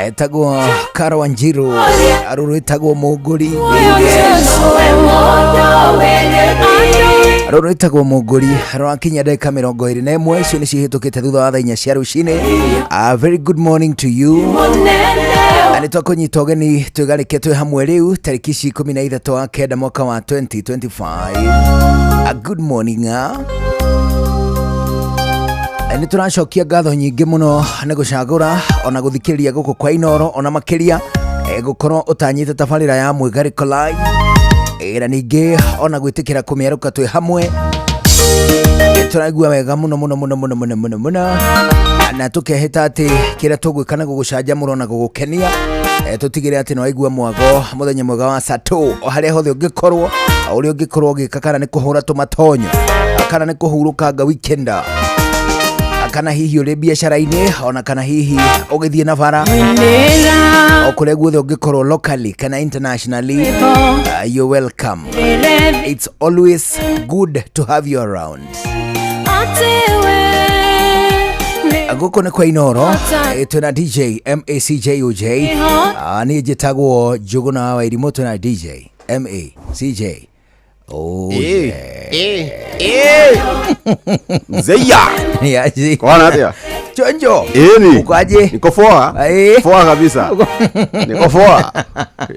Etagwo Karo Wanjiru, rũrũ ĩtagwo Mũngũri, rũrũ ĩtagwo Mũngũri, rwakinya ndagĩka 21 icio nĩ cihĩtũkĩte thutha wa thaa 4 cia rũcinĩ. A very good morning to you. Na nĩ twakũnyita ũgeni twĩgarĩke twĩ hamwe rĩu tarĩki ici 13 wa kenda mwaka wa 2025. A good morning, ah. Nĩ tũracokia ngatho nyingĩ mũno nĩ gũcagũra ona gũthikĩrĩria gũkũ kwa Inoro, ona makĩria gũkorwo ũtanyĩte tabarĩra ya Mwĩgarĩko Live, na ningĩ ona gwĩtĩkĩra kũmĩarũka twĩ hamwe. Tũraigua wega mũno mũno mũno mũno mũno mũno mũno, na tũkehĩta atĩ kĩrĩa tũgwĩka nĩ gũgũcanjamũra na gũgũkenia. Tũtigĩre atĩ nĩ waigua mwago mũthenya mwega wa satũ o harĩa hothe ũngĩkorwo, o ũrĩa ũngĩkorwo ũgĩka, kana nĩ kũhũra tũmatonyo, kana nĩ kũhurũkanga weekend, kana hihi ũrĩ biacara-inĩ, ona kana hihi ũgĩthiĩ na bara, o kũrĩa guothe ũngĩkorwo, locally kana internationally, you're welcome. It's always good to have you around. Gũkũ nĩ kwa Inoro. Twĩna DJ MACJUJ. Niĩ njĩtagwo Njũgũna wa Wairimũ. Twĩna DJ MACJ. Oh, yeah. Mzeya. Ni aje? Kwana atia? Chonjo. Eni. Uko aje? Niko poa. Poa kabisa. Niko poa.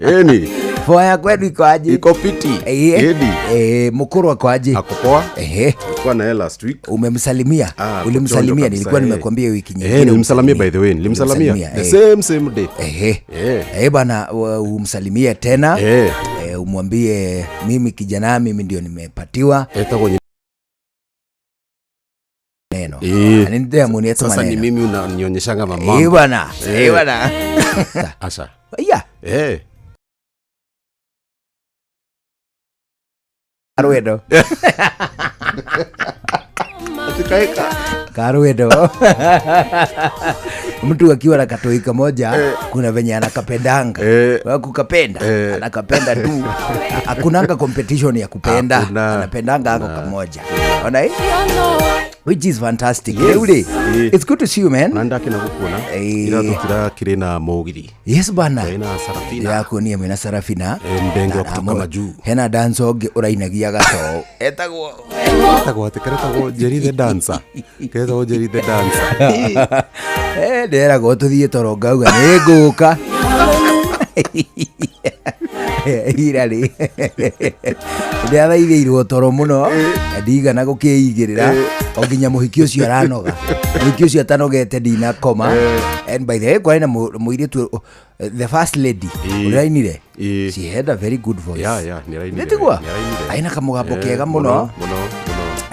Eni. Poa ya kwenu iko aje? Iko fiti. Eni. Mukuru ako aje? Ako poa. Tulikuwa na yeye last week. Umemsalimia? Ah, Ulimsalimia? chonjo Nilikuwa kabisa, nimekuambia wiki nyingine. Nilimsalamia by the way, nilimsalamia. Ulimsalimia, The same day. Bana, umsalimie tena. Umwambie mimi kijana, mimi ndio nimepatiwa Etagwo neno. Na nĩ Sasa ni maneno. mimi unanionyeshanga mama. Bana. Bana. Asha. Yeah. Karwendo. Atikaeka. Karwendo. Mtu akiwa na katoi kamoja, kuna venye anakapendanga. Kukapenda. Anakapenda tu. Hakunanga competition ya kupenda. Hakuna. Anapendanga ako kamoja. Ona hii? Which is fantastic. Yes. Ule. It's good to see you, man. Na ndakena gukuona. Ira tukira na mugithi. Yes bana. Ina Sarafina. Ndĩrakuonia mwĩna Sarafina. Mdengo wa Na kutoka majuu. Hena dance ũngĩ ũrainagia gatoo. Etagwo Etagwo atĩ karetagwo Jerry the Dancer. Karetagwo Jerry the Dancer. Nderagwo tũthiĩ toro ngauga nĩ ngũka. Ira rĩ ndĩrathaithĩirwo toro mũno, ndigana gũkĩigĩrĩra o nginya mũhiki ũcio aranoga, mũhiki ũcio atanogete ndinakoma. And by the way, kwarĩ na mũirĩtu, the first lady ũrĩa ainire. She had a very good voice. Yeah, nĩarainire. Nĩtigua? Nĩarainire. Aina kamũgambo kega mũno. Mũno, mũno.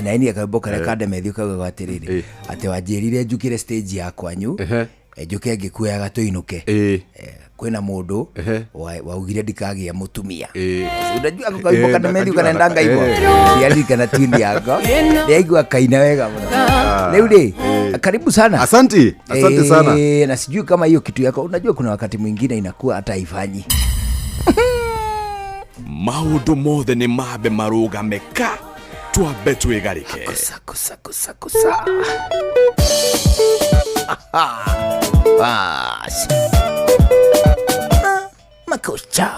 Na ainie kambo karĩa kandemethio kaugaga atĩrĩrĩ, atĩ wanjĩrire njũkĩre stage ya kwanyu, njũke ngĩkuoyaga tũinũke. Kwĩna mũndũ waugire ndikagĩa mũtumia. Unajua ako kawimbo kandemethiu kanendanga hivyo, ndiaririkana tune yako, ndiaigua kaina wega mũno. Rĩu rĩ, karibu sana. Asante, asante sana. Na sijui kama hiyo kitu yako, unajua kuna wakati mwingine inakuwa hata haifanyi. Maũndũ mothe nĩ mambe marũgame ka twambe twĩgarĩke. Kusa, kusa, kusa, kusa. Bas. Makocha.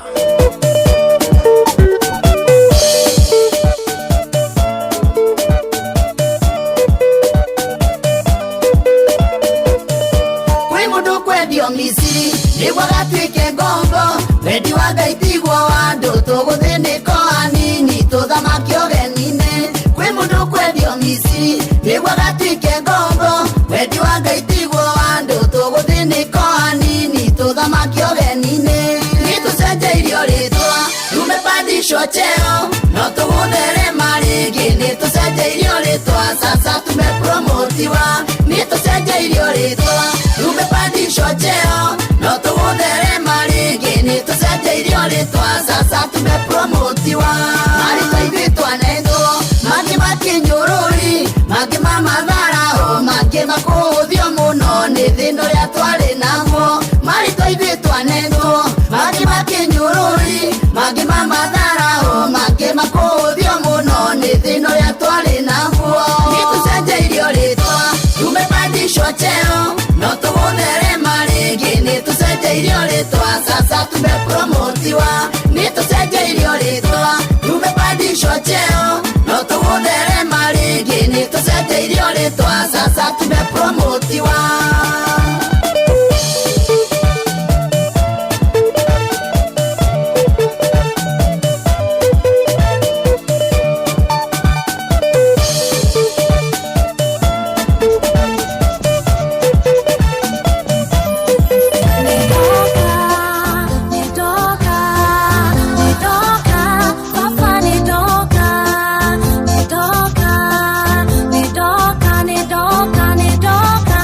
Kwĩ mũndũ kwendio Misiri nĩguo agatuĩke ngombo, wendi wa Ngai tiguo wa andũ, tũgũthĩnĩka o hanini tũthamaki ũgeni-inĩ. Kwĩ mũndũ kwendio Misiri nĩguo agatuĩke ngombo, wendi wa Ngai tiguo wa andũ, tũgũthĩnĩka o hanini tũthamaki ũgeni-inĩ. Nĩtũcenjeirio rĩtwa, tumepandishwa cheo, no tũgũtherema rĩngĩ. Nĩtũcenjeirio rĩtwa, sasa tumepromotiwa. Nĩtũcenjeirio rĩtwa, tumepandishwa cheo, no tũgũtherema rĩngĩ. Nĩtũcenjeirio rĩtwa, sasa tumepromotiwa. Marĩtwa ithuĩ twanetwo, mangĩ makĩnyũrũri, mangĩ ma matharao, mangĩ makũhũthio mũno nĩ thĩna ũrĩa twarĩ naguo. Marĩtwa ithuĩ twanetwo, mangĩ makĩnyũrũri, mangĩ ma matharao, mangĩ makũhũthio mũno nĩ thĩna ũrĩa twarĩ naguo. Nĩtũcenjeirio rĩtwa, tumepandishwa cheo, no tũgũtherema rĩngĩ. Rĩngĩ nĩ tũcenjeirio rĩtwa, sasa tumepromotiwa, nĩ tũcenjeirio rĩtwa, tumepandishwa cheo, no tũgũtherema rĩngĩ, nĩ tũcenjeirio rĩtwa, sasa tumepromotiwa. Ndoka, ndoka, ndoka, papa ndoka, ndoka, ndoka, ndoka, ndoka.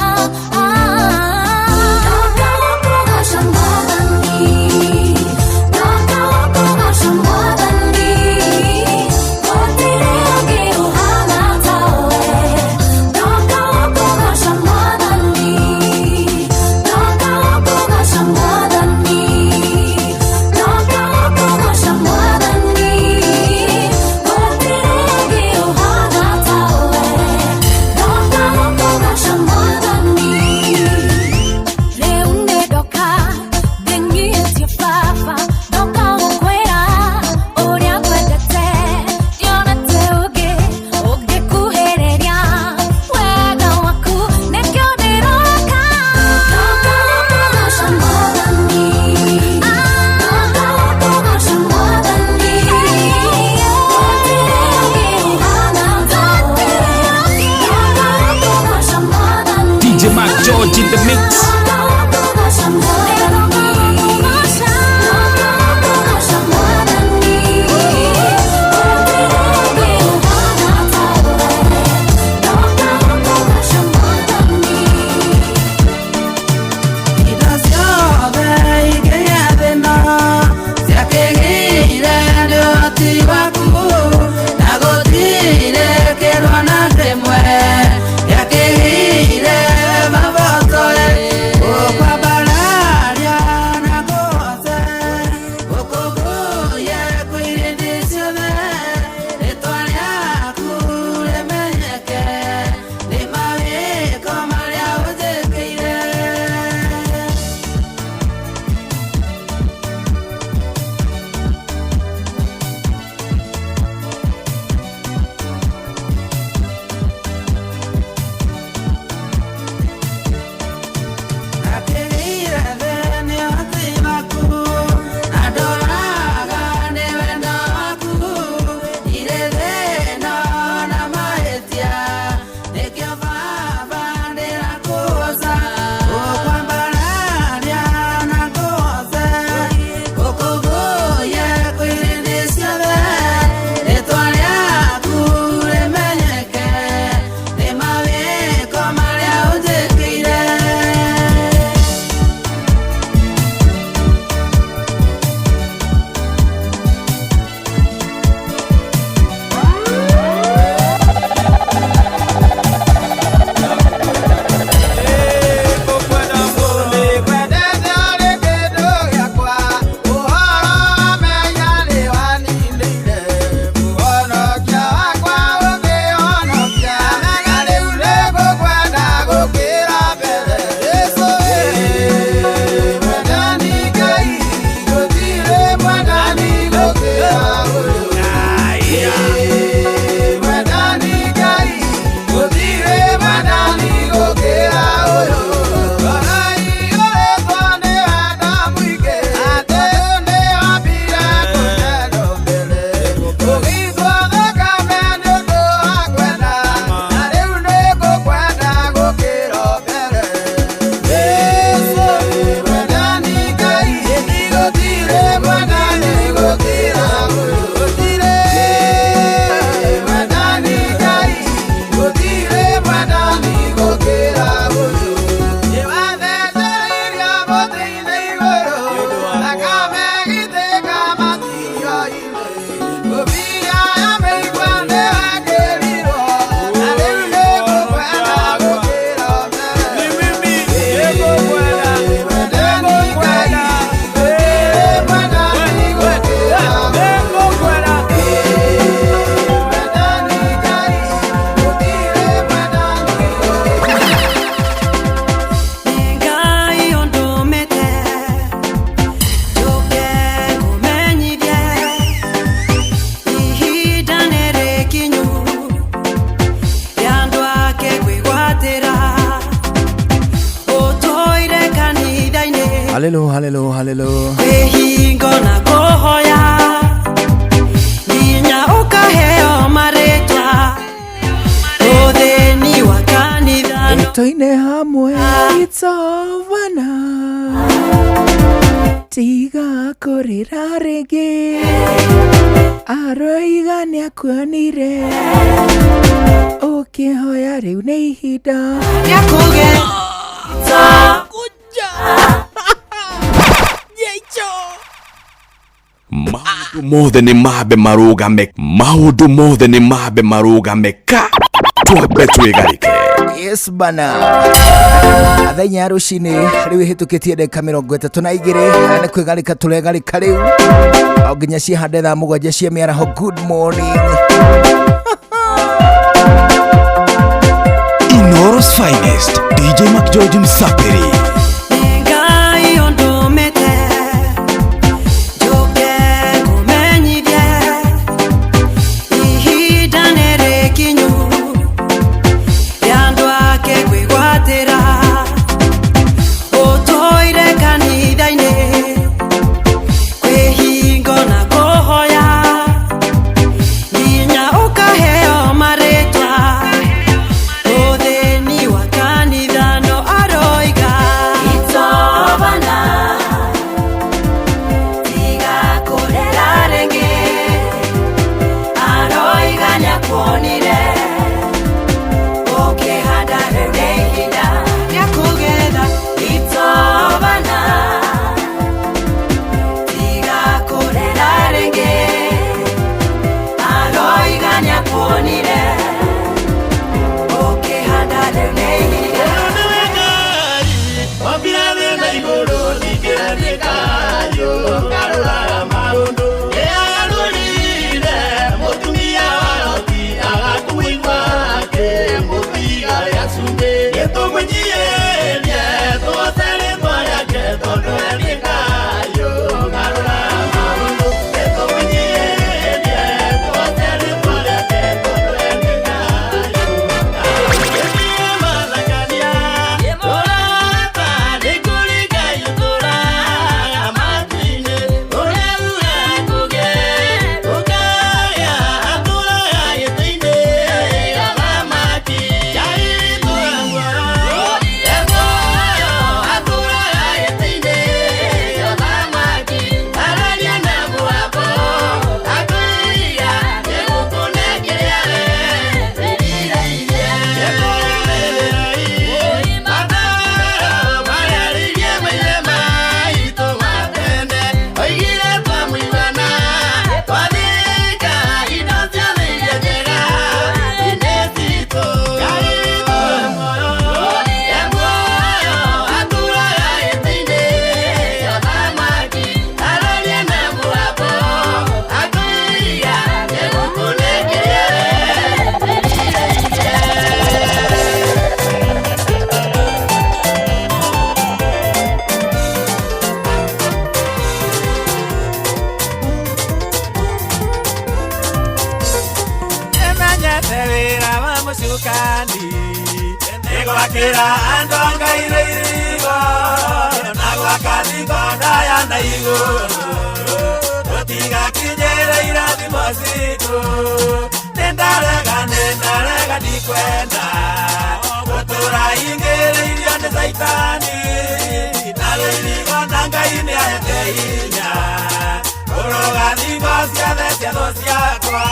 Halelo, halelo, halelo. Kwĩhingo na kũhoya nginya ũkaheo marĩtwa ũthĩni wa kanitha no Toine hamwe, it's over now. Tiga kũrĩra rĩngĩ, aroiga nĩakuonire, ũkĩhoya rĩu nĩ ihinda rĩa kũgetha. Maũndũ mothe nĩ mambe marũgame, maũndũ mothe nĩ mambe marũgame ka twambe twĩgarĩke. Yes bana, thaa 4 ya rũcinĩ rĩu ĩhĩtũkĩtie ndagĩka 32, nĩ kwĩgarĩka tũregarĩka rĩu o nginya ciahande thaa 7 cia mĩaraho. Good morning. Inooro's finest, DJ McGeorge Msapiri. Ngai ũndũmĩte njũke kũmenyithie ihinda nĩ rĩkinyu rĩa andũ ake kwĩgwatĩra ũtũire kanitha-inĩ kwĩhingo na kũhoya nginya ũkaheo marĩtwa ũthĩni wa kanitha no aroiga. It's over now. Tiga kũrĩra rĩngĩ, aroiga nĩakuonire, ũkĩhanda rĩu nĩ ihinda rĩa kũgetha. It's over now. Tiga kũrĩra rĩngĩ, aroiga nĩakuonire, ũkĩhanda rĩu nĩ ihinda. Nĩmenyete wĩra wa mũcukani nĩgwakĩra andũ a Ngai rũirigo na gwaka thingo ndaya na igũrũ tũtigakinyĩre irathimo citũ. Nĩndarega, nĩndarega, ndikwenda gũtũra ingĩrĩirio nĩ caitani na rũirigo, na Ngai nĩahete hinya kũrũga thingo ciothe cia thũ ciakwa.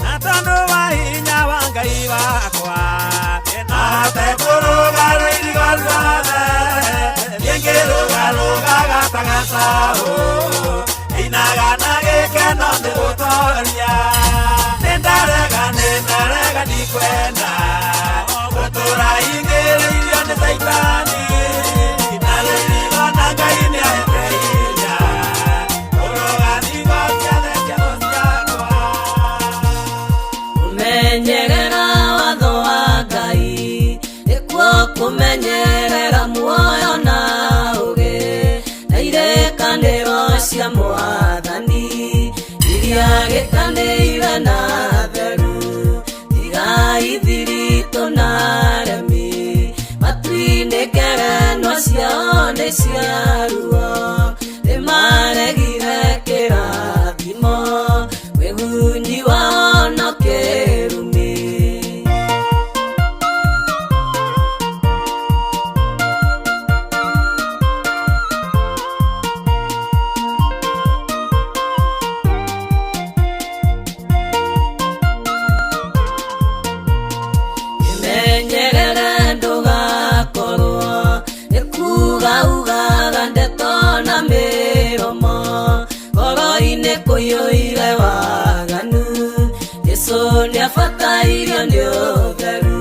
Na tondũ wa hinya wa Ngai wakwa ahote kũrũga rũirigo ruothe, niĩ ngĩrũgarũgaga ta gacaũ, inaga na gĩkeno nĩ gũtoria. Nĩndarega, nĩndarega, ndikwenda gũtũra ingĩrĩirio nĩ caitani na rũirigo, na Ngai nĩahete hinya kũrũga thingo ciothe cia thũ ciakwa. Kũmenyerera watho wa Ngai nĩkuo kũmenyerera muoyo na ũgĩ. Iria gĩtanĩire na theru tigai thiritũ na aremi matu-inĩ ngerenwa ciao nĩ cia ruo nĩmaregire kĩrathimo wĩgunyi wao no kĩrumi. Menyerere ndũgakorwo nĩ kuga ugaga ndeto na mĩromo ngoro-inĩ kũiyũire waganu Jesũ nĩabatairio nĩ ũtheru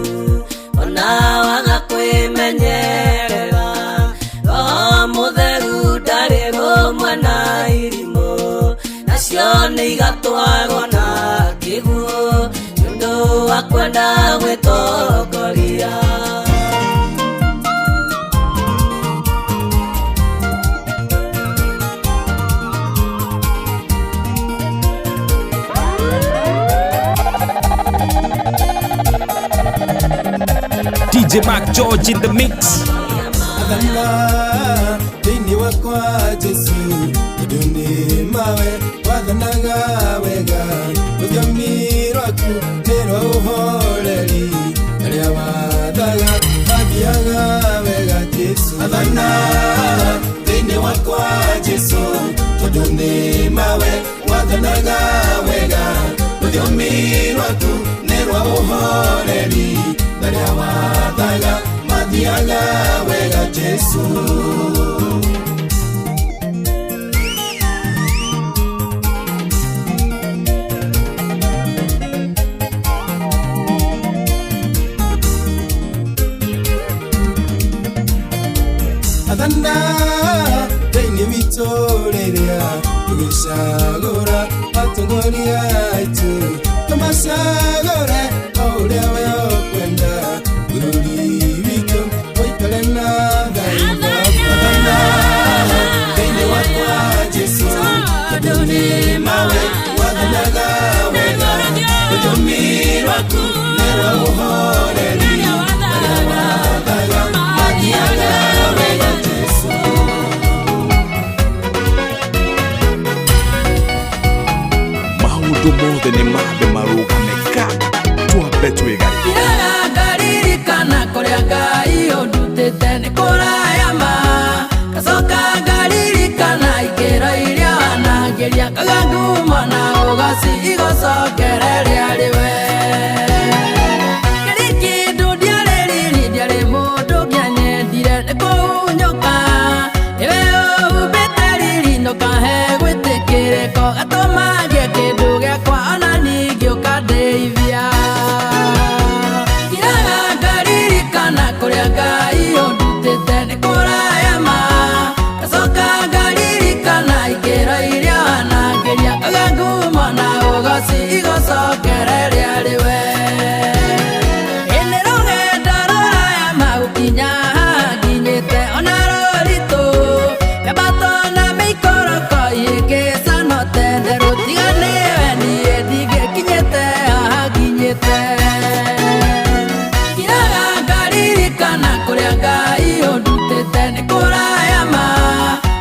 ona waga kwĩmenyerera Roho mũtheru ndarĩ rũmwe na irimũ nacio nĩ igatwarwo na kĩguũ nĩũndũ wa kwenda gwĩtongoria. DJ Mark George in the mix. Athana thĩinĩ wakwa Jesu tondũ nĩ mawe wathanaga wega rũthiomi rwaku nĩ rwa ũhoreri arĩa wathaga mathiaga wega Jesu. Athana thĩinĩ wakwa Jesu tondũ nĩ mawe wathanaga wega rũthiomi rwaku nĩ rwa ũhoreri arĩa wathaga mathiaga wega Jesu. Athana thĩinĩ witũ rĩrĩa tũgĩcagũra atongoria aitũ tũmacagũre o ũrĩa we ũkwenda bũrũri witũ ũikare na thayũ. Athana thĩinĩ wakwa Jesu tondũ nĩ mawe wathanaga wega rũthiomi rwaku nĩ rwa ũhoreri arĩa wathaga mathiaga wega Jesu. Maũndũ mothe nĩ mambe marũgame ka twambe twĩgarĩke. Ngaririkana kũrĩa Ngai ũndutĩte nĩ kũraya ma ngacoka ngaririkana ikĩro iria wanangĩria kaga ngumo na ũgoci igũcokereria rĩwe. Kĩrĩ kĩndũ ndiarĩ riri ndiarĩ mũndũ ngĩanyendire nĩ kũhunyũka nĩwe ũhumbĩte riri ndũkahe gwĩtĩkĩrĩko gatũma ngĩe kĩndũ gĩakwa ona ningĩ ũkandeithia. Ngiraga ngaririkana kũrĩa Ngai ũndutĩte nĩ kũraya ma ngacoka ngaririkana ikĩro iria wanangĩria kaga ngumo na ũgoci igũcokereria rĩwe. Ĩnĩ rũgendo rũraya ma gũkinya haha nginyĩte ona rũritũ mĩambato na mĩikũrũko ihĩngĩcano tene rũtiga nĩwe niĩ ndingĩkinyĩte haha nginyĩte. Ngiraga ngaririkana kũrĩa Ngai ũndutĩte nĩ kũraya ma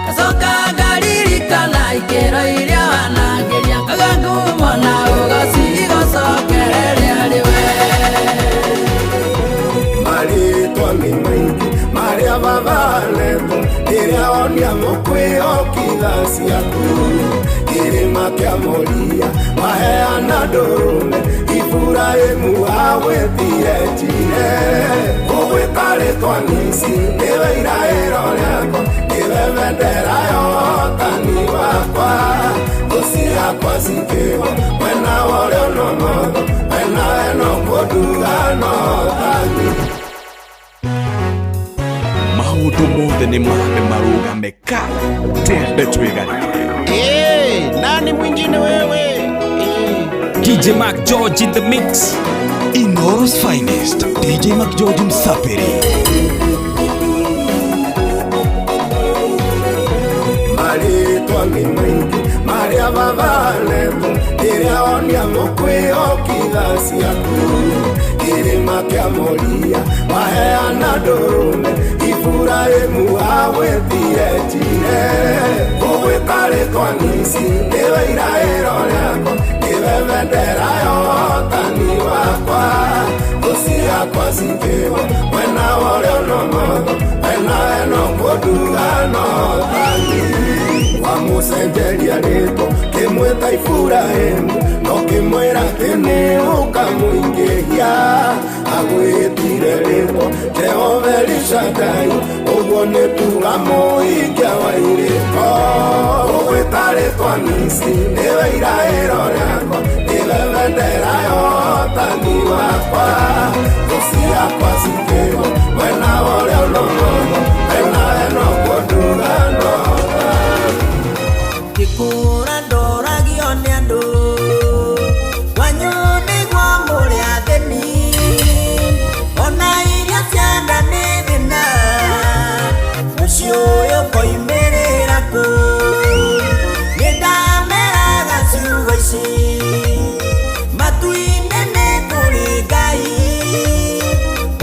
ngacoka ngaririkana ikĩro iria wanangĩria kaga ngumo na ũgoci igũcokereria rĩwe. Marĩtwa nĩ maingĩ marĩa babanetwo rĩrĩa wonia mũkwĩhokitha ciaku kĩrĩma kĩa Moria waheana ndũrũme Iburahĩmu agwĩtire njire ũgwĩta rĩtwa Nisi nĩwe iraĩro rĩakwa nĩwe bendera ya ũhotani wakwa thũ ciakwa cikĩgwa mwena wa ũrĩo na ũmotho mwena weno kũnduga no ũhotani. Maũndũ mothe nĩ mambe marũgame ka twambe twĩgarĩke. Nani mwingine wewe? DJ Mark George in the mix. Inoro's finest DJ Mark George Msafiri. Marĩtwa nĩ maingĩ marĩa babanetwo Rĩrĩa onia mũkwĩhokitha ciaku kĩrĩma kĩa Moria waheana ndũrũme Iburahĩmu agwĩtire Jire ũgwĩta rĩtwa Nisi nĩwe iraĩro rĩakwa nĩwe bendera ya ũhotani wakwa thũ ciakwa cikĩgwa mwena wa ũrĩo na ũmotho mwena eno kũnduga na ũhotani wamũcenjeria rĩtwa kĩmwĩta Iburahĩmu no kĩmwĩra atĩ nĩ ũkamũingĩhia agwĩtire rĩtwa Jehova Elishadai ũguo nĩ kuga mũikia wa irĩko ũgwĩta rĩtwa Nisi nĩwe iraĩro rĩakwa nĩwe bendera ya ũhotani wakwa thũ ciakwa cikĩgwa mwena wa ũrĩo na ũmotho mwena eno kũnduga na ũhotani Ngĩkũra ndoragio nĩ andũ kwanyu nĩguo mũrĩ athĩni ona irio ciana nĩ thĩna mũciĩ ũyũ koimĩrĩra kũ nĩ ndameraga ciugo ici matu-inĩ nĩ kũrĩ Ngai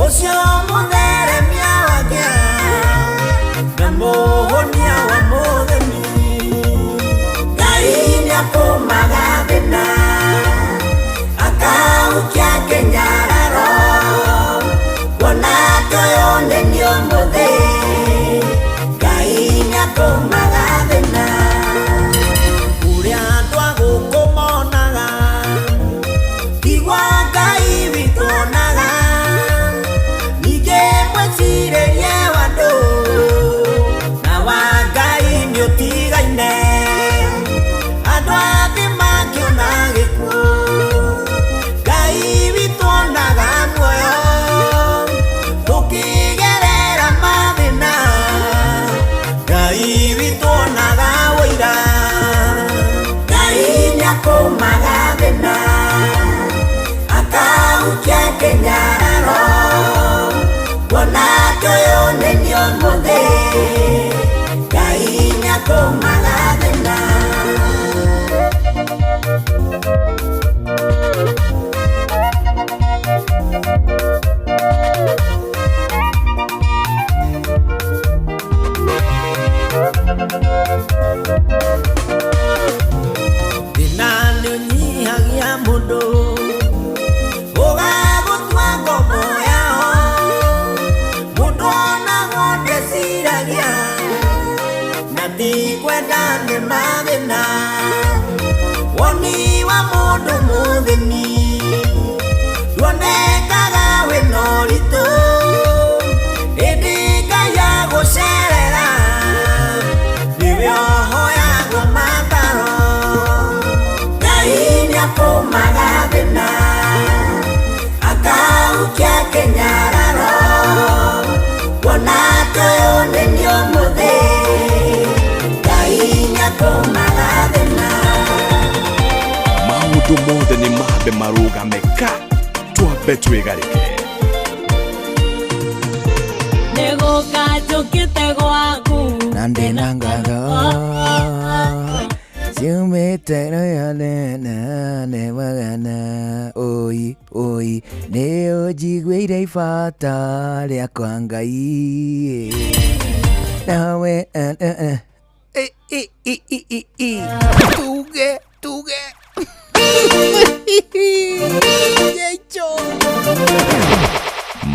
ũcio mũtheremia wa ngĩa na mũhũnia wa mũthĩni Ngai nĩakũmaga thĩna akahukia kĩnyararo kuona atĩ ũyũ nĩ niĩ ũmũthĩ Ngai nĩakũmaga thĩna ũrĩa andũ a gũkũ monaga tiguo Ngai witũ onaga ningĩ mwĩcirĩrie wa andũ na wa Ngai nĩũtigaine andũ athĩ makĩona gĩkuũ Ngai witũ onaga muoyo tũkĩgerera mathĩna Ngai witũ onaga ũira Ngai nĩakũmaga thĩna akahukia kĩnyararo kuona atĩ ũyũ nĩ niĩ ũmũthĩ Ngai nĩakũmaga thĩna Thĩna nĩũnyihagia mũndũ ũgagũtua ngombo yao mũndũ onagwo ndeciragia na ti kwenda nĩ mathĩna woni wa mũndũ mũthĩni nduonekaga wĩna ũritũ ĩndĩ Ngai agũcerera nĩwe ũhoyagwo mataro Ngai nĩakũmaga thĩna akahukia kĩnyararo kuona atĩ ũyũ nĩ niĩ ũmũthĩ Ngai nĩakũmaga thĩna Maũndũ mothe nĩ mambe marũgame ka twambe twĩgarĩke Nĩgũka njũkĩte gwaku na ndĩna ngatho ciumĩte nene magana oi oi nĩ ũnjiguĩire ibata rĩakwa Ngai nawe tuge tuge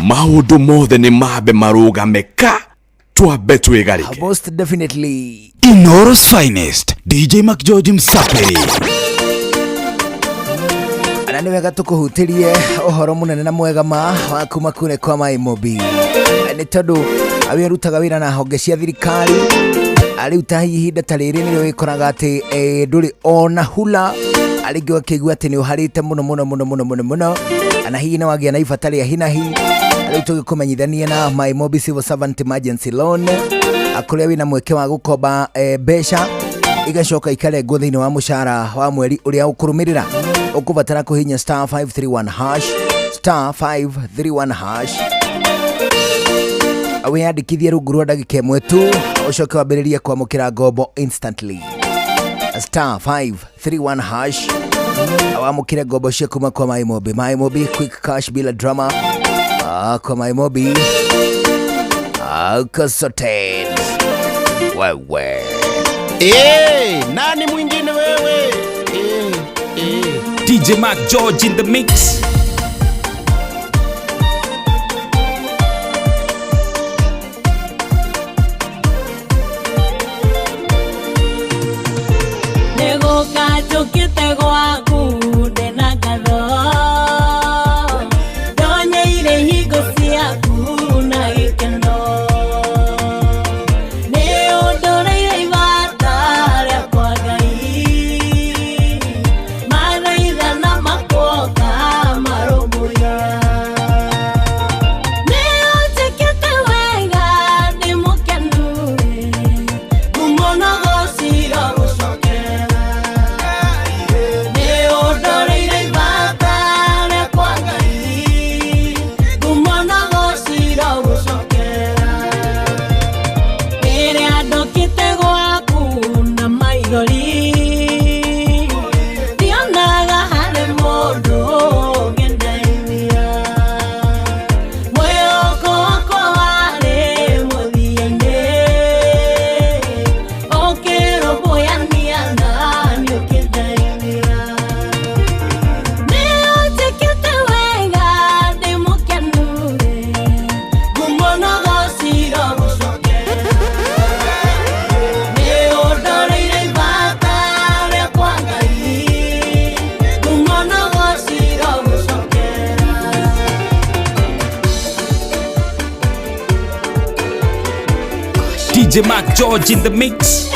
Maũndũ mothe nĩ mambe marũgame ka twambe twĩgarĩke most definitely Inoro's finest DJ McGeorge Msaperi na nĩ wega tũkũhutĩrie ũhoro mũnene na mwega ma wa kuma kũrĩa kwa Maimobi nĩ tondũ wĩ ũrutaga wĩra na honge cia thirikari rĩu ta ihinda ta rĩrĩ nĩrĩo wĩkoraga atĩ ndũrĩ ona hula rĩngĩ ũgakĩigua atĩ nĩ ũharĩte mũno mũno mũno mũno mũno mũno na hihi nĩ wagĩa na ibata rĩa hinahi rĩu tũgĩkũmenyithanie na Maimobi Civil Servant Emergency Loan kũrĩa wĩna mweke wa gũkomba mbeca igacoka ikarengwo thĩinĩ wa mũcara wa mweri ũrĩa ũkũrũmĩrĩra ũkũbatara kũhinya star 531 hash star 531 hash wĩyandĩkithie rungu rwa ndagĩka ĩmwe tu ũcoke wambĩrĩrie kwamũkĩra ngombo instantly. Star 531 hash awamũkĩre ngombo cia kuma kwa MyMobi. MyMobi quick cash bila drama. Kwa MyMobi sorted. Wewe. Nani mwingine wewe? DJ Mark George in the mix. Njũkĩte gwaku ndĩna ngatho ndonyeire hingo ciaku na gĩkeno nĩ ũndoreire ibata rĩakwa Ngai mathaithana makwoka marũmbũiya nĩ ũnjĩkĩte wega ndĩ mũkenu ngumo na gũcira gũcokera. DJ Mark George in the mix.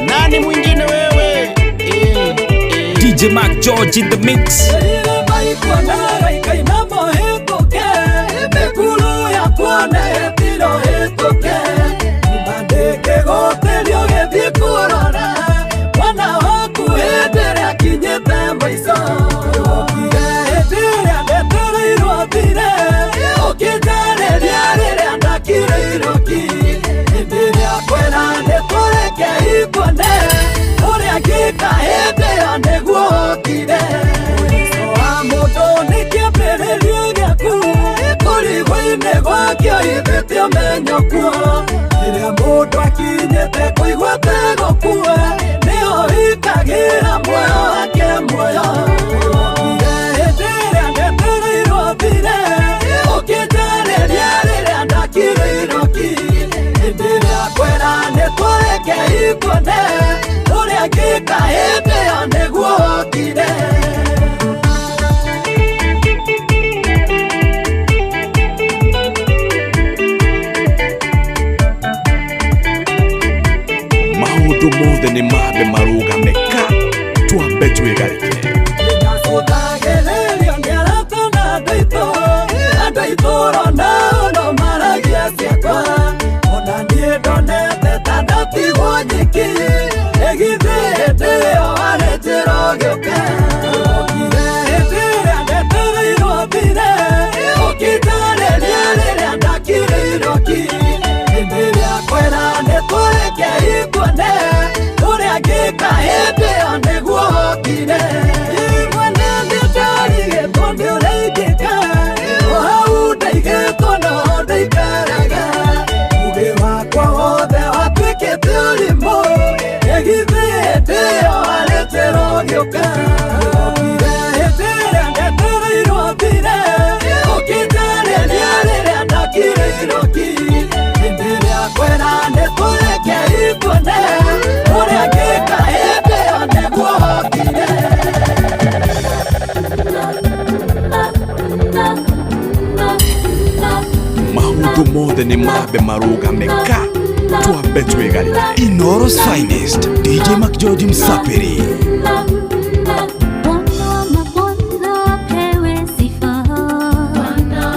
Nani mwingine wewe? DJ Mark George in the mix. Maũndũ mothe nĩ mambe marũgame ka twambe twĩgarĩke. Mwene nĩ ndarigĩtwo nĩ ũrĩa ingĩka, o hau ndaigĩtwo no Gĩũka Gĩokire hĩndĩ ĩrĩa ndetereirwo thire Gĩũkĩte rĩrĩa rĩrĩa ndakirĩirwo ki Hĩndĩ ĩrĩa kwĩra nĩtũreke ituone Ũrĩa ngĩka hĩndĩ ĩyo nĩguo okire. Maũndũ mothe nĩ mambe marũgame ka twambe twĩgarĩke. Inoro's finest, DJ McGeorge Msapiri. Bwana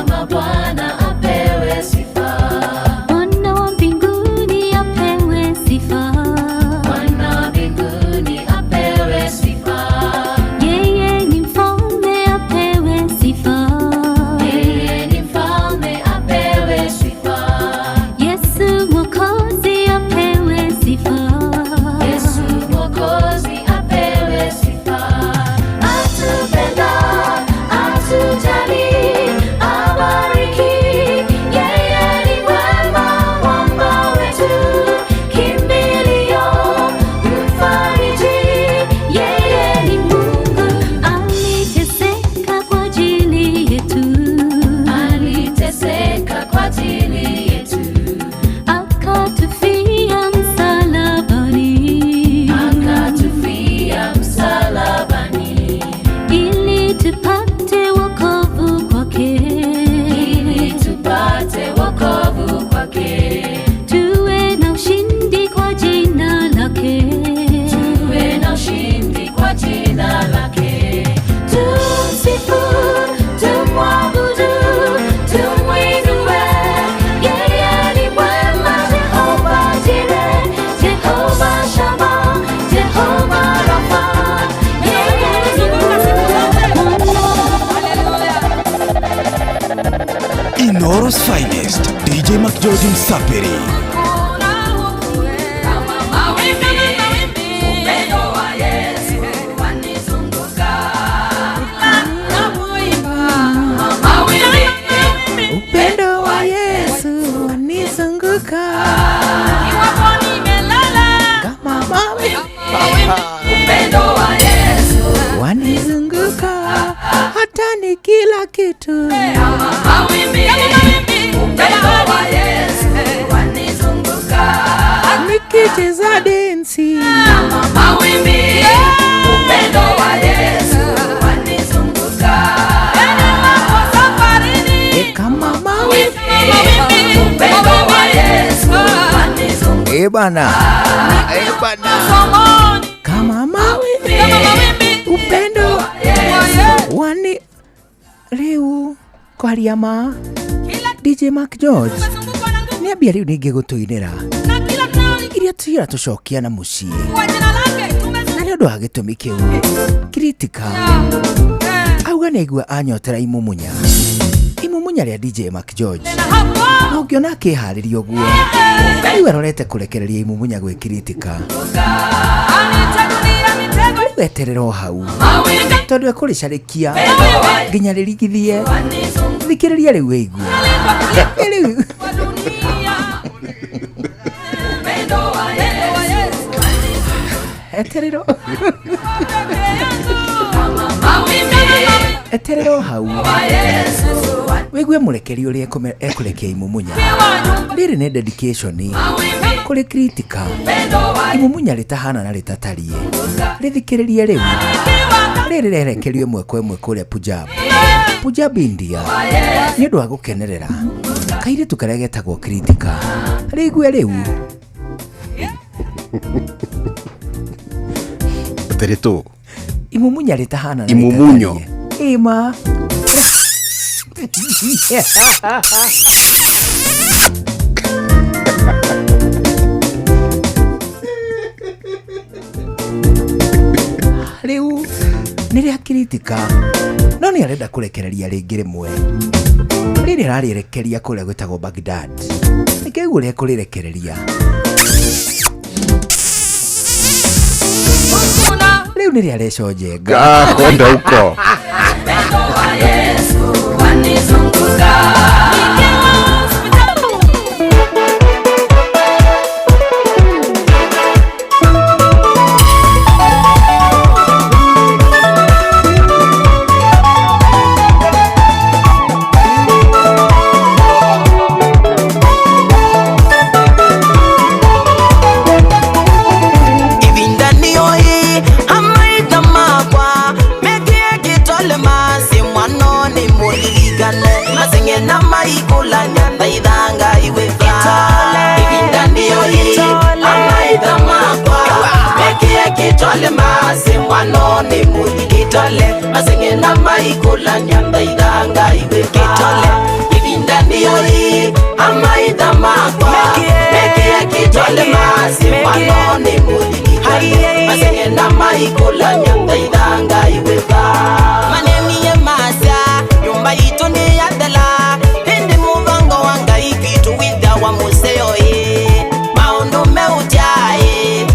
mabwana apewe sifa. Bwana wa mbinguni apewe sifa. Bwana wa mbinguni apewe sifa. Yeye ni mfalme apewe sifa. Yeye ni mfalme apewe sifa. Yesu Mwokozi apewe sifa. Yesu Mwokozi apewe sifa. Atupenda, atujali, abariki. Yeye ni mwema, mwamba wetu, kimbilio, mfariji. Yeye ni Mungu, aliteseka kwa ajili yetu. Aliteseka kwa ajili yetu. Akatufia msalabani. Akatufia msalabani. Ili tupate wokovu kwake. Ili tupate wokovu kwake. Tuwe na ushindi kwa jina lake. Tuwe na ushindi kwa jina lake. Tumsifu, tumwabudu, tumwinue. Yeye ni mwema, Jehova Jireh, Jehova Shammah, Jehova Rapha. Yeye ni Inoro's finest, DJ McGeorge Msapiri. Upendo wa Yesu wanizunguka kama mawe wanizunguka hata ni kila kitu. Nikicheza densi kama mawe. Eh bana, eh bana, kama mawe upendo wani riu kwaria ma DJ Mark George niambia riu ningĩ gũtũinĩra iria tuira tũcokia na mũciĩ na nĩ ũndũ wa gĩtũmi kĩu Kritika auga nĩaigua anyotera imumunya imumunya rĩa DJ Mark George na ũngĩona akĩharĩria ũguo rĩu arorete kũrekereria imumunya gwĩ Kritika rĩu eterera o hau tondũ ekũrĩcarĩkia nginya rĩrigithie thikĩrĩria rĩu wĩigue rĩu eterero eterero hau wĩigue mũrekeri ũrĩa ekũrekia imumunya rĩrĩ nĩ dedication kũrĩ Kritika imumunya rĩtahana na rĩtatariĩ rĩthikĩrĩrie rĩu rĩrĩ rĩrekerio ĩmwe kwa ĩmwe kũrĩa Punjab Punjab India nĩ ũndũ wa gũkenerera kairĩtu karĩa getagwo Kritika rĩigue rĩu Tereto imumunya rĩtahana na Imumunyo. rĩtatariĩ ĩma Rĩu nĩ rĩa Kritika no nĩ arenda kũrekereria rĩngĩ rĩmwe rĩrĩ ararĩrekeria kũrĩa gwĩtagwo Baghdad nĩkĩo ũrĩa ekũrĩrekereria rĩu nĩ rĩa Reco Njenga. Ah, kwenda huko. maikulanya ndaithanga iwe kitole ivinda niyo amaitha makwa mekie kitole masi mwanoni muthikikane maseng'ena maikulanya ndaithanga iwe manenie masya nyumba yitu ni yathela indi muvango wa Ngai kwitu witha wa museo maundu meutyae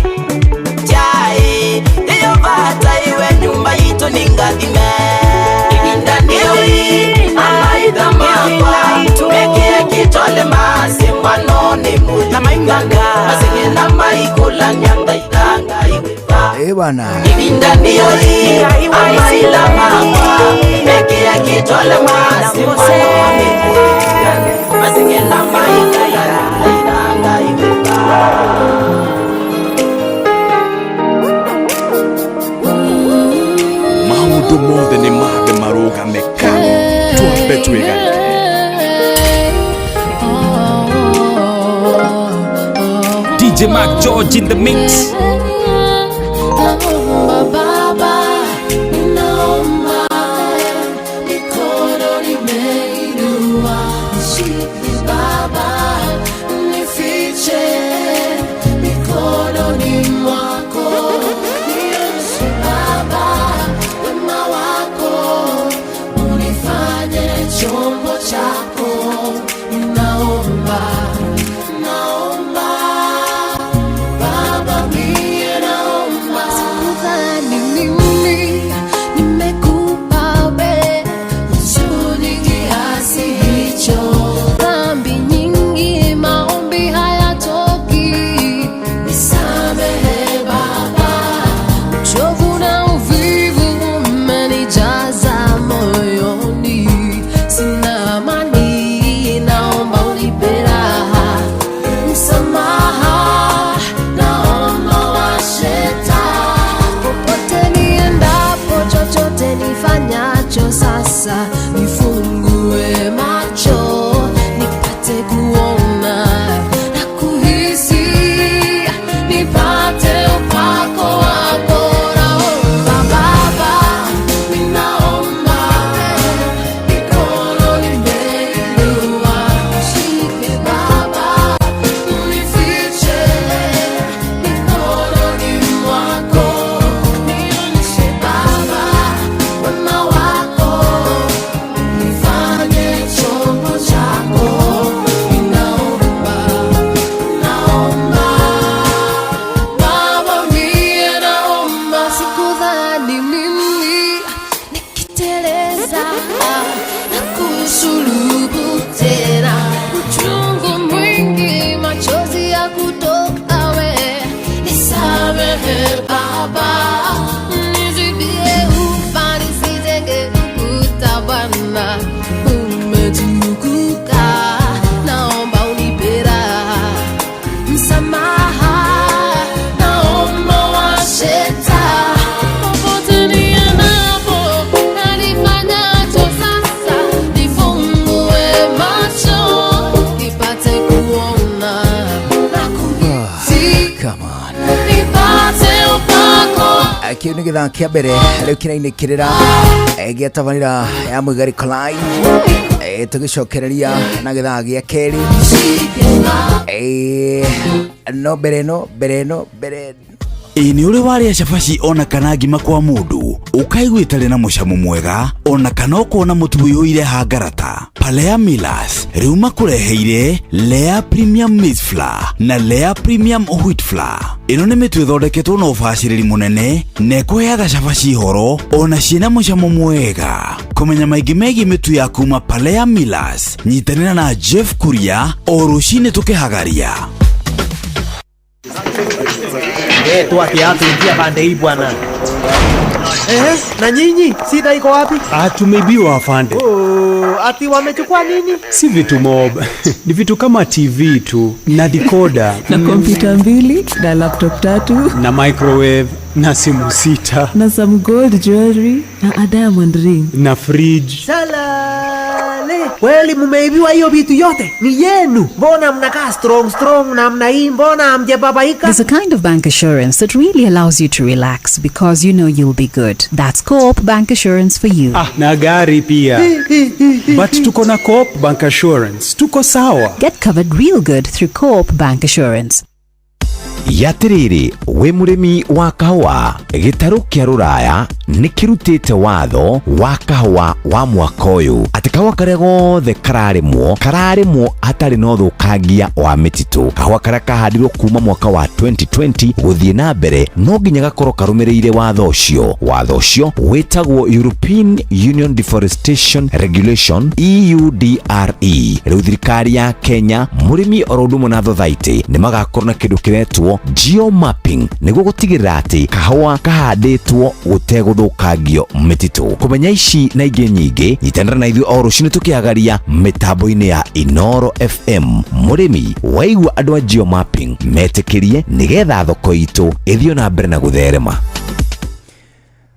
tyae iyo vata iwe nyumba yitu ni ngathime ivinda niyo amaitha makwa mekie kitole masi mwanoni muthikikane maseng'ena maikulanya ndaithanga iwe bana ivinda niyo amaitha makwa mekie kitole masi mwanoni muthikikane maseng'ena maikulanya ndaithanga iwe Maundu mothe ni mambe marugame ka twambe twigarike. DJ Mark George in the mix. Naomba Baba, ninaomba mikono nimeinua, nishike Baba, nifiche mikononi mwako, nioshe Baba, wema wako unifanye chombo chako, ninaomba, naomba Baba mie naomba. Sikudhani mimi nimekupa we huzuni kiasi hicho, dhambi nyingi, maombi hayatoki, nisamehe Baba, uchovu na uvivu umenijaza moyoni, sina amani, naomba unipe raha, msamaha, naomba washeta, popote niendapo, chochote nifanyacho sasa, nifungue macho nipate kuona na kuhisi, nipate upako wako. Naomba Baba, ninaomba mikono nimeinua, nishike Baba, unifiche mikononi mwako, nionyeshe Baba wema wako, nifanye chombo chako, ninaomba, naomba Baba mie naomba. Sikudhani mimi nikiteleza na kusulubu tena, uchungu mwingi, machozi ya kutoka we, nisamehe Baba, nizibie ufa, nisijenge ukuta Bwana, umetukuka, naomba unipe raha, msamaha, naomba washeta, popote niendapo na nifanyacho sasa, nifungue macho nipate kuona na kuhisi, Come on. nipate upako. Kĩu nĩ gĩthaa kĩa mbere rĩu kĩrainĩkĩrĩra gĩa tabarĩra ya Mũigarĩko Live, tũgĩcokereria na gĩthaa gĩa kerĩ, no mbere ĩno mbere ĩno mbere Ĩ nĩ ũrĩ warĩa cabaci ona kana ngima kwa mũndũ ũkaigua ĩtarĩ na mũcamo mwega ona kana ũkona mũtu ũiyũire hangarata? Palea Millers rĩu makũreheire Lea Premium Maize Flour na Lea Premium Wheat Flour. Ĩno nĩ mĩtu ĩthondeketwo na ũbacĩrĩri mũnene na ĩkũheaga cabaci horo ona ciĩna mũcamo mwega. Kũmenya maingĩ megiĩ mĩtu ya kuma Palea Millers, nyitanĩra na Jeff Kuria o rũcinĩ tũkĩhagaria. Toa kiatu, ingia pande hii bwana. Na nyinyi shida iko wapi? Tumeibiwa afande. Oh, ati wamechukua nini? Si vitu mob. Ni vitu kama TV tu na decoder na kompyuta 2 na laptop 3 na microwave na simu 6 na some gold jewelry na a diamond ring na fridge. Salale. Kweli mumeibiwa hiyo vitu yote? Ni yenu. Mbona mnakaa strong strong namna hii? Mbona hamjababaika? There's a kind of bank assurance that really allows you to relax because you know you'll be good. That's Co-op Bank Assurance for you. Ah, na gari pia. But tuko na Co-op Bank Assurance. Tuko sawa. Get covered real good through Co-op Bank Assurance. Yatiriri wi murimi wa kahũa, gĩtarũ kĩa rũraya nĩ kĩrutĩte watho wa kahũa wa mwaka ũyũ atĩ kahũa karĩa gothe kararĩmwo kararĩmwo hatarĩ na ũthũkangia wa mĩtitũ. Kahũa karĩa kahandirwo kuma mwaka wa 2020 gũthiĩ na mbere no nginya gakorwo karũmĩrĩire watho ũcio. Watho ũcio wĩtagwo European Union Deforestation Regulation, EUDRE. Rĩu thirikari ya Kenya, mũrĩmi oro ũndũ ũmwe na thothaitĩ nĩ magakorwo na kĩndũ kĩretwo geomapping nĩguo gũtigĩrĩra atĩ kahũa kahandĩtwo gũtegũthũkangio mĩtitũ. Kũmenya ici na ingĩ nyingĩ, nyitanĩra na ithuĩ o rũcinĩ tũkĩagaria mĩtambo-inĩ ya Inoro FM. Mũrĩmi waigua andũ a geomapping metĩkĩrie nĩgetha thoko itũ ĩthiĩ na mbere na gũtherema.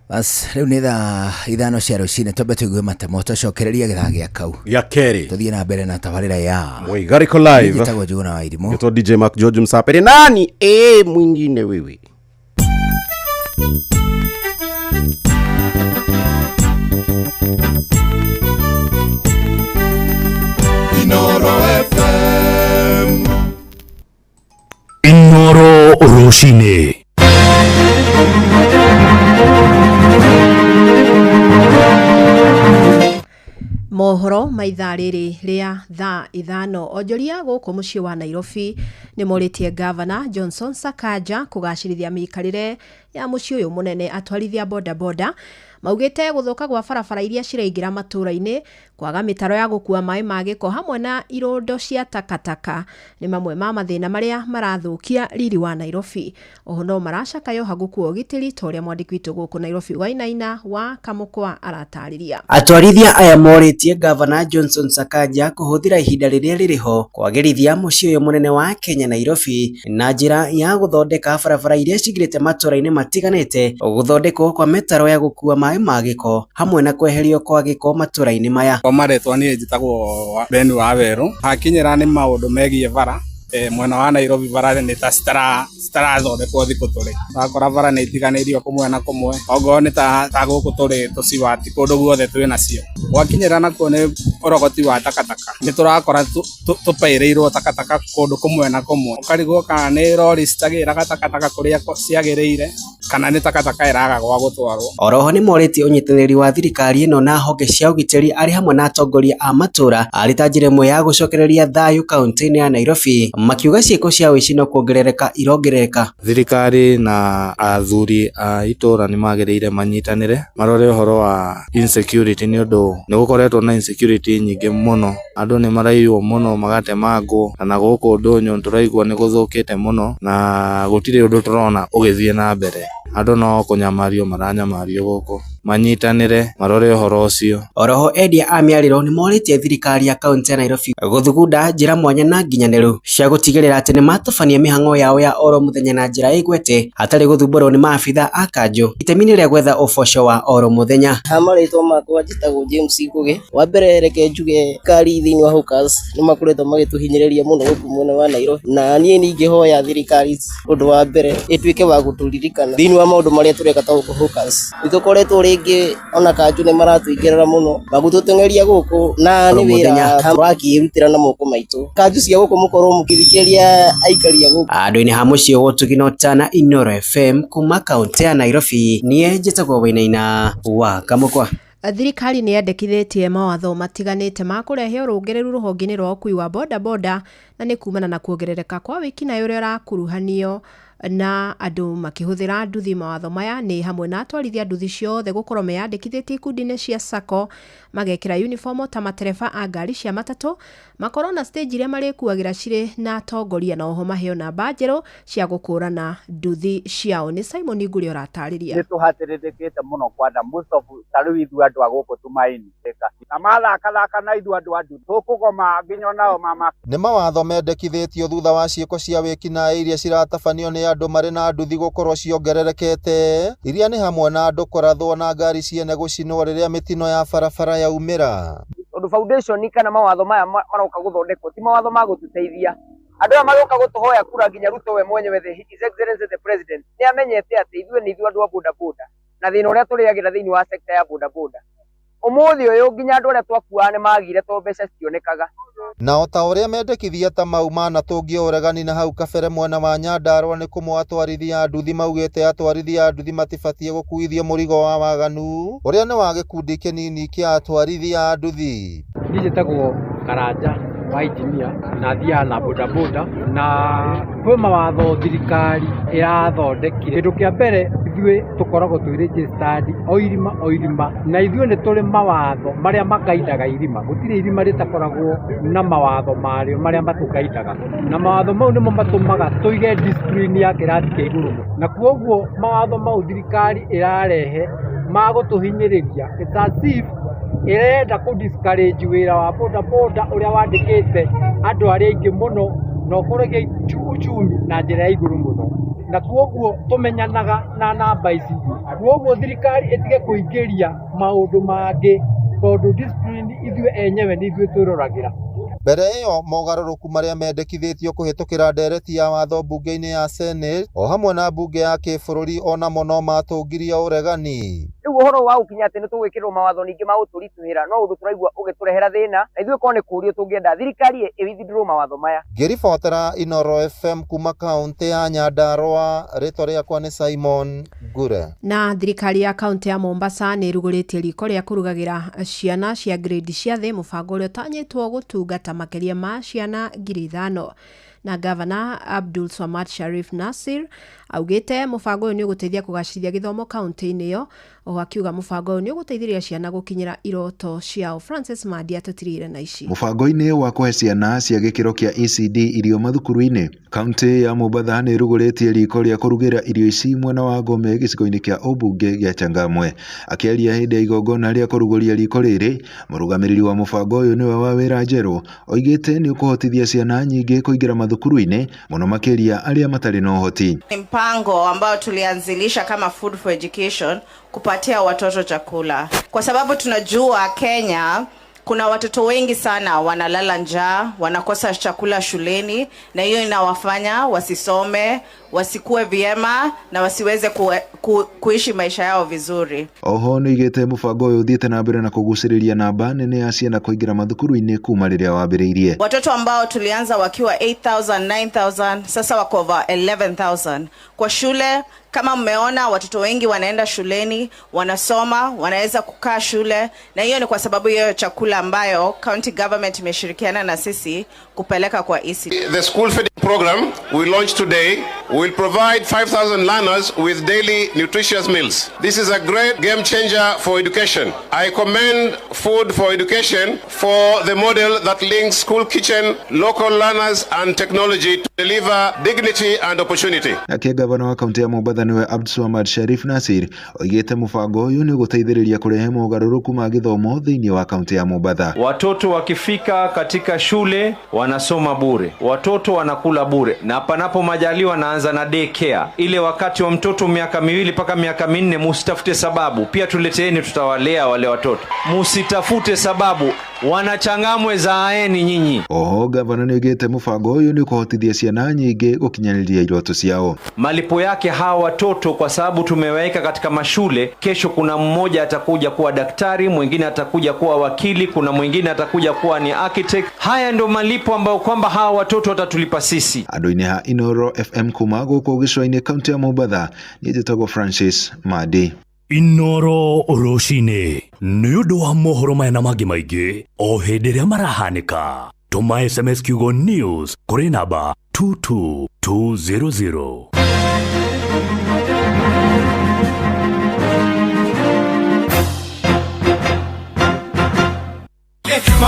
Bas, rĩu nĩ thaa 5 cia rũcinĩ, twambe tũigue matemo tũcokererie gĩthaa gĩa kau gĩa kerĩ, tũthiĩ na mbere na tabarĩra ya Mwigariko Live. Njĩtagwo Njuguna wa Irimũ. Ngetwo DJ Mark George Msapere. Nani mwingine wewe? Inoro FM. Inoro rũcinĩ. Mohoro ma ithaa rĩrĩ rĩa thaa 5. Onjoria gũkũ mũciĩ wa Nairobi nĩ morĩtie Gavana Johnson Sakaja kũgacĩrithia mĩikarĩre ya mũciĩ ũyũ mũnene. Atwarithia boda boda maugĩte gũthũka gwa barabara iria ciraingĩra matũũra-inĩ, kwaga mĩtaro ya gũkua maĩ ma gĩko hamwe na irondo cia takataka nĩ mamwe ma mathĩna marĩa marathũkia riri wa Nairobi. Oho no maracakayo hagũkua ũgitĩri ta ũrĩa mwandĩki witũ gũkũ Nairobi Wainaina wa Kamũkwa aratarĩria. Atwarithia aya morĩtie Gavana Johnson Sakaja kũhũthĩra ihinda rĩrĩa rĩrĩ ho kwagĩrithia mũciĩ ũyũ mũnene wa Kenya Nairobi na njĩra ya gũthondeka barabara iria cingĩrĩte matũũra-inĩ matiganĩte, gũthondekwo kwa mĩtaro ya gũkua maĩ ma gĩko hamwe na kweherio kwa gĩko matũũra-inĩ maya. Kwa marĩtwa niĩ njĩtagwo Ben wa Werũ. Hakinyĩra nĩ maũndũ megiĩ bara, mwena wa Nairobi bara nĩ ta citarathondekwo thikũ tũrĩ. Ũrakora bara nĩ itiganĩirio kũmwe na kũmwe, ongorwo nĩ ta gũkũ tũrĩ tũciwati kũndũ guothe twĩ nacio. Gwakinyĩra nakuo nĩ ũrogoti wa takataka, nĩ tũrakora tũpairĩirwo takataka kũndũ kũmwe na kũmwe, ũkarigwo kana nĩ rori citagĩraga takataka kũrĩa ciagĩrĩire kana nĩ takataka ĩraga gwa gũtwarwo. Oroho nĩ morĩtie ũnyitanĩri wa thirikari ĩno na honge cia ũgitĩri arĩ hamwe na atongoria a matũũra arĩ ta njĩra ĩmwe ya gũcokereria thayũ kaunti-inĩ ya Nairobi, makiuga ciĩko cia ũici no kuongerereka irongerereka. Thirikari na athuri a itũra nĩ magĩrĩire manyitanĩre marore ũhoro wa insecurity nĩ ũndũ nĩ gũkoretwo na insecurity nyingĩ mũno, andũ nĩ maraiywo mũno magatemangwo, na gũkũ ndũnyũ tũraigua nĩ gũthũkĩte mũno na gũtirĩ ũndũ tũrona ũgĩthiĩ na mbere. Andũ no kũnyamario maranyamario gũkũ, manyitanĩre marore ũhoro ũcio. Oroho endia a mĩarĩro nĩ morĩtie thirikari ya kaunti ya Nairobi gũthugunda njĩra mwanya na nginyanĩru cia gũtigĩrĩra atĩ nĩ matabania mĩhang'o yao ya oro mũthenya na njĩra ĩgwete hatarĩ gũthumbũrwo nĩ maabitha a kanjũ itemi-inĩ rĩa gwetha ũboco wa oro mũthenya. Ha marĩtwa makwa njĩtagwo James Ngugi. Wa mbere reke njuge kari thĩinĩ wa hawkers nĩ makoretwo magĩtũhinyĩrĩria mũno gũkũ mwena wa Nairobi, na niĩ ningĩhoya thirikari ũndũ wa mbere ĩtuĩke wa gũtũririkana thĩinĩ wa maũndũ marĩa tũreka ta gũkũ hawkers. Nĩ tũkoretwo rĩngĩ ona kanjũ nĩ maratũingĩrĩra mũno magũtũteng'eria gũkũ na nĩ wĩra tũrakĩrutĩra na moko maitũ. Kanjũ cia gũkũ mũkorwo mũkĩthikĩrĩria aikari a gũkũ. Andũ-inĩ ha mũciĩ gũtugino Tana Inoro FM kuma kaunti ya Nairobi, niĩ njĩtagwo Wainaina wa Kamũkwa. Thirikari nĩ yandĩkithĩtie mawatho matiganĩte ma kũrehe ũrũngĩrĩru rũhonge-inĩ rwa ũkui wa bodaboda na nĩ kumana na kuongerereka kwa wĩkinaĩ ũrĩa ũrakuruhanio na andũ makĩhũthĩra nduthi. Mawatho maya nĩ hamwe na atwarithia nduthi ciothe gũkorwo meyandĩkithĩtie ikundi-inĩ cia sacco, magekĩra uniform ta matereba a ngari cia matatũ, makorwo na stage iria marĩkuagĩra cirĩ na atongoria, na oho maheo namba njerũ cia gũkũrana nduthi ciao. Nĩ Simon Ngũrĩ ũratarĩria. Nĩ tũhatĩrĩrĩkĩte mũno kwanda most of ta rĩu ithuĩ andũ a gũkũ Tumaini na mathakathaka na ithuĩ andũ a nduthi tũkũgoma nginya nao mama. Nĩ mawatho mendekithĩtio thutha wa ciĩko cia wĩkinaĩ iria ciratabanio nĩ andũ marĩ na nduthi gũkorwo ciongererekete, iria nĩ hamwe na andũ kũrathwo na ngari ciene gũcinwo rĩrĩa mĩtino ya barabara yaumĩra. Tondu foundation kana mawatho maya maroka guthondekwo ti mawatho ma gututeithia. Andũ aya maroka gũtũhoya kura nginya Ruto we mwenyewe, the His Excellency the President, nĩ amenyete atĩ ithuĩ nĩ ithuĩ andũ a boda boda na thĩna ũrĩa tũrĩagĩra thĩinĩ wa sector ya boda boda. Ũmũthĩ ũyũ nginya andũ arĩa twakuaga nĩ magire tondũ mbeca citionekaga. Na o ta ũrĩa mendekithia ta mau manatũngio ũregani na hau kabere mwena wa Nyandarua nĩ kũmwe atwarithia a nduthi maugĩte atwarithia a nduthi matibatiĩ gũkuithio mũrigo wa waganu ũrĩa nĩ wa gĩkundi kĩnini kĩa atwarithia a nduthi. Niĩ njĩtagwo Karanja wa engineer na thiaga na bodaboda na kwĩ mawatho thirikari ĩrathondekire. Kĩndũ kĩa mbere ithuĩ tũkoragwo twĩ registered o irima o irima, na ithuĩ nĩ tũrĩ mawatho marĩa makaindaga irima. Gũtirĩ irima rĩtakoragwo na mawatho marĩo marĩa matũkaindaga, na mawatho mau nĩmo matũmaga tũige discipline ya kĩrathi kĩa igũrũ mũno, na kwoguo mawatho mau thirikari ĩrarehe magũtũhinyĩrĩria, it's as if ĩrenda kũ discourage wĩra wa boda boda ũrĩa wandĩkĩte andũ arĩa aingĩ mũno na ũkũragia uchumi na njĩra ya igũrũ mũno, na kwoguo tũmenyanaga na namba ici. Kwoguo thirikari ĩtige kũingĩria maũndũ mangĩ tondũ discipline ithuĩ enyewe nĩ ithuĩ twĩroragĩra. Mbere ĩyo mogarũrũku marĩa mendekithĩtio kũhĩtũkĩra ndereti ya watho mbunge-inĩ ya Senate o hamwe na mbunge ya kĩbũrũri onamo no matũngirie ũregani. Rĩu ũhoro wa gũkinya atĩ nĩ tũgwĩkĩrwo mawatho ningĩ ma gũtũritũhĩra no ũndũ tũraigua ũgĩtũrehera thĩna, na ithuĩ korwo nĩ kũũrio tũngĩenda thirikari ĩ withdraw mawatho maya. Ngĩribotera Inoro FM kuma kaũntĩ ya Nyandarua, rĩtwa rĩakwa nĩ Simon Ngure. Na thirikari ya kaunti ya Mombasa nĩ ĩrugũrĩtie riko rĩa kũrugagĩra ciana cia grade cia thĩ, mũbango ũrĩa ũtanyĩtwo gũtungata makĩria ma ciana 5,000. Na gavana Abdul Swamad Sharif Nasir augĩte mũbango ũyũ nĩ ũgũteithia kũgacĩrithia gĩthomo kaunti-inĩ ĩyo, oho akiuga mũbango ũyũ nĩ ũgũteithĩrĩria ciana gũkinyĩra iroto ciao. Francis Mandi atũtirĩire na ici. Mũbango-inĩ wa kũhe ciana cia gĩkĩro kĩa ECD irio mathukuru-inĩ, kaunti ya Mombatha nĩ ĩrugũrĩtie riko rĩa kũrugĩra irio ici mwena wa Ngome gĩcigo-inĩ kĩa ũmbunge gĩa Changamwe. Akĩaria hĩndĩ ya igongona rĩa kũrugũria riko rĩrĩ, mũrũgamĩrĩri wa mũbango ũyũ nĩwe Wawĩra Njerũ oigĩte nĩ ũkũhotithia ciana nyingĩ kũingĩra mathukuru-inĩ mũno makĩria arĩa matarĩ na ũhoti. Ni mpango ambao tulianzilisha kama Food for Education kupatia watoto chakula, kwa sababu tunajua Kenya kuna watoto wengi sana wanalala njaa, wanakosa chakula shuleni, na hiyo inawafanya wasisome, wasikue vyema na wasiweze kuishi maisha yao vizuri. Oho nĩoigĩte mũbango ũyũ ũthiĩte na mbere na kũgucĩrĩria namba nene ya ciana kũingĩra mathukuru-inĩ kuma rĩrĩa wambĩrĩirie. Watoto ambao tulianza wakiwa 8,000, 9,000, sasa wako over 11,000 kwa shule. Kama mmeona watoto wengi wanaenda shuleni, wanasoma, wanaweza kukaa shule, na hiyo ni kwa sababu hiyo chakula ambayo county government imeshirikiana na sisi kupeleka kwa ECD. The school feeding program we launched today will provide 5,000 learners with daily nutritious meals. This is a great game changer for education. I commend Food for Education for the model that links school kitchen, local learners and technology to deliver dignity and opportunity. Nake gavana wa kaunti ya Mombatha nĩwe Abdulswamad Sharif Nasir oigĩte mũbango ũyũ nĩ ũgũteithĩrĩria kũrehe mogarũrũku ma gĩthomo thĩinĩ wa kaunti ya Mombatha. Watoto wakifika katika shule wanasoma bure, watoto wanakula bure, na panapo majaliwa naanza na daycare. Ile wakati wa mtoto miaka 2 mpaka miaka 4, musitafute sababu. Pia tuleteeni, tutawalea wale watoto. Musitafute sababu, wanachangamwe zaeni nyinyi. Oho gavana nĩoigĩte mũbango ũyũ nĩ ũkũhotithia ciana nyingĩ gũkinyanĩria iroto ciao. Malipo yake hawa watoto, kwa sababu tumeweka katika mashule, kesho kuna mmoja atakuja kuwa daktari, mwingine atakuja kuwa wakili, kuna mwingine atakuja kuwa ni architect. Haya ndio malipo ambayo kwamba hawa watoto watatulipa sisi. Andũ-inĩ ha Inoro FM kuma gũkũ gĩcũa-inĩ kaunti ya Mombatha, niĩ njĩtagwo Francis Madi. Inoro rũcinĩ nĩ ũndũ wa mohoro maya na mangĩ maingĩ o hĩndĩ ĩrĩa marahanĩka, tũma SMS kiugo news kũrĩ namba 22200.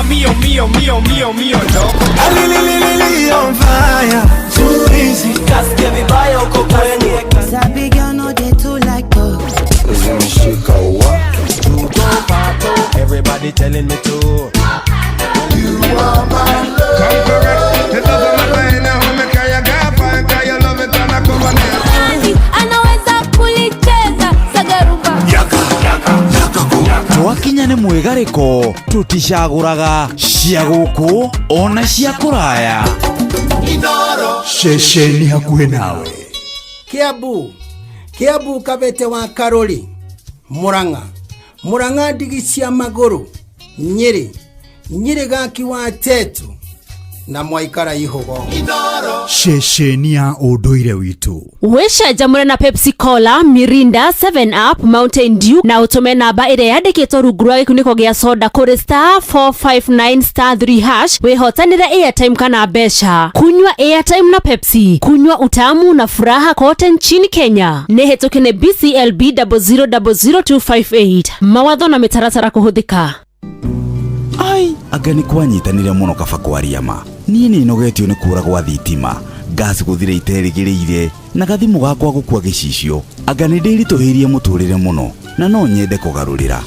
Mio, mio, mio, mio, mio, no. On fire. Too easy. Kasikia vibaya uko kwenye. Sabi girl no dey too like talk. Zimeshika wa. Everybody telling me to. You are my love. Come correct. It doesn't matter in a home, kaya gafa, kaya love it and I come on. Anaweza kulicheza sagarumba. Yaka, yaka, yaka. Twakinya nĩ mweri Mwĩgarĩko tũticagũraga cia gũkũ ona cia kũraya. Ceceni hakuhĩ nawe. Kiambu, Kiambu Kabete wa Karuri, Murang'a, Murang'a ndigi cia magũrũ, Nyĩrĩ, Nyĩrĩ gaki wa Tetu na Mwaikara Ihũgo. Ceceni ya ũndũire witũ. Wĩcanjamũre na Pepsi Cola, Mirinda, 7 Up, Mountain Dew na ũtũme namba ĩrĩa yandĩkĩtwo rungu rwa gĩkunĩko gĩa soda kũrĩ star 459 star 3 hash wĩhotanĩre airtime kana mbeca. Kunywa airtime na Pepsi, kunywa utamu na furaha kote nchini Kenya. Nĩ hĩtũke nĩ BCLB 0000258. Mawatho na mĩtaratara kũhũthĩka. Ai, anga nĩ kwanyitanire mũno kaba kwaria ma. Niĩ nĩ nogetio nĩ kũra gwa thitima, gas gũthira iterĩgĩrĩire, na gathimũ gakwa gũkua gĩcicio. Anga nĩ ndĩritũhĩirie mũtũrĩre mũno na no nyende kũgarũrĩra.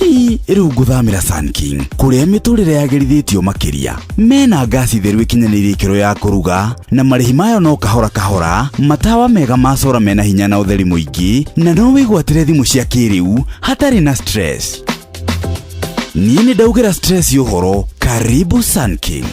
Ii, rĩu ngũthamĩra Sun King kũrĩa mĩtũrĩre yagĩrithĩtio makĩria. Mena ngasi theru ĩkinyanĩirie ikĩro ya kũruga na marĩhi mayo no kahora kahora, matawa mega ma sora mena hinya na ũtheri mũingĩ, na no wĩgwatĩre thimũ cia kĩrĩu hatarĩ na stress. Niĩ nĩ ndaugĩra stress ũhoro. Karibu Sun King.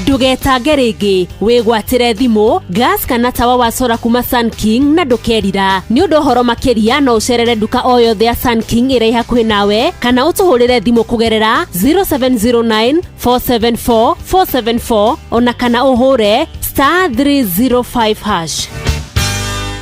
Ndũgetange rĩngĩ, wĩgwatĩre thimũ, gas kana tawa wa sora kuma Sun King na ndũkerira. Nĩ ũndũ ũhoro makĩria no ũcerere nduka o yothe ya Sun King ĩrĩa ĩ hakuhĩ nawe kana ũtũhũrĩre thimũ kũgerera 0709 474 474 ona kana ũhũre star 305 hash.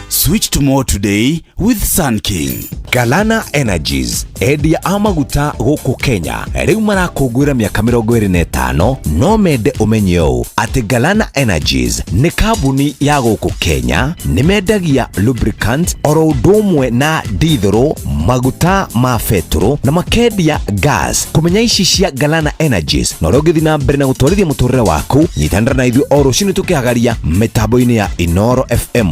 Switch to more today with Sun King. Galana Energies, endia a maguta gũkũ Kenya, rĩu marakũngũĩra mĩaka 25. No mende ũmenye ũũ atĩ Galana Energies nĩ kambuni ya gũkũ Kenya, nĩ mendagia lubricant oro ũndũ ũmwe na dithũrũ, maguta ma betũrũ na makendia gas. Kũmenya ici cia Galana Energies na ũrĩa ũngĩthiĩ na mbere na gũtwarithia mũtũrĩre waku, nyitanĩra na ithuĩ o rũcinĩ tũkĩhagaria mĩtambo-inĩ ya Inoro FM.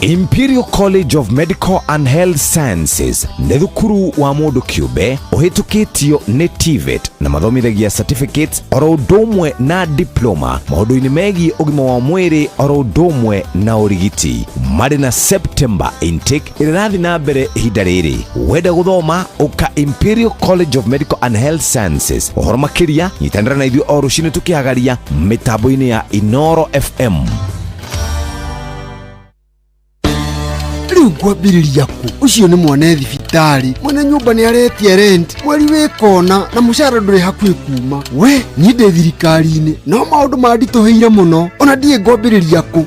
Imperial College of Medical and Health Sciences nĩ thukuru wa mũndũ kĩũmbe ũhĩtũkĩtio nĩ TVET na mathomithagia certificates oro ũndũ ũmwe na diploma maũndũ-inĩ megiĩ ũgima wa mwĩrĩ oro ũndũ ũmwe na ũrigiti. Marĩ na September intake ĩrĩa ĩrathiĩ na mbere ihinda rĩrĩ. Wenda gũthoma, ũka Imperial College of Medical and Health Sciences. Ũhoro makĩria, nyitanĩra na ithuĩ o rũcinĩ tũkĩhagaria mĩtambo-inĩ ya Inoro FM. Rĩu ngwambĩrĩria kũ? Ũcio nĩ mwana thibitarĩ, mwene nyũmba nĩ aretia rent mweri wĩ kona, na mũcara ndũrĩ hakuhĩ kuma. We niĩ ndĩ thirikari-inĩ no maũndũ manditũhĩire mũno, ona ndiĩ ngwambĩrĩria kũ.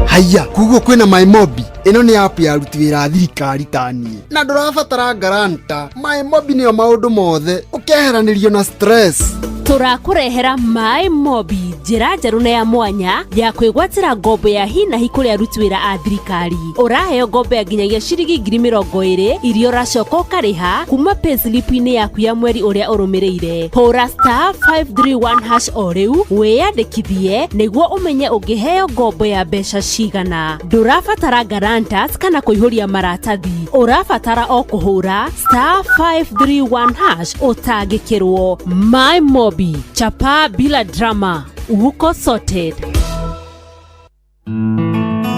Haiya, koguo kwĩna MyMobi. Ĩno nĩ app ya aruti wĩra a thirikari ta niĩ, na ndũrabatara guarantor. MyMobi nĩyo maũndũ mothe, ũkeheranĩrio na stress. Tũrakũrehera Maĩ Mobi, njĩra njerũ na ya mwanya ya kwĩgwatĩra ngombo ya hi na hi kũrĩ aruti wĩra a thirikari. Ũraheo ngombo ya nginyagia ciringi 20,000 iria ũracoka ũkarĩha kuma payslip-inĩ yaku ya mweri ũrĩa ũrũmĩrĩire. Hũra star 531 hash o rĩu wĩyandĩkithie nĩguo ũmenye ũngĩheo ngombo ya mbeca cigana. Ndũrabatara guarantors kana kũihũria maratathi, ũrabatara o kũhũra star 531 hash ũtangĩkĩrwo. My Mobi, chapa bila drama, uko sorted.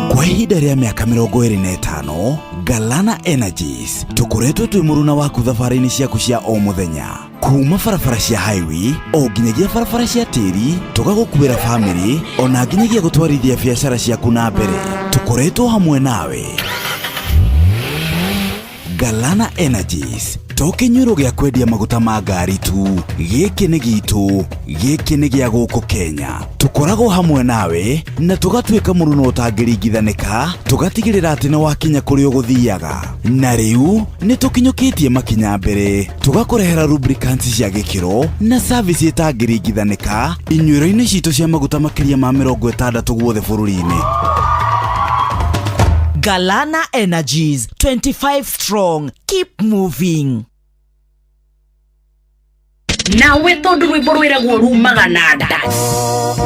Kwa ihinda rĩa mĩaka 25, Galana Energies tũkoretwo twĩ mũruna waku thabarĩ-inĩ ciaku cia o mũthenya, kuma barabara cia highway o nginyagia barabara cia tĩri, tũgagũkuĩra bamĩrĩ ona nginyagia gũtwarithia biacara ciaku na mbere. Tũkoretwo hamwe nawe. Galana Energies to kĩnyuĩro gĩa kwendia maguta ma ngari tu, gĩkĩ nĩ gitũ, gĩkĩ nĩ gĩa gũkũ Kenya. Tũkoragwo hamwe nawe na tũgatuĩka mũruno ũtangĩringithanĩka, tũgatigĩrĩra atĩ nĩ wakinya kũrĩa ũgũthiaga. Na rĩu nĩ tũkinyũkĩtie makinya mbere, tũgakũrehera lubricants cia gĩkĩro na service ĩtangĩringithanĩka inyuĩro-inĩ citũ cia maguta makĩria ma 60 guothe bũrũri-inĩ. Galana Energies, 25 strong. Keep moving. Nawe tondu rwimbo rwiragwo rumaga na nda,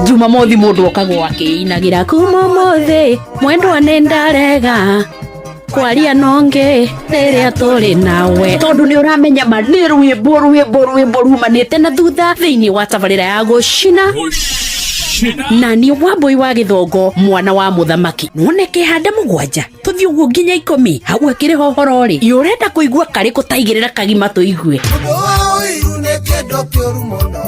Jumamothi mundu okagwo akiinagira kuma umuthi mwendwa nĩ ndarega kwaria nonge rĩrĩa tũrĩ nawe, tondu nĩ ũramenya ma nĩ rwĩmbo rwĩmbo rwĩmbo rumanĩte na thutha thĩinĩ wa tabarĩra ya gũcina. Na niĩ Wambũi wa Gĩthongo, mwana wa mũthamaki. None kĩhande 7 tũthiĩ ũguo nginya 10 hau akĩrĩ hohoro rĩ, ĩ ũrenda kũigua karĩkũ? Taigĩrĩra kagima tũigue. Ũiru nĩ kĩndũ kĩũru mũno,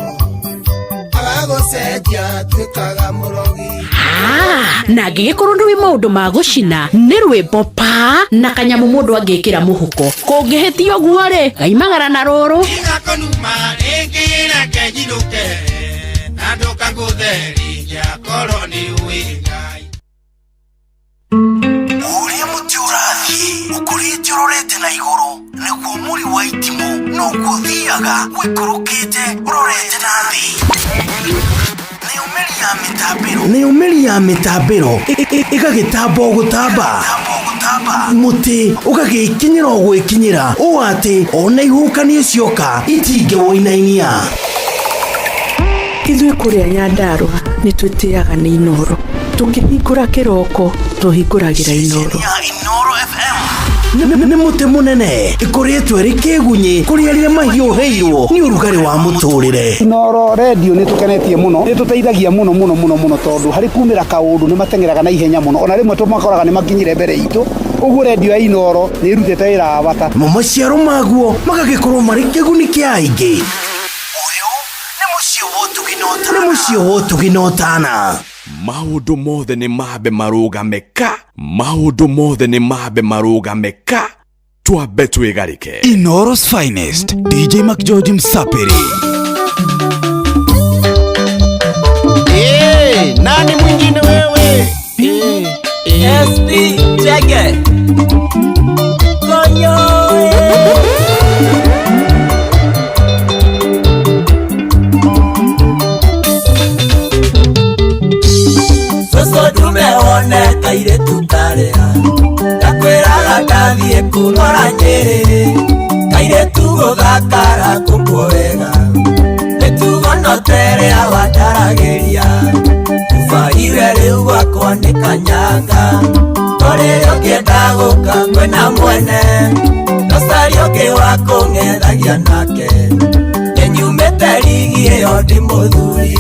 agagũcenjia tuĩkaga mũrogi. Ah, na angĩgĩkorwo nĩ wĩ maũndũ ma gũcina nĩ rwĩmbo pa na kanyamũ mũndũ angĩkĩra mũhuko, kũngĩhĩtia ũguo rĩ, gaimagara na rũrũ. Gakonuma rĩngĩ reke njinũke, na ndũkangũtheria korwo nĩ ũĩ Ngai. Ũrĩa mũtĩ ũrathiĩ ũkũrĩte ũrorete na igũrũ, nĩguo mũri wa itimũ noguo ũthiaga ũikũrũkĩte ũrorete na thĩ. Nayo mĩri ya mĩtambĩro ĩgagĩtamba o gũtamba, mũtĩ ũgagĩkinyĩra o gwĩkinyĩra, ũũ atĩ ona ihuhũkanio cioka itingĩwũinainia. Ithuĩ kũrĩa Nyandarũa nĩ twĩtĩaga nĩ Inooro. Tũkĩhingũra kĩroko tũhingũragĩra Inooro. Nĩ mũtĩ mũnene ĩkũrĩtwo ĩrĩ kĩgunyĩ kũrĩ arĩa mahiũhĩirwo nĩ ũrugarĩ wa mũtũrĩre. Inooro redio nĩ tũkenetie mũno, nĩ tũteithagia mũno mũno mũno mũno, tondũ harĩ kumĩra kaũndũ nĩ mateng'eraga na ihenya mũno, ona rĩmwe tũmakoraga nĩ makinyire mbere itũ. Ũguo redio ya Inooro nĩ ĩrutĩte wĩra wa bata. Mo maciaro maguo magagĩkorwo marĩ kĩguni kĩa aingĩ. Nĩ mũciĩ wa ũtugi na ũtana. Maũndũ mothe nĩ mambe marũgame ka, maũndũ mothe nĩ mambe marũgame ka, twambe twĩgarĩke. Inooro's finest, DJ McGeorge Msapiri. Eh, nani mwingine wewe? SP Chege Konyo. Soso dume one kairĩtu karĩa ndakwĩraga ndathiĩ kũrora Nyĩrĩ, kairĩtu gũthakara kũkuo wega, mĩtugo no terĩa wandaragĩria, ũbaire rĩu gwakwa nĩ kanyanga, torĩrĩ ũngĩenda gũka kwĩna mwene, nocaria ũngĩ wa kũng'ethagia nake, nĩnyumĩte rigi ĩyo ndĩ mũthuri.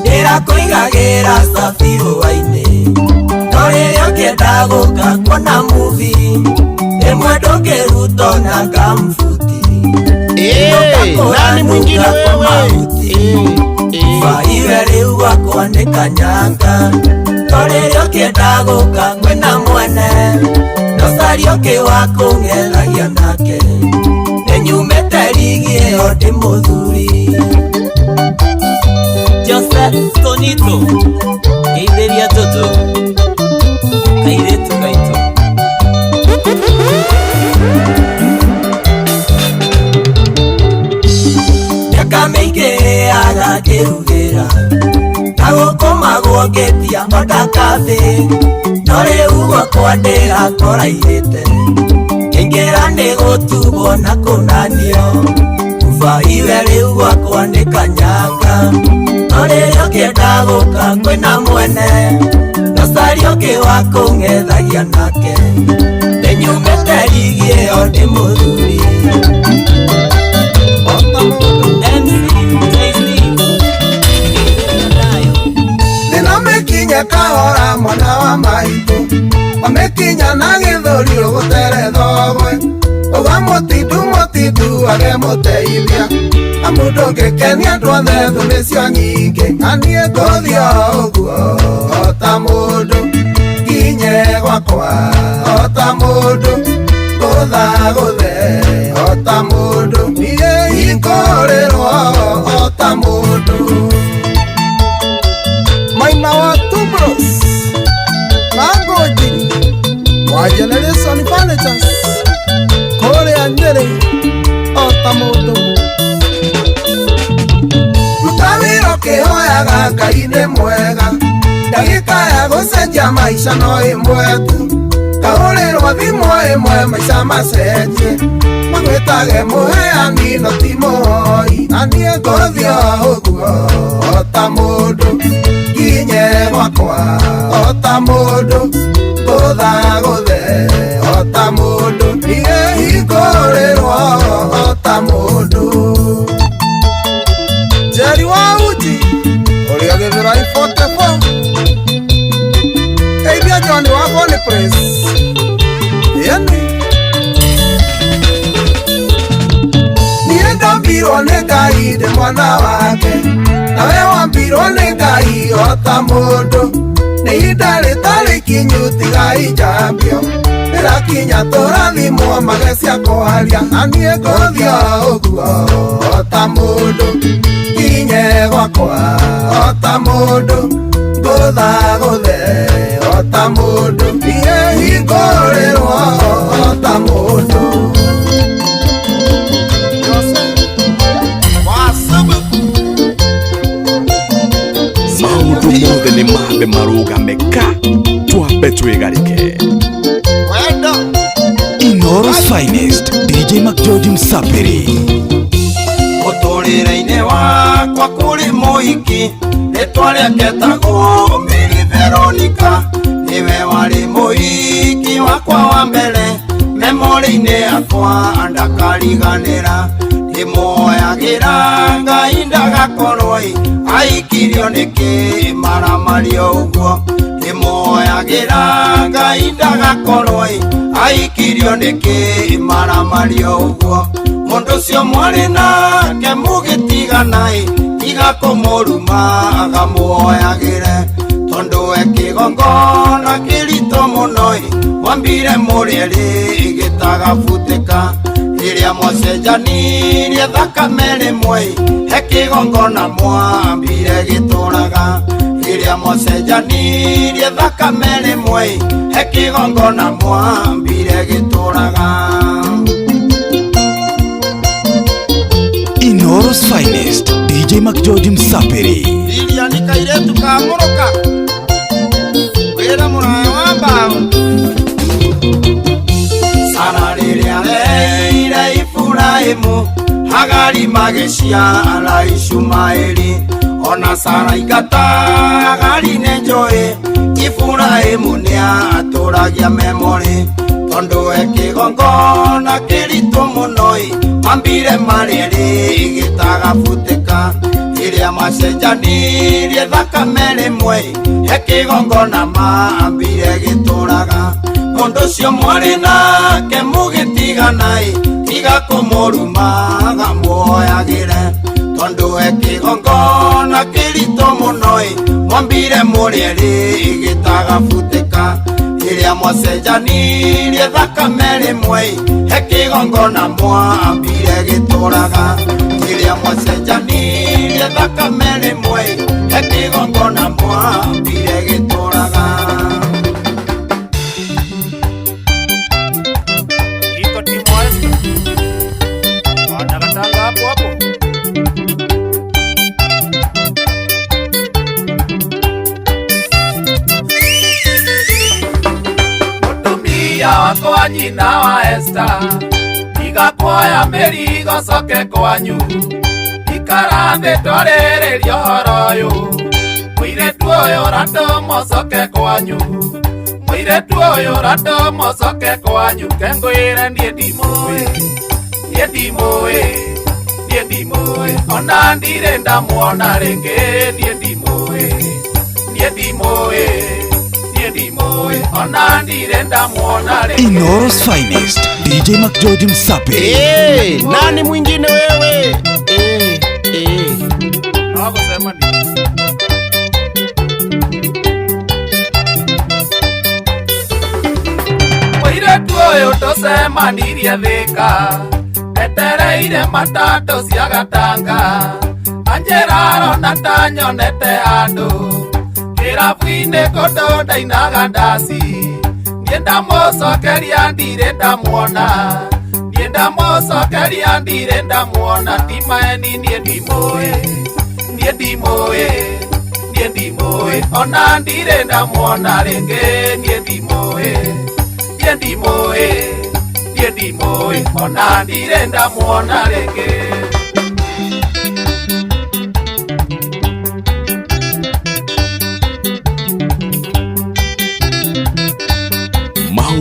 Ndĩrakũigagĩra cabi hwainĩ, no rĩrĩa ũngĩenda gũka kuona movie, rĩmwe ndũngĩrutwo na kambuti. Nani mwingine wewe? Baiwe rĩu gwakwa nĩ kanyanga, no rĩrĩa ũngĩenda gũka kwĩna mwene, nocaria ũngĩ wa kũng'ethagia nake, nĩnyumĩte rigi ĩyo ndĩ mũthuri. Joseph Tonito Geithĩria Jojo kairĩtu gaitũ. Mĩaka mĩingĩ agakĩrugĩra na gũkũmagwo ngĩtia onda kambĩ, no rĩu gwakwa ndĩrakoraihĩte, ngĩingĩra nĩ gũtugwo na kũnanio, ubaiwe rĩu gwakwa nĩ kanyanga, no rĩrĩa ũngĩenda gũka kwĩna mwene, nocaria ũngĩ wa kũng'ethagia nake, nĩnyumĩte rigi ĩyo ndĩ mũthuri. Nĩnomĩkinya kahora mwana wa maitũ, wamĩkinya na gĩthũri ũgũtere thogwe, ũga mũtindu mũtindu age mũteithia, amu ndũngĩkenia andũ othe thũ nĩcio nyingĩ, na niĩ ngũthiĩ o ũguo o ta mũndũ, nginye gwakwa o ta mũndũ, ngũthagũthe o ta mũndũ, niĩ hingũrĩrwo o ta mũndũ. Maina wa Tubros na Ngũnjiri wa Generation Furnitures kũrĩa Nyĩrĩ o ta mũndũ. Ruta wĩra ũkĩhoyaga Ngai nĩ mwega, ndagĩka ya gũcenjia maica no ĩmwe tu, kahũrĩrwo thimũ ĩmwe maica macenjie, magwĩtage mũheani no ti mũhoi, na niĩ ngũthiĩ o ũguo o ta mũndũ, nginye gwakwa Gwakwa o ta mũndũ ngũthagũthe o ta mũndũ niĩ hingũrĩrwo o ta mũndũ. Njeri wa uji ũrĩa gĩthũrai 44 Eithia John wa Bonny Prince yani niĩ ndambirwo nĩ Ngai ndĩ mwana wake nawe wambirwo nĩ Ngai o ta mũndũ nĩ ihinda rĩtarĩ ikinyu tiga injambio rĩrakinya tũrathimwo mage cia kwaria na niĩ ngũthiĩ o ũguo o ta mũndũ nginye gwakwa o ta mũndũ ngũthagũthe o ta mũndũ niĩ hingũrĩrwo o ta mũndũ. Maũndũ mothe nĩ mambe marũgame ka twambe twĩgarĩke. Inoro's finest DJ McGeorge Msapiri. Mũtũrĩre-inĩ wakwa kũrĩ mũhiki rĩtwa rĩake etagwo Mary Veronica nĩwe warĩ mũhiki wakwa wa mbere memorĩ-inĩ yakwa ndakariganĩra ndĩmuoyagĩra Ngai ndagakorwo aikirio nĩkĩ maramario ũguo ndĩmuoyagĩra Ngai ndagakorwo aikirio nĩkĩ maramario ũguo mũndũ ũcio mwarĩ nake mũgĩtigana-ĩ tiga kũmũruma agamuoyagĩre tondũ e kĩgongona kĩritũ mũno-ĩ wambire mũrĩ erĩ gĩtagabutĩka rĩrĩa mwacenjanirie thakame rĩmwe he kĩgongona mwambire gĩtũraga rĩrĩa mwacenjanirie thakame rĩmwe he kĩgongona mwambire gĩtũraga. Inoro's finest DJ McGeorge Msapiri. Iria nĩ kairĩtu ka mũrũka wĩra mũraya wa mbaũ Sara rĩrĩa areire Iburahĩmu Hagari magĩciara Ishumaeli ona Sara ingata Hagari nĩ njũĩ Iburahĩmu nĩatũragia memorĩ tondũ e kĩgongona kĩritũ mũno-ĩ mambire marĩ erĩ gĩtagabutĩka rĩrĩa macenjanirie thakame rĩmwe he kĩgongona mambire gĩtũraga mũndũ ũcio mwarĩ nake mũgĩtigana-ĩ tiga kũmũruma agamuoyagĩre tondũ e kĩgongona kĩritũ mũno-ĩ mwambire mũrĩ erĩ gĩtagabutĩka rĩrĩa mwacenjanirie thakame rĩmwe he kĩgongona mwambire gĩtũraga rĩrĩa mwacenjanirie thakame rĩmwe he kĩgongona mwambire gĩtũraga. Iko timu Esther wanakatanga hapo hapo. Mũtumia wakwa nyina wa Esther tiga kuoya mĩrigo coke kwanyu ikara thĩ twarĩrĩrie ũhoro ũyũ mũirĩtu ũyũ ũratũmwo coke kwanyu mũirĩtu ũyũ ũratũmwo coke kwanyu kengwĩre niĩ ndimũĩ niĩ ndimũĩ niĩ ndimũĩ ona ndirĩ ndamuona rĩngĩ niĩ ndimũĩ niĩ ndimũĩ niĩ ndimũĩ ona ndirĩ ndamuona rĩngĩ. Inoro's finest DJ McGeorge Msapiri. Hey, nani mwingine wewe? Hawakusema ni mũirĩtu ũyũ tũcemanirie Thĩka etereire matatũ cia gatanga anjĩra arona ta nyonete andũ kĩrabu-inĩ kũndũ ndainaga ndaci niĩ ndamũcokeria ndirĩ ndamuona niĩ ndamũcokeria ndirĩ ndamuona ti maeni niĩ ndimũĩ niĩ ndimũĩ niĩ ndimũĩ ona ndirĩ ndamuona rĩngĩ niĩ ndimũĩ niĩ ndimũĩ niĩ ndimũĩ ona ndirĩ ndamuona rĩngĩ.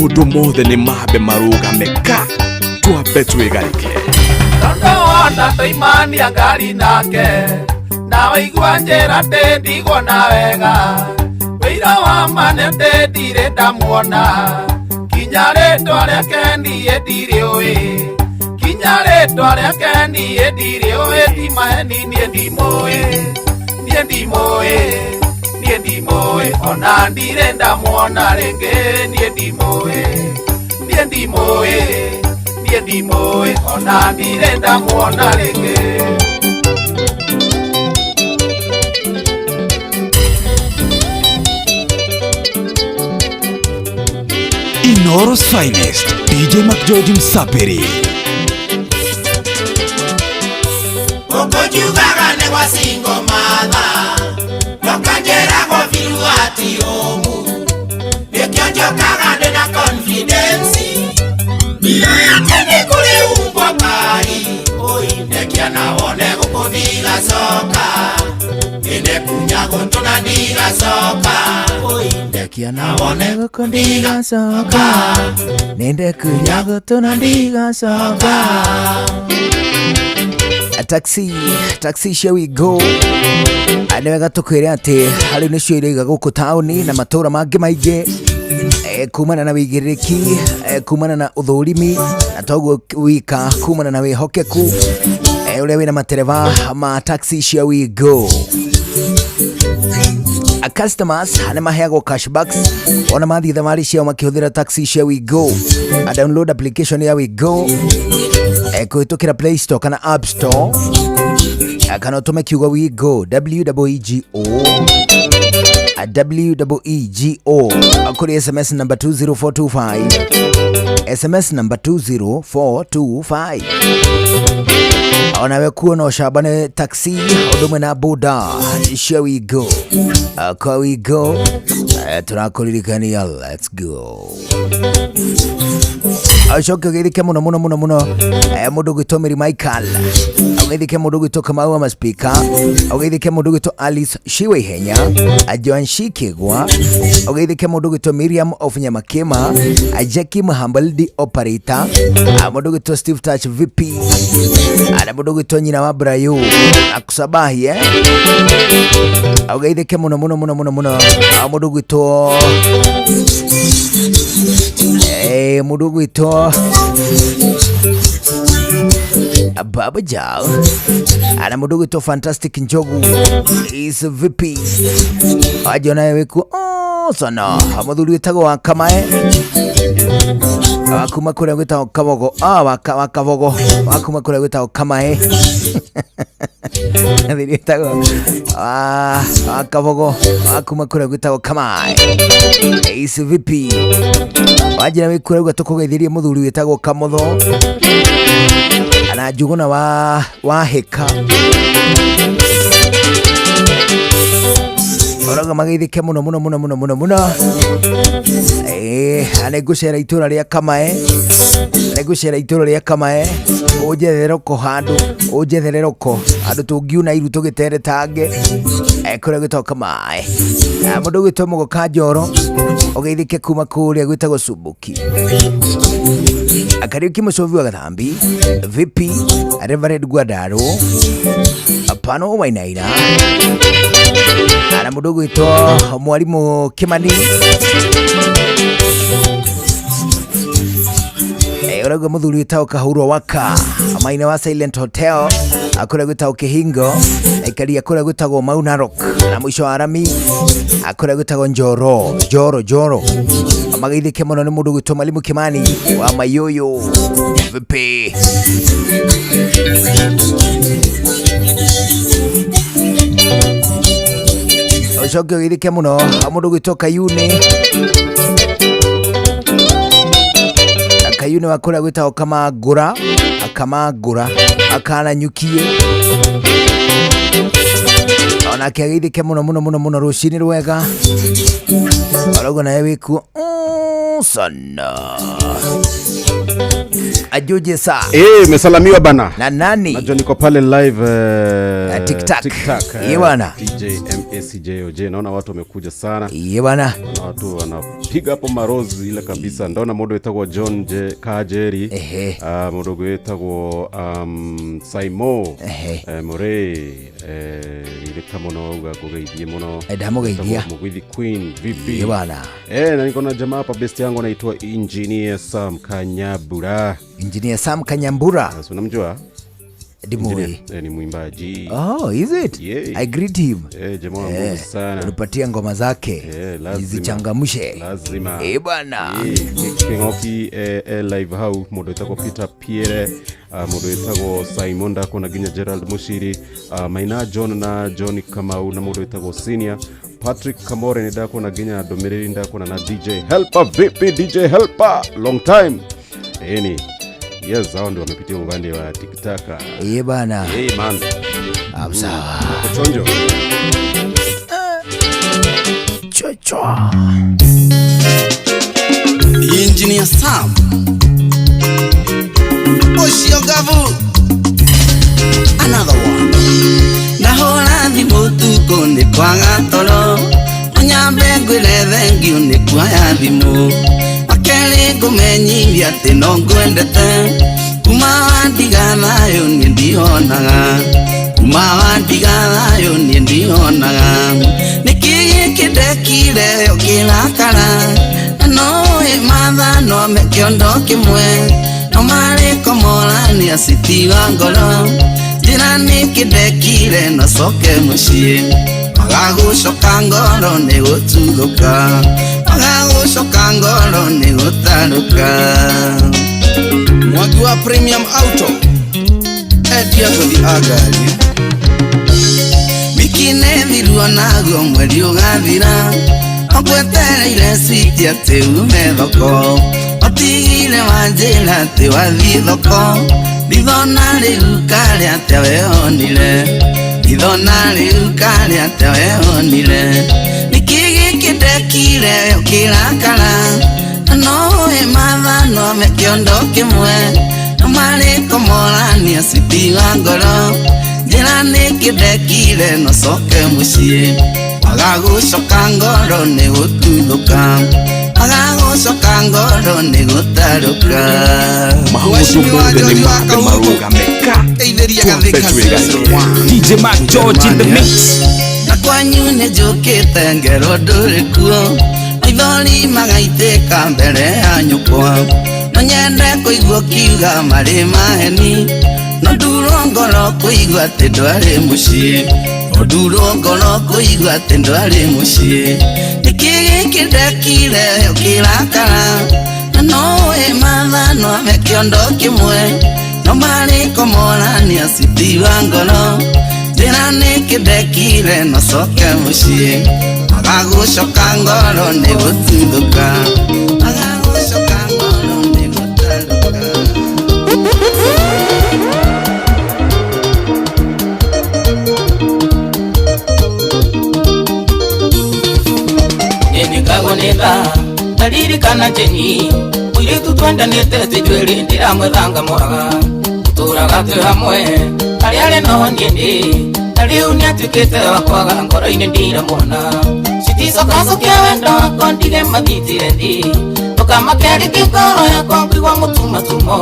Maũndũ mothe nĩ mambe marũgame ka twambe twĩgarĩke. Tondũ wona tũimania ngari nake na waigua njĩra ndĩ ndigwona wega wĩira wa ma nĩ atĩ ndirĩ ndamuona kinya rĩtwa rĩake niĩ ndirĩũĩ kinya rĩtwa rĩake niĩ ndirĩũĩ ti maheni niĩ ndimũĩ niĩ ndimũĩ niĩ ndimũĩ ona ndirĩ ndamuona rĩngĩ niĩ ndimũĩ niĩ ndimũĩ niĩ ndimũĩ ona ndirĩ ndamuona rĩngĩ. Inoro's finest DJ McGeorge Msapiri. Ũkũnjugaga nĩ gwa single mother Ndũkanjĩragwo biũ atĩ ũmu Nĩkĩo njũkaga ndĩna confidence Ndiroĩ atĩ nĩ kũrĩ umbwa kari Oi ndekia na wone gũkũ ndigacoka Nĩndekunya gũtũ na ndigacoka Oi ndekia na wone gũkũ ndigacoka Nĩndekunya gũtũ na ndigacoka. Taxi, taxi, here we go. Nĩ wega tũkwĩre atĩ harĩ nĩcio iroiga gũkũ taũni na matũra mangĩ maingĩ kumana na wĩigĩrĩrĩki, kumana na ũthũrimi na toguo wika kumana na wĩhokeku ũrĩa wĩna matereba ma taxi here we go. Customers nĩ maheagwo cashbacks ona mathiĩ thabarĩ ciao makĩhũthĩra taxi here we go. A download application ya we go kũhĩtũkĩra Play Store kana App Store, kana ũtũme kiugo we go WEEGO WEEGO kũrĩ SMS number 20425, SMS number 20425. Onawe kuona ũcamba nĩ taxi ũndũ ũmwe na boda. Here we go. Kwa we go, tũrakũririkania let's go. Acoke ũgeithĩke mũno mũno mũno mũno mũndũ ũgwĩtwo Mary Michael, ũgeithĩke mũndũ ũgwĩtwo Kamau wa Maspika, ũgeithĩke mũndũ ũgwĩtwo Alice Shiwa Ihenya, Joan Shikigwa, ũgeithĩke mũndũ ũgwĩtwo Miriam of Nyamakema, Jackie Muhambaldi operator, mũndũ ũgwĩtwo Steve Touch VP, na mũndũ ũgwĩtwo nyina wa Brayo akusabahi ũgeithĩke mũno mũno mũno mũno mũno mũndũ ũgwĩtwo mũndũ ũgwĩtwo Baba Jao ana mũndũ ũgwĩtwo Fantastic Njogu is VP ajo nawe wĩkuo sana mũthuri wĩtagwo wa Kamae wa kuma kũrĩa gwĩtagwo Kabogo, wa Kabogo wa kuma kũrĩa gwĩtagwo Kamae mũthuri wĩtagwo wa Kabogo wa kuma kũrĩa gwĩtagwo Kamae is VP wanjĩra wĩkuo rauga tũkũgeithĩrie mũthuri wĩtagwo Kamotho na Njuguna wa Hĩka ũrauga mageithĩke mũno mũno mũno mũno mũno mũno. Nĩ ngũcera itũra rĩa Kamae, nĩ ngũcera itũra rĩa Kamae ũnjethere roko handũ, ũnjethere roko handũ tũngiuna iru tũgĩteretange kũrĩa gwĩtagwo Kamae. Mũndũ ũgwĩtwo Mũgoka Njoro ũgeithĩke kuma kũrĩa gwĩtagwo Subuki. Kariuki Mũcovi wa Gathambi VP Reverend Gwadaro Pano Wainaina na mũndũ ũgwĩtwo Mwarimũ Kimani ũrauga mũthuri wĩtagwo Kahurwo Waka maina wa Silent Hotel kũrĩa gwĩtagwo Kĩhingo aikaria kũrĩa gwĩtagwo Mau Narok na mũico wa Rami kũrĩa gwĩtagwo Njoro Njoro Njoro mageithĩke mũno nĩ mũndũ ũgwĩtwo Mwalimu Kimani wa Mayoyo VP. Ũcoke ũgeithĩke mũno mũndũ ũgwĩtwo Kayune Kayune wa kũrĩa gwĩtagwo Kamangũra Kamangũra akananyukie onake ageithĩke mũno mũno mũno mũno rũcinĩ rwega ũrauga nawe wĩkuo sana. Ajoje saa. Mesalamiwa bana. Na nani? Najua niko pale live TikTok. TikTok, Ye bwana. DJ MACJOJ. Naona watu wamekuja sana. Ye bwana. Naona watu wanapiga hapo marozi ile kabisa. Ndona mundu wetagwo John J Kajeri. Mundu wetagwo Saimo. Murray ririka muno uga ngugeithie muno. Ndamugeithia. Wetagwo Mugwithi Queen VP. Ye bwana. Na niko na jamaa hapa best yangu anaitwa Engineer Sam Kanyabura. Engineer Sam Kanyambura. Sasa unamjua? Ndimui. Engineer, ni mwimbaji. Oh, is it? Yeah. I greet him. Jamaa wa nguvu sana. Unipatie ngoma zake. Lazima. Nizichangamshe. Lazima. Bwana. King'oki live hau mundu wetagwo Peter Pierre, mundu wetagwo Simon Ndako na nginya Gerald Mushiri, Maina John na John Kamau na mundu wetagwo Senior Patrick Kamore ni ndakona nginya ndumiriri ndakona na DJ Helper. Vipi DJ Helper, long time. Eni yes, hao ndio wamepitia upande wa TikTok. Bana. Hey man. Sawa. Chonjo. Chocho. Engineer Sam Oshiogavu. Another one. Ndahũra thimũ tukũ nĩ kwaga toro, nyambe ngwĩre thengiũ nĩ kuoya thimũ. Wakerĩ ngũmenyithia atĩ no ngwendete, kuma wandiga thayũ niĩ ndionaga, kuma wandiga thayũ niĩ ndionaga. Nĩkĩ gĩkĩ ndekire ũkĩrakara, na noĩ mathano me kĩondo kĩmwe, no marĩ komorania citiga ngoro. Njĩra nĩkĩ ndekire no coke mũciĩ, magagũcoka ngoro nĩ gũtuthũka, magagũcoka ngoro nĩ gũtarũka. Mwangi wa Premium Auto endia ngũthi a ngari. Wiki nĩ thiru onaguo mweri ũgathira, ũgwetereire citi atĩ ume thoko, ũtigire wanjĩra atĩ wathiĩ thoko. Ndithona rĩu karĩa atĩa weyonire, ndithona rĩu karĩa atĩa weyonire. Nĩkĩ gĩkĩ ndekire ũkĩrakara, na noĩ mathano me kĩondo kĩmwe, no marĩ komorania citiga ngoro. Njĩra nĩkĩ ndekire no coke mũciĩ, magagũcoka ngoro nĩ gũtuthũka, magagũcoka ngoro nĩ gũtarũka. Maũndũ mothe nĩ mambe marũgame ka twambe twĩgarĩke. DJ Mark George in the mix. Na kwanyu nĩ njũkĩte ngero ndũrĩ kuo, maithori magaitĩka mbere ya nyũkwa. No nyende kũigua ũkiuga marĩ maheni, no ndurwo ngoro kũigua atĩ ndwarĩ mũciĩ, no ndurwo ngoro kũigua atĩ ndwarĩ mũciĩ. Nĩkĩ gĩkĩ ndekire ũkĩrakara, na noĩ mathano me kĩondo kĩmwe, no marĩ komorania citiga ngoro. Njĩra nĩkĩ ndekire no coke mũciĩ, magagũcoka ngoro nĩ gũtuthũka, magagũcoka ngoro nĩ gũtarũka. Nĩnĩkagonetha ndaririkana Jeni, mũirĩtu twendanĩte twĩ twĩrĩ ndĩramwethanga mwaga, tũtũraga twĩ hamwe harĩa arĩ noho niĩ ndĩ, na rĩu nĩatuĩkĩte wa kwaga ngoro-inĩ ndiramwona. Citicokacokia wendo wakwa ndige mathitire thĩ, ndũkamake rĩngĩ ngoro yakwa ngũigua mũtumatumo,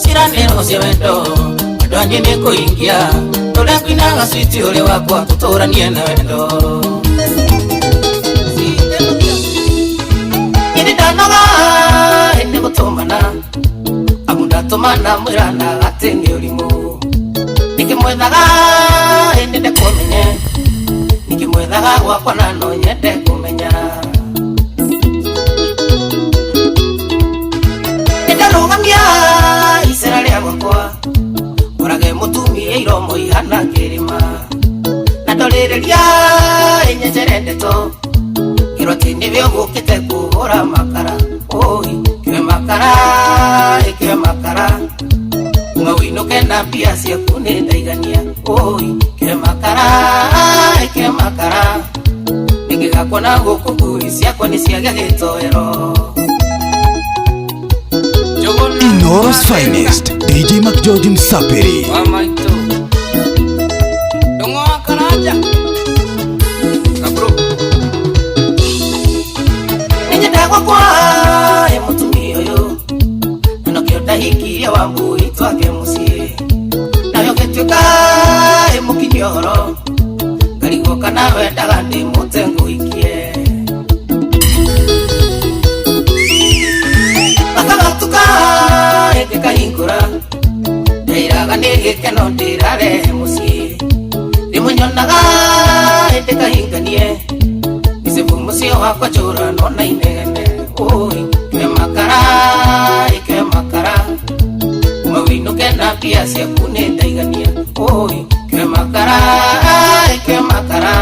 ciranĩro cia wendo andũ angĩ nĩ kũingia, tũrĩa ngũinaga switi ũrĩ wakwa tũtũranie na wendo. Nĩ ndanoga nĩ gũtũmana, amu ndatũmana mwĩrana atĩ nĩ ũrimũ. Nĩkĩmwethaga nyende kũmenye, nĩkĩmwethaga gwakwa na no nyende kũmenya. Nĩndarũgamia icera rĩa gwakwa, ngorage mũtumia iromo ihana kĩrĩma, na ndorĩrĩria ĩnyenjere ndeto, ngĩrwo atĩ nĩwe ũgũkĩte kũgũra makara. Oi, kĩwe makara, ĩkĩwe makara, uma wĩinũke na mbia ciaku nĩ ndaigania. Oi, kĩwe makara, ĩkĩwe makara, nĩngĩgakuona gũkũ ngui ciakwa nĩ ciagĩa gĩtoero. Inooro's finest DJ Mark George Msapiri. Wa maitũ. Gwakwa ĩ mũtumia ũyũ na nokĩo ndahikirie wa mbui twake mũciĩ nayo gĩtuĩka ĩ mũkinyia ũhoro ngarigwo kana wendaga ndĩmũte ngũikie Bakagatuka ĩngĩkahingũra ndairaga nĩ gĩkeno ndĩrarehe mũciĩ rĩmwe nyonaga ĩndĩ kahinganie mĩcebu mũciĩ wakwa njũrano na inegene oi ke makara ke makara uma wĩinũke na mbia ciaku nĩ ndaigania oi ke makara ke makara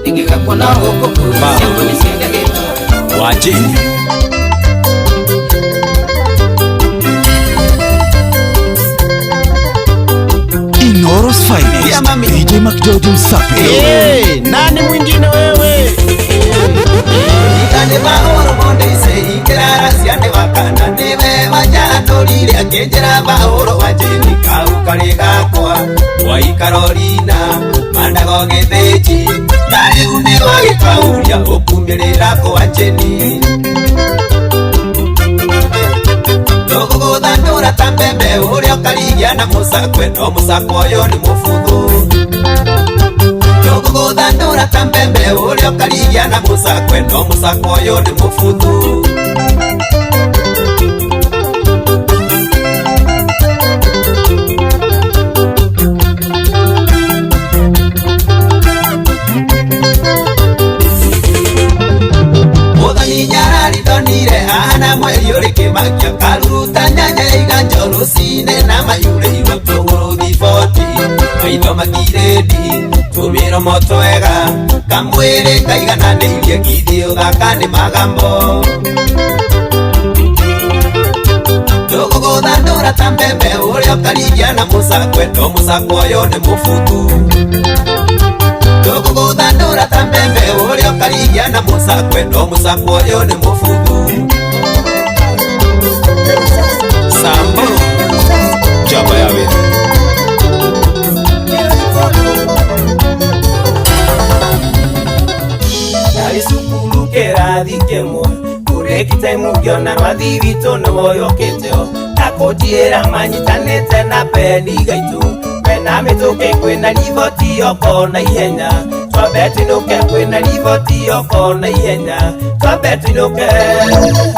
ingĩgakuona gũkũ ciaku nĩ ciendagĩtwo Wajini Inoros Finest DJ McGeorge Msapi. Hey, nani mwingine wewe? Ikane mahoro monde ise ikirara ciane wakana niwe wajatũrire akĩnjĩra mahũro wanjĩni kau karĩ gakwa waikarorina mandago gĩthĩnji na rĩu nĩ wagĩkauria ũkumĩrĩra kwanjĩni ndũgũgũthandũra ta mbembe ũrĩa ũkarigia na mũcakwe no mũcakwe ũyũ nĩ mũbuthu ndũgũgũthandũra ta mbembe ũrĩa ũkarigia na mũcakwe no mũcakwe ũyũ nĩ mũbuthu Mũthoni nyarari ndonire ahana mweri ũrĩ kĩmakia karuruta nyanya iganjo rũcinĩ na mayurĩirwo tũgũrũ thiboti maitho makirĩndi tũmĩromo twega kamwĩrĩ kaigananĩirie githĩ ũthaka nĩ magambo ndũgũgũthandũra ta mbembe ũrĩa ũkarigia na mũcakwe no mũcakwe ũyũ nĩ mũbuthu ndũgũgũthandũra ta mbembe ũrĩa ũkarigia na mũcakwe no mũcakwe ũyũ nĩ mũbuthu Samburu Jaba ya wĩra Ndarĩ cukuru kĩrathi kĩmwe kũrĩki time ngĩona rwathi witũ nĩwoyũkĩte ndakũnjĩra manyitanĩte na peni gaitũ mena mĩtũkĩ kwĩna riboti yoko na ihenya twambe twinũke kwĩna riboti yoko na ihenya twambe twinũke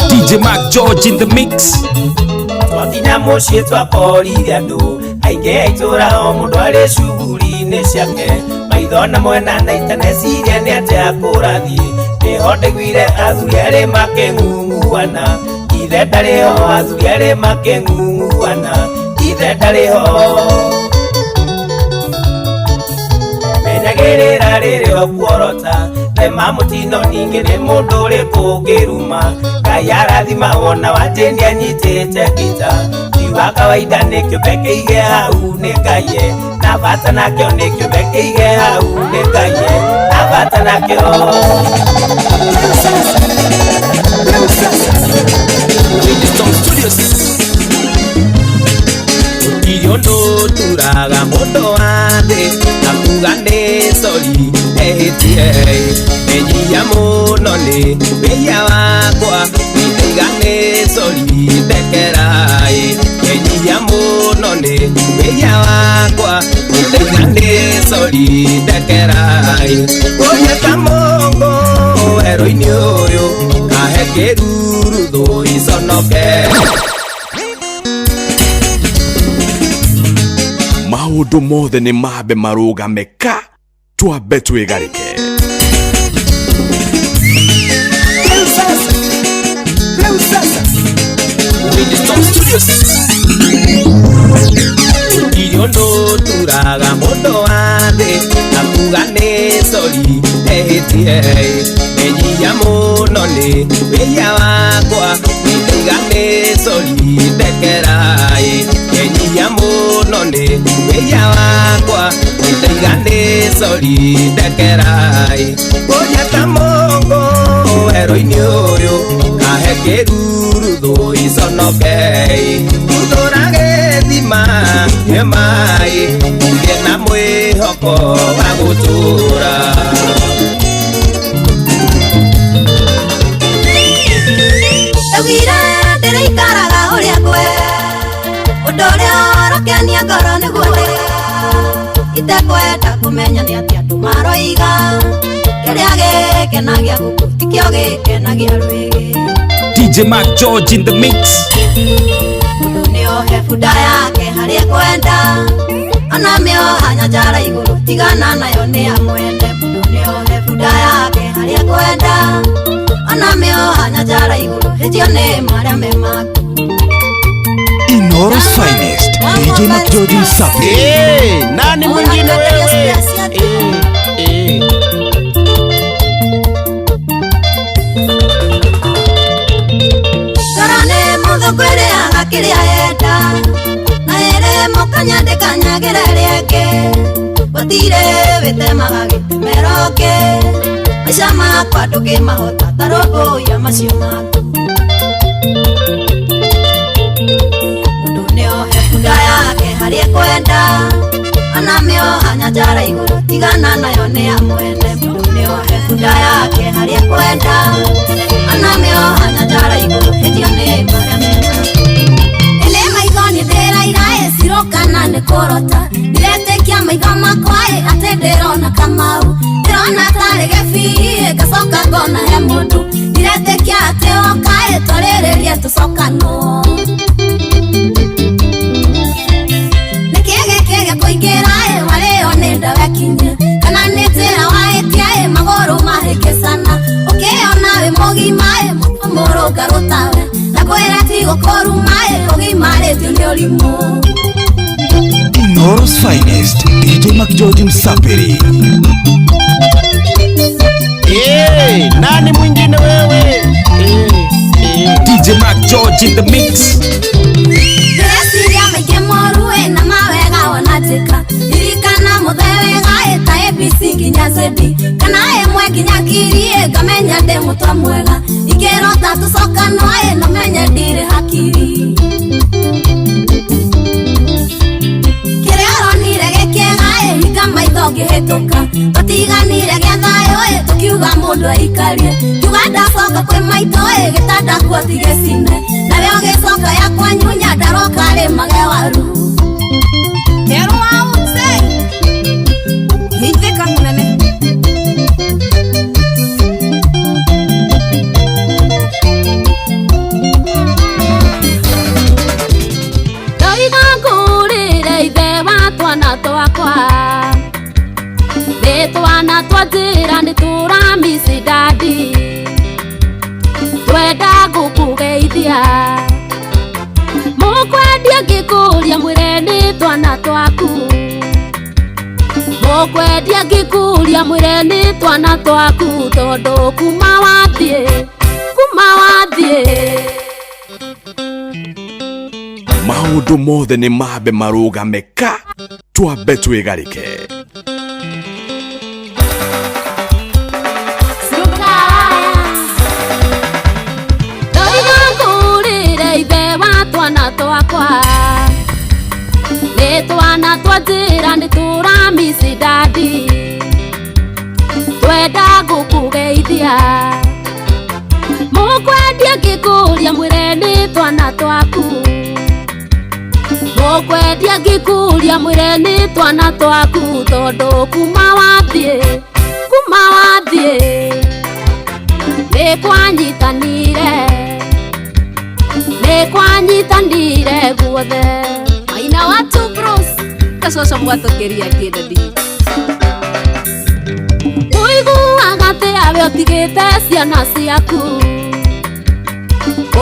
DJ Mark George in the mix. Twakinya mũciĩ twakorire andũ aingĩ a itũũra o mũndũ arĩ cuguri-inĩ ciake maitho na mwena na itaneciria nĩ atĩa kũrathiĩ nĩho ndaiguire athuri erĩ makĩng'ung'uana ithe ndarĩ ho athuri erĩ makĩng'ung'uana ithe ndarĩ ho menyagĩrĩra rĩrĩa ũkuorota tema mũtino ningĩ nĩ mũndũ ũrĩkũ ũngĩruma Ngai arathima wona wanjĩni anyitĩte ngita ti wa kawaida nĩ kĩũmbe kĩige hau nĩ Ngai na bata nakĩo nĩ kĩũmbe kĩige hau nĩ Ngai na bata nakĩo Gũtirĩ ũndũ turaga mũndũ wa thĩ na kuga nĩ sori ehĩtie menyia mũno nĩ wĩhia wakwa ndaiga nĩ sori ndekera menyia mũno nĩ wĩhia wakwa ndaiga nĩ sori ndekera kũnyua ta mũngũ werũ-inĩ ũyũ kahe kĩruru thũ iconoke Maũndũ mothe nĩ mambe marũgame ka twambe twĩgarĩke Gũtirĩ ũndũ turaga mũndũ wa thĩ na kuga nĩ sori ehĩtie menyia mũno nĩ wĩhia wakwa ndaiga nĩ sori ndekera menyia mũno nĩ wĩhia wakwa ndaiga nĩ sori ndekera kũnyua ta mũngũ werũ-inĩ ũyũ kahe kĩruru thũ iconoke thuthũra gĩthima nyue maĩ ngĩe na mwĩhoko wa gũtũũra. Ngũkenia ngoro nĩguo itekwenda kũmenya nĩ atĩa andũ maroiga. Kĩrĩa gĩkenagia gũkũ tikĩo gĩkenagia rwĩgĩ. DJ Mark George in the mix. Mũndũ nĩohe bunda yake harĩa ekwenda, ona mĩoha nyanjara igũrũ tigana nayo nĩ ya mwene. Mũndũ nĩohe bunda yake harĩa ekwenda, ona mĩoha nyanjara igũrũ hĩtio nĩ marĩa me maku. Inoro's finest DJ Mark George Msafi. Eh, nani mwingine wewe? Eh, eh. Ngoro nĩ mũthũku ĩrĩaga kĩrĩa yenda, na ĩrĩ mũkanya ndĩkanyagĩra ĩrĩa ĩngĩ. Gũtirĩ wĩtemaga gĩtemero kĩ, maica makwa ndũngĩmahota ta rũmbũiya macio maku. Mũndũ nĩohe bunda yake harĩa ekwenda, ona mĩoha nyanjara igũrũ tigana nayo nĩ ya mwene. Mũndũ nĩohe bunda yake harĩa ekwenda, ona mĩoha nyanjara igũrũ hĩtio nĩ marĩa me maku. Ĩnĩ maitho nĩ ndĩraira ĩ cirokana nĩ kũrota, ndiretĩkia maitho makwa ĩ atĩ ndĩrona Kamau. Ndĩrona tarĩ gĩbii ĩ ngacoka ngona he mũndũ, ndiretĩkia atĩ woka ĩ twarĩrĩrie tũcokanwo. Nĩkĩ gĩkĩ gĩkũingĩra ĩ warĩo nĩ ndawa ĩkinye, kana nĩ njĩra wahĩtia ĩ magũrũ mahĩngĩcana. Ũkĩona wĩ mũgima ĩ mũrũngarũ tawe, na kwĩra ti gũkũruma ĩ ũgimarĩtio nĩ ũrimũ. Inoro's finest DJ Mark George Msapiri. Eh, nani mwingine wewe? Eh, eh. DJ Mark George in the mix. Ndĩreciria maingĩ moru ĩ na mawega wona njĩka, ririkana mũthe wega ĩ ta ABC nginya Z, kana ĩmwe nginya ngiri ĩ ngamenya ndĩ mũtwe mwega. Ingĩrota tũcokanwo ĩ no menye ndirĩ hakiri. Kĩrĩa ũronire gĩkĩega ĩ hinga maitho ngĩhĩtũka, tũtiganire gĩa thayũ ĩ tũkiuga mũndũ aikarie. Ngiuga ndacoka kwĩ maitũ ĩ gĩtanda kuo ti gĩcine, nawe ũgĩcoka yakwa nyunya ndaroka rĩmage waru. Kerwo autse hithika munene. Ndoiga ngũrĩre ithe wa twana twakwa, nĩ twana twa njĩra nĩ tũramici ndadi, twenda gũkũgeithia. Mũkwendia ngĩkũria mwĩre nĩ twana twaku, mũkwendia ngĩkũria mwĩre nĩ twana twaku, tondũ kuma wathiĩ, kuma wathiĩ. Maũndũ mothe nĩ mambe marũgame ka twambe twĩgarĩke. Ndoiga ngũrĩre ithe wa twana twakwa, nĩ twana twa njĩra nĩ tũramici ndadi, twenda gũkũgeithia. Mũkwendia ngĩkũria mwĩre nĩ twana twaku, mũkwendia ngĩkũria mwĩre nĩ twana twaku, tondũ kuma wathiĩ, kuma wathiĩ nĩ kwanyitanire, nĩ kwanyitanire guothe. Maina wa two bros kacoco mwatũkĩria kĩndadi. Ũiguaga atĩ awe ũtigĩte ciana ciaku,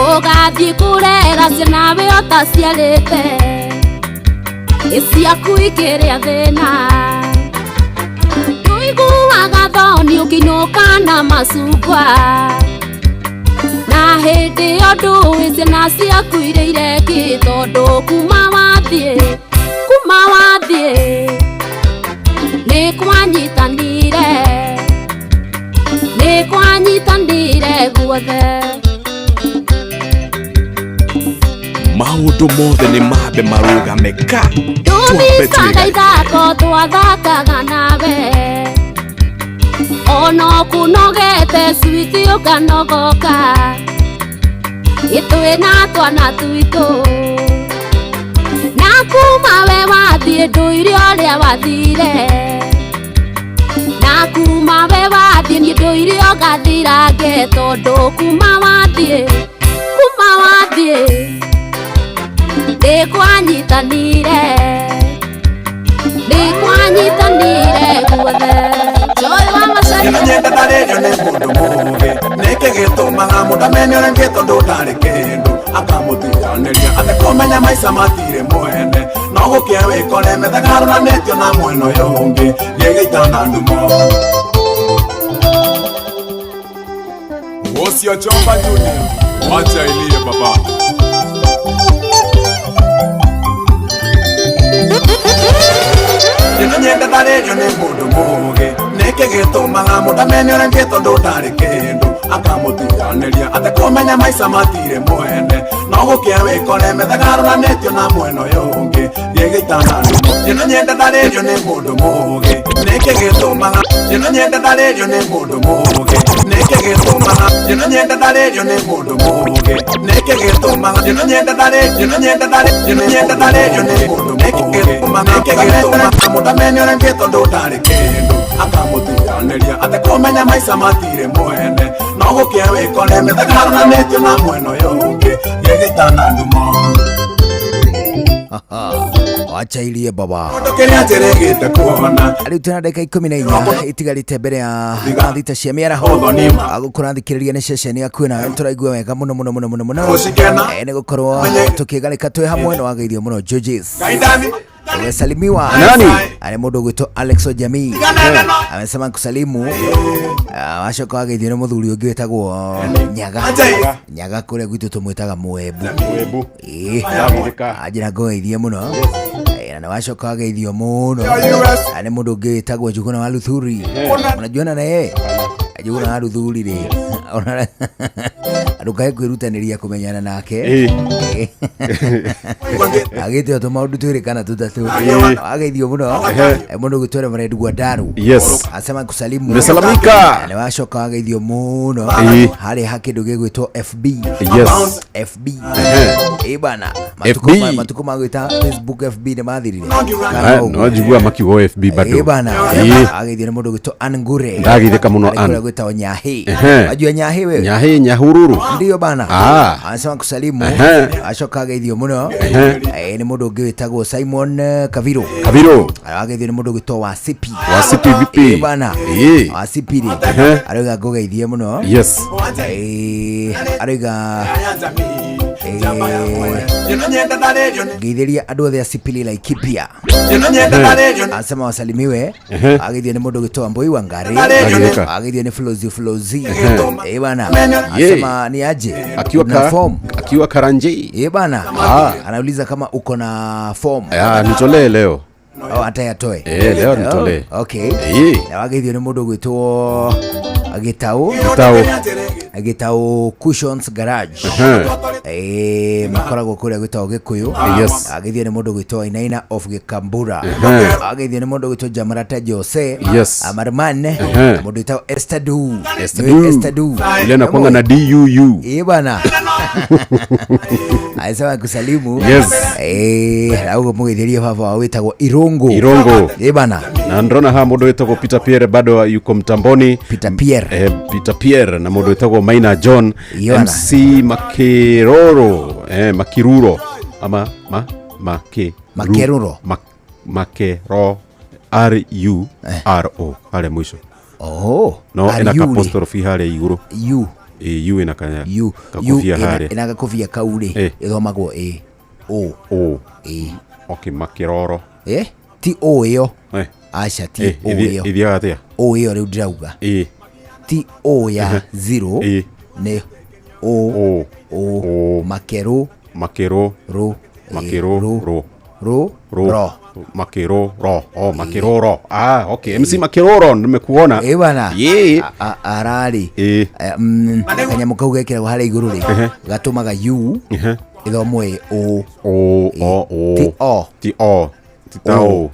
ũgathiĩ kũrera ciana we ũtaciarĩte, ĩ ciaku ikĩrĩa thĩna. Ũiguaga thoni ũkĩinũka na macungwa, na hĩndĩ ĩyo ndũĩ ciana ciaku irĩire kĩ, tondũ kuma wathiĩ, kuma wathiĩ nĩ kwanyitanire, nĩ kwanyitanire guothe. Maũndũ mothe nĩ mambe marũgame ka twambe Ndũmicaga twĩgarĩke. ithako twathakaga nawe, ona ũkũnogete switi ũkanogoka, ĩ twĩna twana twitũ. Na Kuma we wathiĩ ndũire ũrĩa wathire. Na kuma we wathiĩ niĩ ndũire o ngathirange tondũ kuma wathiĩ ndĩkwanyitanire guothe. Joy wa Macharia. Nyenda ndarĩrio nĩ mũndũ mũũgĩ nĩkĩ gĩtũmaga mũndũ amene ũrĩa ũngĩ tondũ ndarĩ kĩndũ akamũtiganĩria atekũmenya maica matirĩ mwene no gũkĩa wĩkore methagarũranĩtio na mwena ũyũ ũngĩ gĩgĩitana ndumo. Wosia Chomba Junior, wacha ilie baba. Nyenda ndarĩrio nĩ mũndũ mũũgĩ nĩkĩ gĩtũmaga mũndũ amene ũrĩa ũngĩ tondũ ndarĩ kĩndũ akamũtiganĩria atekũmenya maica matirĩ mwene no gũkĩa wĩkore methagarũranĩtio na mwena ũyũ ũngĩ gĩgĩitana ndumo. Nyenda ndarĩrio nĩ mũndũ mũũgĩ nĩkĩ gĩtũmaga nyenda ndarĩrio nĩ mũndũ mũũgĩ nĩkĩ gĩtũmaga nyenda ndarĩrio nĩ mũndũ mũũgĩ nĩkĩ gĩtũmaga nyenda ndarĩrio nyenda ndarĩrio nĩ mũndũ mũũgĩ nĩkĩ gĩtũmaga mũndũ amene ũrĩa ũngĩ tondũ ndarĩ kĩndũ akamũtiganĩria atekũmenya maica matirĩ mwene no gũkĩa wĩkore methagarũranĩtio na mwena ũyũ ũngĩ gĩgĩitana ndumo. Wacha ilie baba. Rĩu twĩna ndagĩka 14 itigarĩte mbere ya thaa thita cia mĩaraho. Agũkũrathikĩrĩria nĩ ceceni yaku na tũraigua wega mũno mũno mũno mũno mũno. Nĩ gũkorwo tũkĩgarĩka twĩ hamwe na wageithio mũno Judges. Umesalimiwa nani? Ani mũndũ ũgwĩtwo Alex Ojami. Amesema kusalimu. Wacoka wageithio nĩ mũthuri ũngĩ wĩtagwo Nyaga. Nyaga kũrĩa gwitũ tũmwĩtaga Mũembu. Mũembu. Anjĩra ngũgeithie mũno. Na wacoka wageithio mũno. Ani mũndũ ũngĩ wĩtagwo Njuguna wa Luthuri. Unajuana na yeye? Njuguna wa Luthuri rĩ. Ndukae kwĩrutanĩria kũmenyana nake. Agĩte o maũndũ twĩrĩ kana tũtatũ. Ageithio mũno. Mũndũ ũgwĩtwo Reverend Gwandaru. Yes. Asema kusalimu. Nimesalamika. Na wacoka wageithio mũno. Harĩ ha kĩndũ gĩgwĩtwo FB. Yes. FB. Bana. Matukũ ma gwĩta Facebook FB nĩ mathirire. No njigua makiuga FB bado. Bana. Ageithio nĩ mũndũ ũgwĩtwo Ann Ngure. Ndagithĩka mũno Ann. Kũrĩa gwĩtagwo Nyahi. Wajua Nyahi wewe? Nyahi Nyahururu. Ndio bana. Anasema kusalimu. Acoka ageithio mũno. Nĩ mũndũ ũngĩ wĩtagwo Simon Kaviro. Kaviro. Ageithio nĩ mũndũ ũgwĩtwo Wasipi. Wasipi vipi? Bana. Wasipi rĩ. Arauga ngũgeithie mũno. Yes. Arauga ngeithĩria andũ othe a Sipili Laikipia. Anasema wasalimiwe. Ageithio nĩ mũndũ ũgwĩtwo Wambui Wangari. Ageithio nĩ Flozi. Bana. Anasema ni aje? Akiwa form. Akiwa Karanji. Bana. Anauliza kama uko na form. Nitolee leo. Atayatoe. Leo nitolee. Okay. Na wageithio nĩ mũndũ ũgwĩtwo Gitau. Gitau Cushions Garage. Makoragwo kũrĩa gwĩtagwo Gĩkũyũ. Yes. Ageithio nĩ mũndũ ũgwĩtwo Inaina of Gĩkambura. Ageithio nĩ mũndũ ũgwĩtwo Jamarata Jose. Yes. Amarman. Mũndũ wĩtagwo Esther Du. Esther Du. Ile anakuanga na DUU. Bana. Alisema kusalimu. Yes. Augo mũgeithĩrie baba wao wĩtagwo Irungu. Irungu. Bana. Na ndona haha mũndũ wĩtagwo Peter Pierre bado yuko mtamboni. Peter Pierre. Peter Pierre na mũndũ wĩtagwo Maina John. MC Makiroro. Makiruro. Ama Makeruro. Makero R U R O harĩa mũico. Oh. No ina apostrophe harĩa igũrũ. U. U ina kanya. U. Kakobia harĩa. Ina gakobia kau rĩ ĩthomagwo A O. O. Okay, Makiroro. Ti O ĩyo. Aca ti O ĩyo. Ithiaga atĩa? O ĩyo rĩu ndĩrauga. Ti O ya 0 nĩ O. O. Makero. Makero. Ro. Makero. Ro. Ro. Ro. Makero. Ro. Oh, Makeroro. Ah, okay. MC Makeroro nimekuona. Bana. Arari. Kanyamũ kau gekĩragwo harĩa igũrũ rĩ gatũmaga U ĩthomwo ĩ O. O O O. Ti O. Ti O. Ti ta O.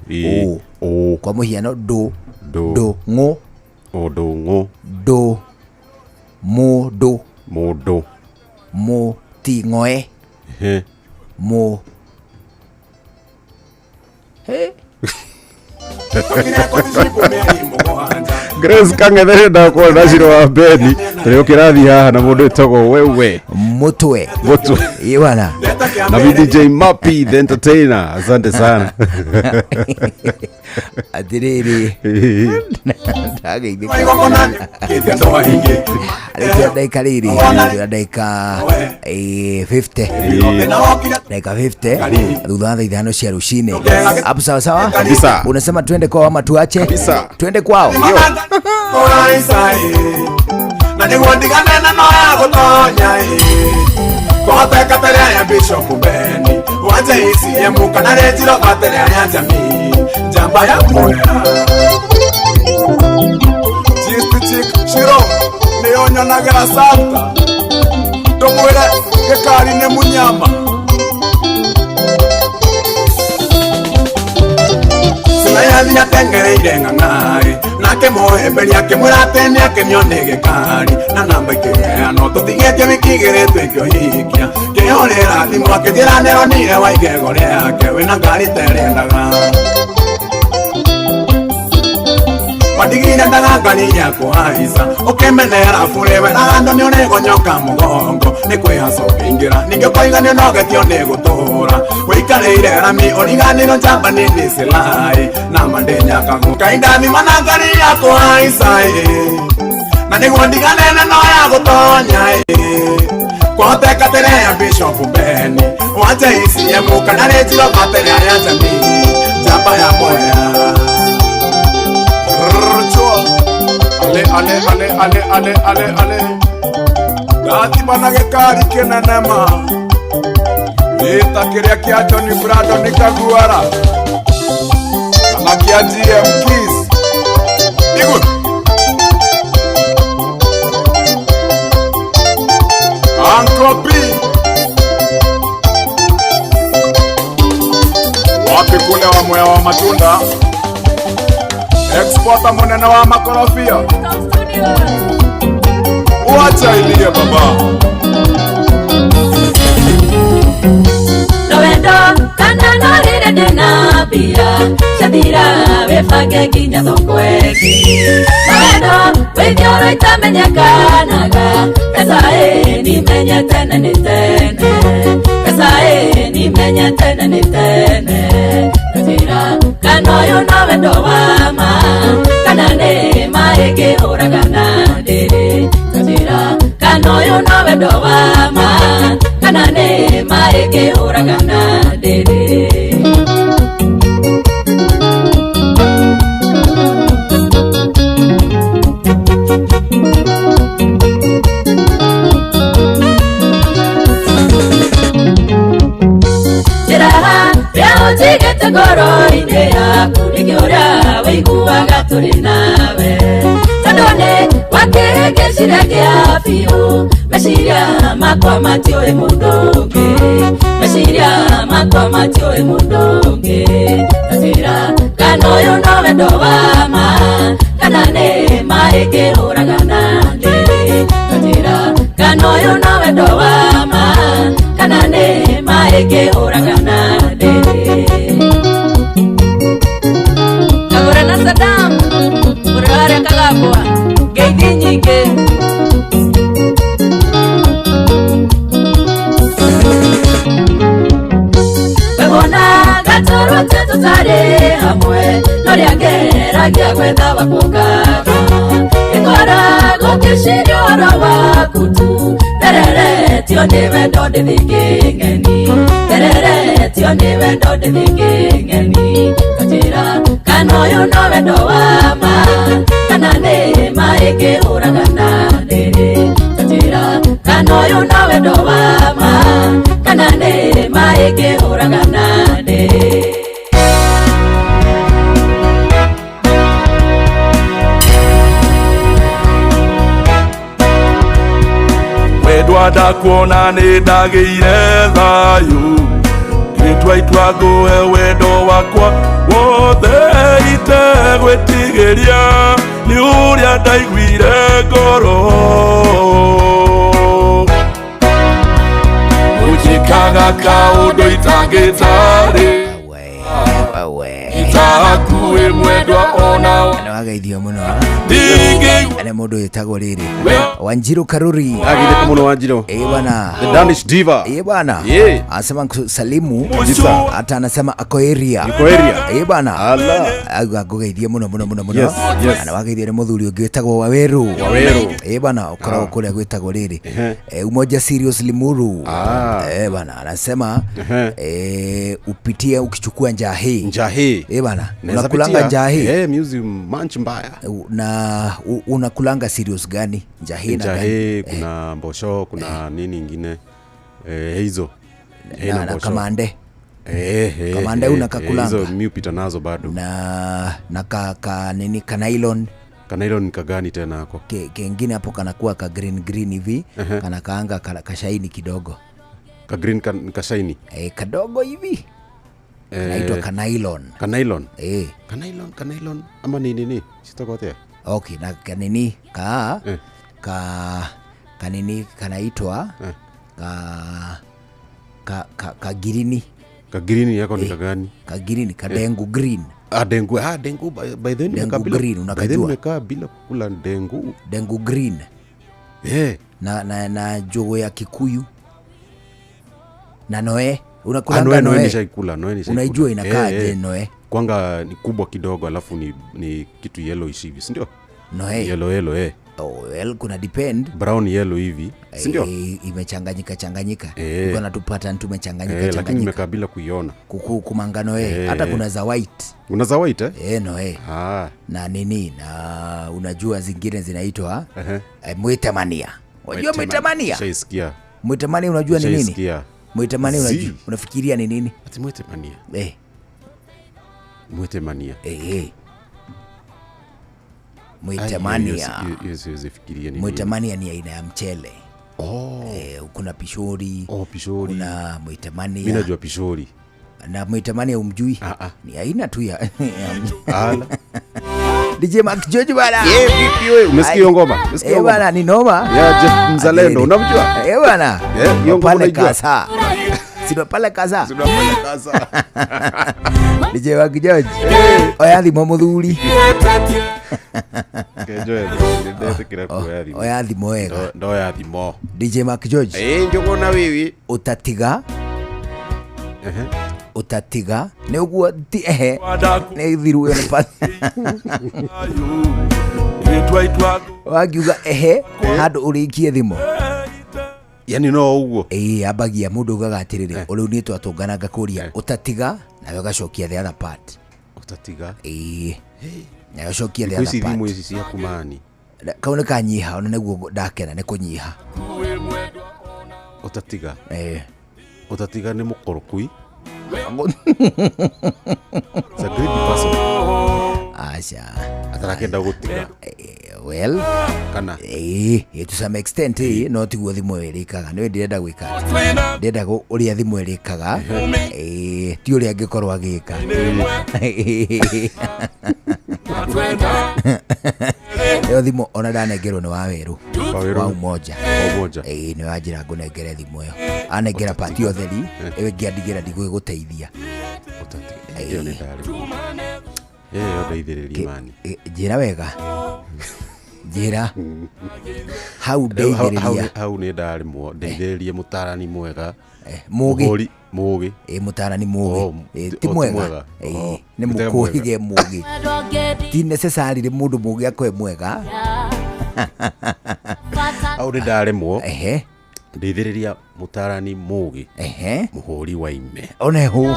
O. Kwa mũhiano ndũ. Ndũ ng'ũ. O ndũ ng'ũ. Ndũ. Mũndũ. Mũndũ. Mũ ti ng'oe. Mũ. Grace Kang'ethere ndakuona na Shiro wa Beni tũrĩ o kĩrathi haha na mũndũ wĩtagwo wewe Mutwe Mutwe Iwana na VDJ Mappy the entertainer, asante sana. Atiriri ndageithĩka arĩkia ndagĩka rĩrĩ ndagĩka 50 dakika 50 thutha wa thaa 5 cia rucini hapo, sawa sawa kabisa. Unasema twende kwao ama tuache kabisa? Twende kwao na nĩguo ndigane na no ya gũtonya kũhoteka tere ya Bishop Beni wa JCM kana rejiro batere ya jamii njamba ya muya Chief Chick Shiro nĩyo nyonagĩra Santa ndũmwĩre gĩkari nĩ munyama. Sinayathi atengereire ng'ang'ari nake mũhĩmbĩri akĩmwĩra atĩ nĩakenio nĩ gĩkari na namba ikĩheanwo tũtigĩtie wiki igĩrĩ twĩke ũhikia kĩhũrĩra thimũ akĩnjĩra nĩonire wa igego rĩake wĩna ngari terĩendaga watigire ndaga ngari ya kũhaica ũkĩmenera burĩ weraga andũ nĩũrĩgonyoka mũgongo nĩ kwĩhaca ũkĩingĩra ningĩ ũkoiga nĩũnogetio nĩ gũtũra wĩikarĩire rami ũriganĩrwo njamba nĩ silaĩ na mandĩnyakagu kaindathima na ngari ya kũhaica na nĩguo ndigane na no ya gũtonya kũhoteka tere ya Bishop Beni wa JCM kana rĩnjiro batere ya jamii njamba ya Mwea. Ale ale ale ale ale ale ale ndathima na gĩkari kĩnene ma gĩta kĩrĩa kĩa Johnny Brandon Kaguara kana kĩa GM Keys Igũrũ Uncle P wapi kule wa Mwea wa matunda exporter munene wa makorofia wacha ilie baba. Lowendo kana norire ndina mbia ciathira wĩbange nginya thoko ĩngĩ. Lowendo wĩthioro itamenyekanaga mbeca ĩ nimenye tene nĩ tene mbeca ĩ nimenye tene nĩ tene njĩra kana ũyũ no wendo wa ma kana nĩ ma ĩngĩhũraga na ndĩrĩ njĩra kana ũyũ no wendo wa ma kana nĩ ma ĩngĩhũraga na ndĩrĩ. Njigĩte ngoro-inĩ yaku nĩkĩo ũrĩa wĩiguaga tũrĩ nawe tondũ nĩ wakĩhĩngĩcire kĩa biũ meciria makwa matiũĩ mũndũ ũngĩ meciria makwa matiũĩ mũndũ ũngĩ njĩra kana ũyũ no wendo wa ma kana nĩ ma ĩngĩhũraga na ndĩrĩ njĩra kana ũyũ no wendo wa ma kana nĩ ma ĩngĩhũraga na ndĩrĩ. Kagũra na Saddam ũrĩa harĩa Kagambwa ngeithi nyingĩ. Wewona gatorwo tũtarĩ hamwe no rĩangeragia gwetha wakuongaga ĩkoragwo ngĩciria ũhoro waku tu tereretio nĩ wendo ndĩthingĩ ng'eni tereretio nĩ wendo ndĩthingĩ ng'eni njĩra kana ũyũ no wendo wa ma kana nĩ ma ĩngĩhũraga na ndĩrĩ njĩra kana ũyũ no wendo wa ma kana nĩ ma ĩngĩhũraga na ndĩrĩ. Wendwa ndakuona nĩ ndagĩire thayũ ngĩtua itua ngũhe wendo wakwa wothe itegwĩtigĩria nĩ ũrĩa ndaiguire ngoro ũnjĩkaga kaũndũ itangĩtarĩ. Wewe wĩ mwendwa ona Na wageithio mũno Ane mũndũ wĩtagwo rĩrĩ Wanjiru Karuri. Agithĩka mũno Wanjiru. Eh bwana. The Danish Diva. Eh bwana. Yeah. Anasema salimu Kabisa. hata anasema ako area. Yuko area. Eh bwana. Ala. Auga ngũgeithie mũno mũno mũno mũno. Yes, yes. Na wageithio nĩ mũthuri ũngĩ wĩtagwo Waweru. Waweru. Eh bwana, ũkoragwo Ah. kũrĩa gwĩtagwo rĩrĩ. Ehe. Eh, Umoja Serious Limuru. Ah. Eh bwana, anasema Ehe. eh, upitie ukichukua njahii. Njahii. Eh bwana, Naweza unakulanga pitia. njahii. Eh, music munch mbaya. Na unakulanga serious gani? Njahii na gani? Njahii, kuna mbosho, kuna nini ingine. Eh, hizo. Eh, Na- na mbosho. kamande. Eh, eh, Kamande eh, unakakulanga. eh, hizo mi hupita nazo bado. Na ka nini ka nylon. Kanailo ni kagani tena hako? Kengine hapo kanakuwa ka green green hivi, Ehe. kana kaanga kashaini kidogo. Ka green ka shiny. Eh, kadogo hivi. Eh, Kanaitwa ka nylon. Ka nylon. Eh. Ka nylon, ka nylon ama ni nini? Sitakotea. Okay, na kanini ka Eh. ka kanini kanaitwa Eh. ka girini. Ka green yako ni kagani? Ka green, ka dengu green. Ah, dengu, ah, dengu by then Dengu nimekaa bila, green, by then unakajua? nimekaa bila kukula dengu. Dengu green. Eh. Na njugu ya Kikuyu. Na noe. Ah, Unakulanga noe, noe noe? nishaikula, noe nishaikula. Unaijua inakaa Eh, je eh. noe? Kwanga ni kubwa kidogo alafu ni kitu yellowish hivi, si ndio? Noe. Yellow yellow eh. Oh, well, kuna depend. Brown yellow hivi, si ndio? Eh, imechanganyika changanyika. Eh. Kuna tu pattern tumechanganyika Eh, lakini changanyika. nimekaa bila kuiona. Kuku kumanga noe. Eh, Hata eh. kuna za white. Kuna za white eh? Eh, noe. Ah. Na nini na unajua zingine zinaitwa Ehe. mwitamania. Unajua mwitamania? Nishaisikia. Mwitamania unajua ni nini? Nishaisikia. Mwitamania Zi. unajua unafikiria ni nini? Ati mwitamania. Eh. Mwitamania. Eh, eh. Mwitamania. Hiyo siwezi fikiria ni nini. Mwitamania ni aina ya mchele. Oh. Eh, kuna pishori. Oh, pishori. Kuna mwitamania. Mimi najua pishori. Na mwitamania umjui? Ni aina tu ya Ala. DJ Mark George bana. Eh, vipi wewe? Umesikia hiyo ngoma? Umesikia Eh hiyo ngoma? bana, ni noma. Ya Jeff Mzalendo, unamjua? Eh bana. Eh, hiyo ngoma Pale unaijua? Kasa. Sio pale Kasa. Sio pale Kasa. DJ Mark George. Oya thimo muthuri. Kejoe, ndetĩkĩra kuoya thimũ. Oya thimo wega. Ndoya thimo. DJ Mark George. Eh, njũgũna wiwi. Utatiga. Ehe. Utatiga. Nĩ ũguo ti ehe. Nĩ thiru ĩyo nĩ pa. Wangiuga ehe handũ ũrĩkie thimo. Yani no ũguo. Ĩĩ ambagia mũndũ ugaga atĩrĩrĩ, rĩu niĩ twatũngana ngakũria ũtatiga nawe ũgacokia the other part. Ũtatiga. Ĩĩ. Nawe ũcokie the Thikũ ici other part. thimũ ici ciaku mani. Kau nĩ kanyiha ona nĩguo ndakena nĩ kũnyiha. Ũtatiga. Eh. Ũtatiga nĩ mũkorokui. It's a greedy person. Aca. Atarakenda gũtiga. Well, kana eh, to some extent eh, no tiguo thimũ ĩyo ĩrĩkaga. Nĩ ndĩrenda gwĩka. Ndĩrenda ũrĩa thimũ ĩrĩkaga. Eh, ti ũrĩa angĩkorwo agĩka. Ĩyo thimũ ona ndanengerwo nĩ Wawerũ. Wawerũ. Wa Umoja. Wa Umoja. Ĩĩ nĩ wanjĩra ngũnengere thimũ ĩyo. Anengera pati ũtheri, ĩyo ĩngĩ andigĩra ndigũgĩgũteithia. Ũtatiga. Ĩyo nĩ ndarĩ. Ĩyo ndeithĩrĩrie mani. Njĩra wega. Njĩra. Hau Rĩu ndeithĩrĩria. Hau nĩ ndaremwo ndeithĩrĩrie mũtarani mwega. Mũgĩ. Mũhũri mũgĩ. Ĩ mũtarani mũgĩ. Oh, Ĩ, ti ti oh, ti mwega. mwega. Ĩ, Oh, nĩ ti mwega. mũkũhĩge mũgĩ. Ti necessarily mũndũ mũgĩ akoe mwega. Hau nĩ ndaremwo. Ehe. Ndeithĩrĩria mũtarani mũgĩ. Ehe. Mũhũri wa ime. One hũ.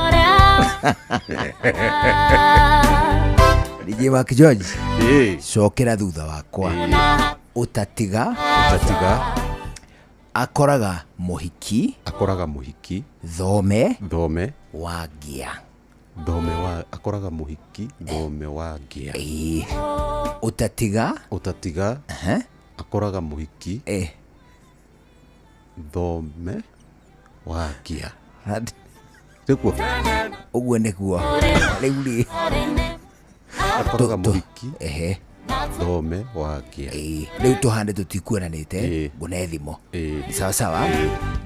DJ Mark George. Cokera thutha wakwa. Ũtatiga. Ũtatiga. Akoraga mũhiki. Akoraga mũhiki. Thome. Thome. Wa ngia. Thome wa akoraga mũhiki thome wa ngia. Ĩĩ. Ũtatiga. Ũtatiga. Akoraga mũhiki. Thome wa ngia. Nĩguo. Ũguo nĩguo. Rĩu rĩ. Akoraga mũhiki. Ehe. Thome wa ngia. Ĩĩ. Rĩu tũhande tũtikuonanĩte ngũne thimũ. Sawa sawa.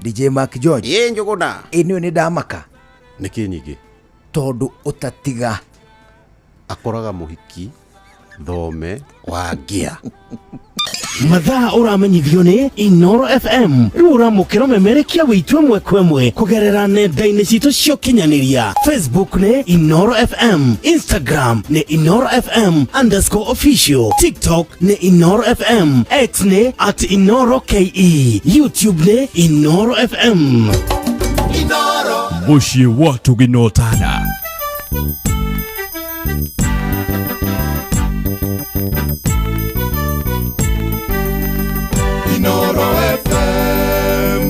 DJ Mark George. Ĩĩ Njũgũna. Ĩ nĩũĩ nĩ ndamaka. Nĩkĩ nyingĩ? Tondũ ũtatiga Akoraga mũhiki thome wa ngĩa. Mathaa ũramenyithio nĩ Inoro FM. Rĩu ũramũkĩra ũmemerekia witũ ĩmwe kwa ĩmwe kũgerera nenda-inĩ citũ cia ũkinyanĩria. Facebook nĩ Inoro FM, Instagram nĩ Inoro FM underscore official, TikTok nĩ Inoro FM, X nĩ at Inoro KE, YouTube nĩ Inoro FM. Mũciĩ wa Tũginotana. Inoro FM.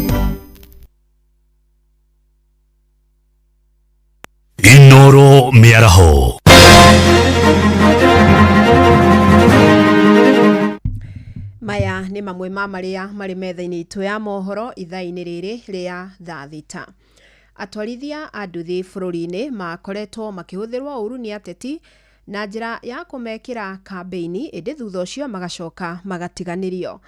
Inoro Mĩaraho. Maya nĩ mamwe ma marĩa marĩ metha-inĩ itũ ya mohoro ithaa-inĩ rĩrĩ rĩa thaa 6. Atwarithia a nduthi bũrũri-inĩ makoretwo makĩhũthĩrwo ũru nĩ ateti na njĩra ya kũmekĩra kambĩini, ĩndĩ thutha ũcio magacoka magatiganĩrio.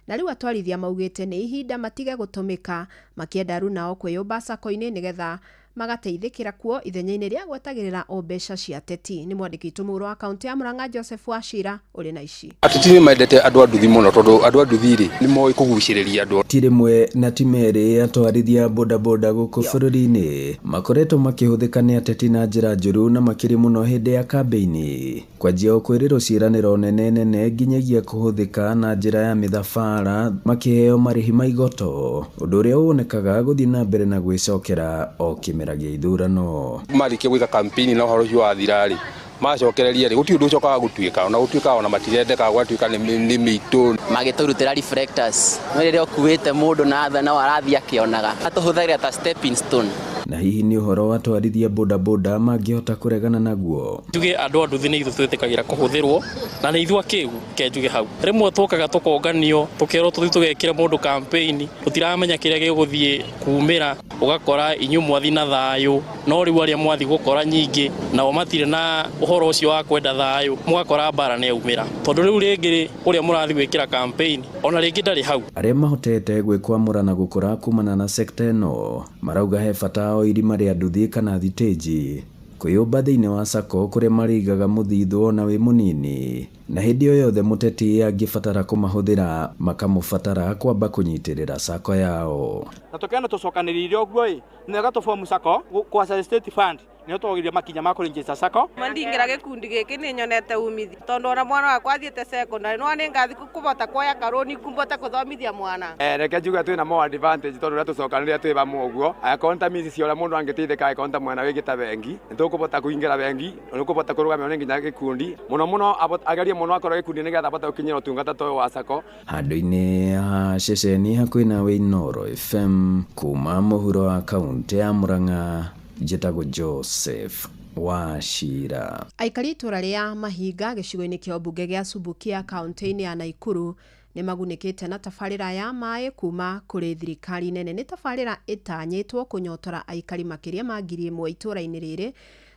Na rĩu atwarithia maugĩte nĩ ihinda matige gũtũmĩka, makĩenda rĩu nao kwĩyũmba sacco-inĩ nĩgetha magateithĩkĩra kuo ithenya-inĩ rĩa gwetagĩrĩra o mbeca cia ateti. Nĩ mwandĩki witũ mũhuro wa kaunti ya Murang'a Joseph Wachira ũrĩ na ici. Ateti nĩ mendete andũ a nduthi mũno tondũ andũ a nduthi rĩ nĩ moĩ kũgucĩrĩria andũ. Ti rĩmwe na ti merĩ atwarithia bodaboda gũkũ bũrũri-inĩ makoretwo makĩhũthĩka nĩ ateti na njĩra njũru na makĩria mũno hĩndĩ ya kambĩini, kwanjia o kwĩrĩrwo ciĩranĩro nene nene nginyagia kũhũthĩka na njĩra ya mĩthabara makĩheo marĩhi ma igoto, ũndũ ũrĩa wonekaga gũthiĩ na mbere na gwĩcokera o kĩmera gĩa ithurano. Marĩkia gwĩka campaign na ũhoro ũcio wathira rĩ, macokereria rĩ, gũtirĩ ũndũ ũcokaga gũtuĩka, ona gũtuĩka ona matirendeka, gwatuĩka nĩ mĩitũ. Magĩtũrutĩra reflectors, no rĩrĩa ũkuĩte mũndũ na tha no arathiĩ akĩonaga, atũhũthagĩra ta stepping stone. Na hihi nĩ ũhoro wa atwarithia bodaboda mangĩhota kũregana naguo? Njuge andũ a nduthi nĩ ithuĩ twĩtĩkagĩra kũhũthĩrwo na nĩ ithuĩ akĩgu, ke njuge hau. Rĩmwe tũkaga tũkonganio tũkerwo tũthiĩ tũgekĩre mũndũ campaign, tũtiramenya kĩrĩa gĩgũthiĩ kumĩra, ũgakora inyuĩ mwathi na thayũ, no rĩu arĩa mwathi gũkora nyingĩ nao matirĩ na ũhoro ũcio wa kwenda thayũ, mũgakora mbara nĩ yaumĩra. Tondũ rĩu rĩngĩ rĩ, ũrĩa mũrathiĩ gwĩkĩra campaign ona rĩngĩ ndarĩ hau. Arĩa mahotete gwĩkwamũra na gũkũra kumana na sekta ĩno marauga he bata o irima rĩa nduthi kana thitĩnji kwĩyũmba thĩinĩ wa sacco kũrĩa marĩigaga mũthithũ ona wĩ mũnini, na hĩndĩ o yothe mũteti angĩbatara kũmahũthĩra makamũbatara kwamba kũnyitĩrĩra sacco yao. Na tũkĩona tũcokanĩrĩire ũguo ĩ, nĩ wega tũbomu sacco kwa state fund nĩ tũgeria makinya ma kũregister sacco. Ndingĩra gĩkundi gĩkĩ nĩ nyonete umithio tondũ ona mwana wakwa athiĩte secondary no nĩ ngathi kũbota kuoya karũni kũbota kũthomithia mwana. Reke njuge twĩna more advantage tondũ ũrĩa tũcokanĩrĩire twĩ hamwe ũguo, angĩkorwo nĩ ta mici cia ũrĩa mũndũ angĩteithĩka angĩkorwo nĩ ta mwena wĩngĩ ta bengi, nĩ tũkũbota kũingĩra bengi, nĩ ũkũbota kũrũgamio nĩ nginya gĩkundi mũno mũno, agerie mũno akorwo gĩkundi nĩgetha abote gũkinyĩra ũtungata ta ũyũ wa sacco. Handũ-inĩ ha ceceni hakuhĩ nawe Inooro FM kuma mũhuro wa kaunti ya Murang'a, njĩtagwo Joseph Wachira. Aikari itũra rĩa Mahinga gĩcigo-inĩ kĩa ũmbunge gĩa Subukia kaunti-inĩ ya Nakuru nĩ magunĩkĩte na tabarĩra ya maĩ kuma kũrĩ thirikari nene. Nĩ tabarĩra ĩtanyĩtwo kũnyotora aikari makĩria ma 1,000 itũra-inĩ rĩrĩ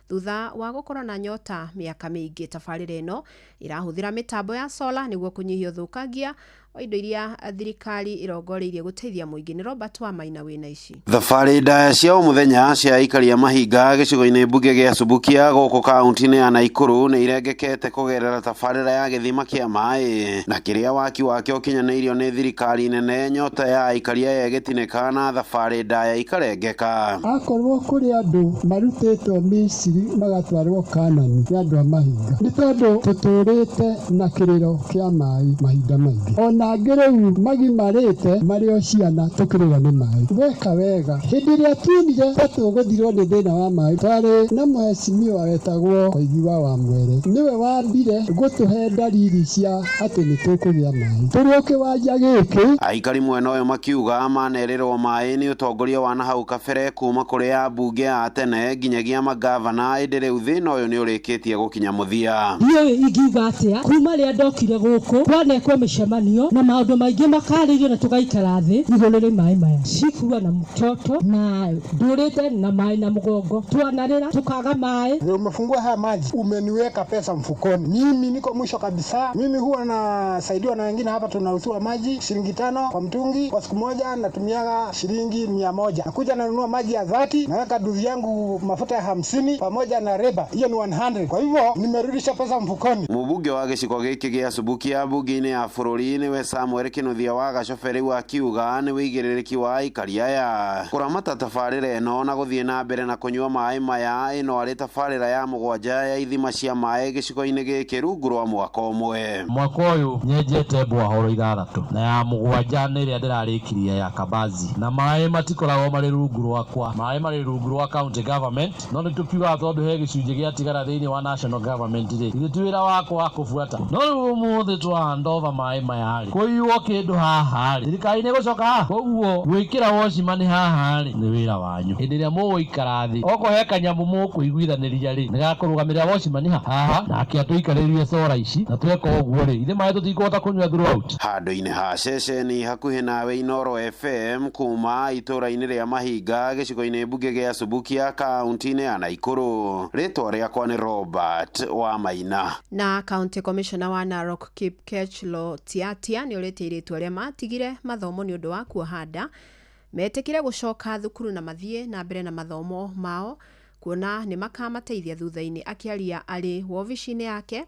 thutha wa gũkorwo na nyota mĩaka mĩingĩ. Tabarĩra ĩno ĩrahũthĩra mĩtambo ya sola nĩguo kũnyihia ũthũkangia wa indo iria thirikari ĩrongoreirie gũteithia mũingĩ. Nĩ Robert Wamaina wĩna ici. Thabarĩ ndaya cia o mũthenya cia aikari a Mahinga gĩcigo-inĩ mbunge gĩa Subukia gũkũ kaunti-inĩ ya Nakuru nĩ irengekete kũgerera tabarĩra ya gĩthima kĩa maĩ na kĩrĩa waki wakĩo ũkinyanĩirio nĩ thirikari nene. Nyota ya aikari aya ĩgĩtinĩka na thabarĩ ndaya ikarengeka. Akorwo kũrĩ andũ marutĩtwo Misiri magatwarwo Kanani nĩ andũ a Mahinga, nĩ tondũ tũtũrĩte na kĩrĩro kĩa maĩ mahinda maingĩ. Ona angĩ rĩu magimarĩte marĩ o ciana tũkĩrĩrwo nĩ maĩ. Weka wega hĩndĩ ĩrĩa tuonire ta tũgũthirwo nĩ thĩna wa maĩ, twarĩ na mheshimiwa wetagwo Koigi wa Wamwere, nĩwe wambire gũtũhe ndariri cia atĩ nĩ tũkũgĩa maĩ. Tũrĩ o kĩwanja gĩkĩ. Aikari mwena ũyũ makiuga manerĩrwo maĩ nĩ ũtongoria wa nahau kabere kuma kũrĩ ambunge a tene nginyagia magavana, ĩndĩ rĩu thĩna ũyũ nĩ ũrĩkĩtie gũkinya mũthia. Ndiũĩ ingiuga atĩa kuma rĩrĩa ndokire gũkũ twanekwo mĩcemanio Na maũndũ maingĩ makarĩrio na tũgaikara thĩ igũrũ rĩ maĩ maya. Sikuwa na mtoto na ndũrĩte na maĩ na mũgongo, twanarĩra tukaga maĩ. Umefungua haya maji, umeniweka pesa mfukoni. Mimi niko mwisho kabisa. Mimi huwa nasaidiwa na wengine hapa, tunauziwa maji shilingi 5 kwa mtungi. Kwa siku moja natumiaga shilingi 100. Nakuja nanunua maji ya 30, naweka duzi yangu mafuta ya 50 pamoja na reba, hiyo ni 100. Kwa hivyo nimerudisha pesa mfukoni. Mũmbunge wa gĩcigo gĩkĩ gĩa Subukia mbunge-inĩ ya bũrũri nĩwe Samuel Kĩnuthia wa Gacobe rĩu akiuga nĩ wĩigĩrĩrĩki wa aikari aya kũramata tabarĩra ĩno na gũthiĩ na mbere na kũnyua maĩ maya ĩno arĩ tabarĩra ya 7 ya ithima cia maĩ gĩcigo-inĩ gĩkĩ rungu rwa mwaka ũmwe. Mwaka ũyũ nyenjete mbwahoro 6 na ya 7 nĩ ĩrĩa ndĩrarĩkirie ya Kabazi, na maĩ matikoragwo marĩ rungu rwakwa, maĩ marĩ rungu rwa county government, no nĩ tũkiugaga tondũ he gĩcunjĩ gĩatigara thĩinĩ wa national government rĩ, ithuĩ ti wĩra wakwa wa kũbuata. No rĩu ũmũthĩ twa handover maĩ maya rĩ, kũiywo kĩndũ haha rĩ, thirikari nĩ ĩgũcoka haha, koguo gwĩkĩra wocimani haha rĩ nĩ wĩra wanyu. Hĩndĩ ĩrĩa mũgũikara thĩ, okorwo he kanyamũ mũkũiguithanĩria rĩ, nĩ gakũrũgamĩrĩra wocimani haha, nake atũikarĩrie cora ici, na tweka ũguo rĩ, ithuĩ maĩ tũtikũhota kũnyua throughout. Handũ-inĩ ha ceceni hakuhĩ nawe Inooro FM kuma itũũra-inĩ rĩa Mahinga gĩcigo-inĩ mbunge gĩa Subukia kaunti-inĩ ya Naikuru. Rĩtwa rĩakwa nĩ Robert wa Maina. Na County Commissioner wa Narok Kipkech Lotiatia nĩ ũrĩte airĩtu arĩa matigire mathomo nĩ ũndũ wa kuoha nda metĩkĩre gũcoka thukuru na mathiĩ na mbere na mathomo mao kuona nĩ makamateithia thutha-inĩ. Akĩaria arĩ wobici-inĩ yake,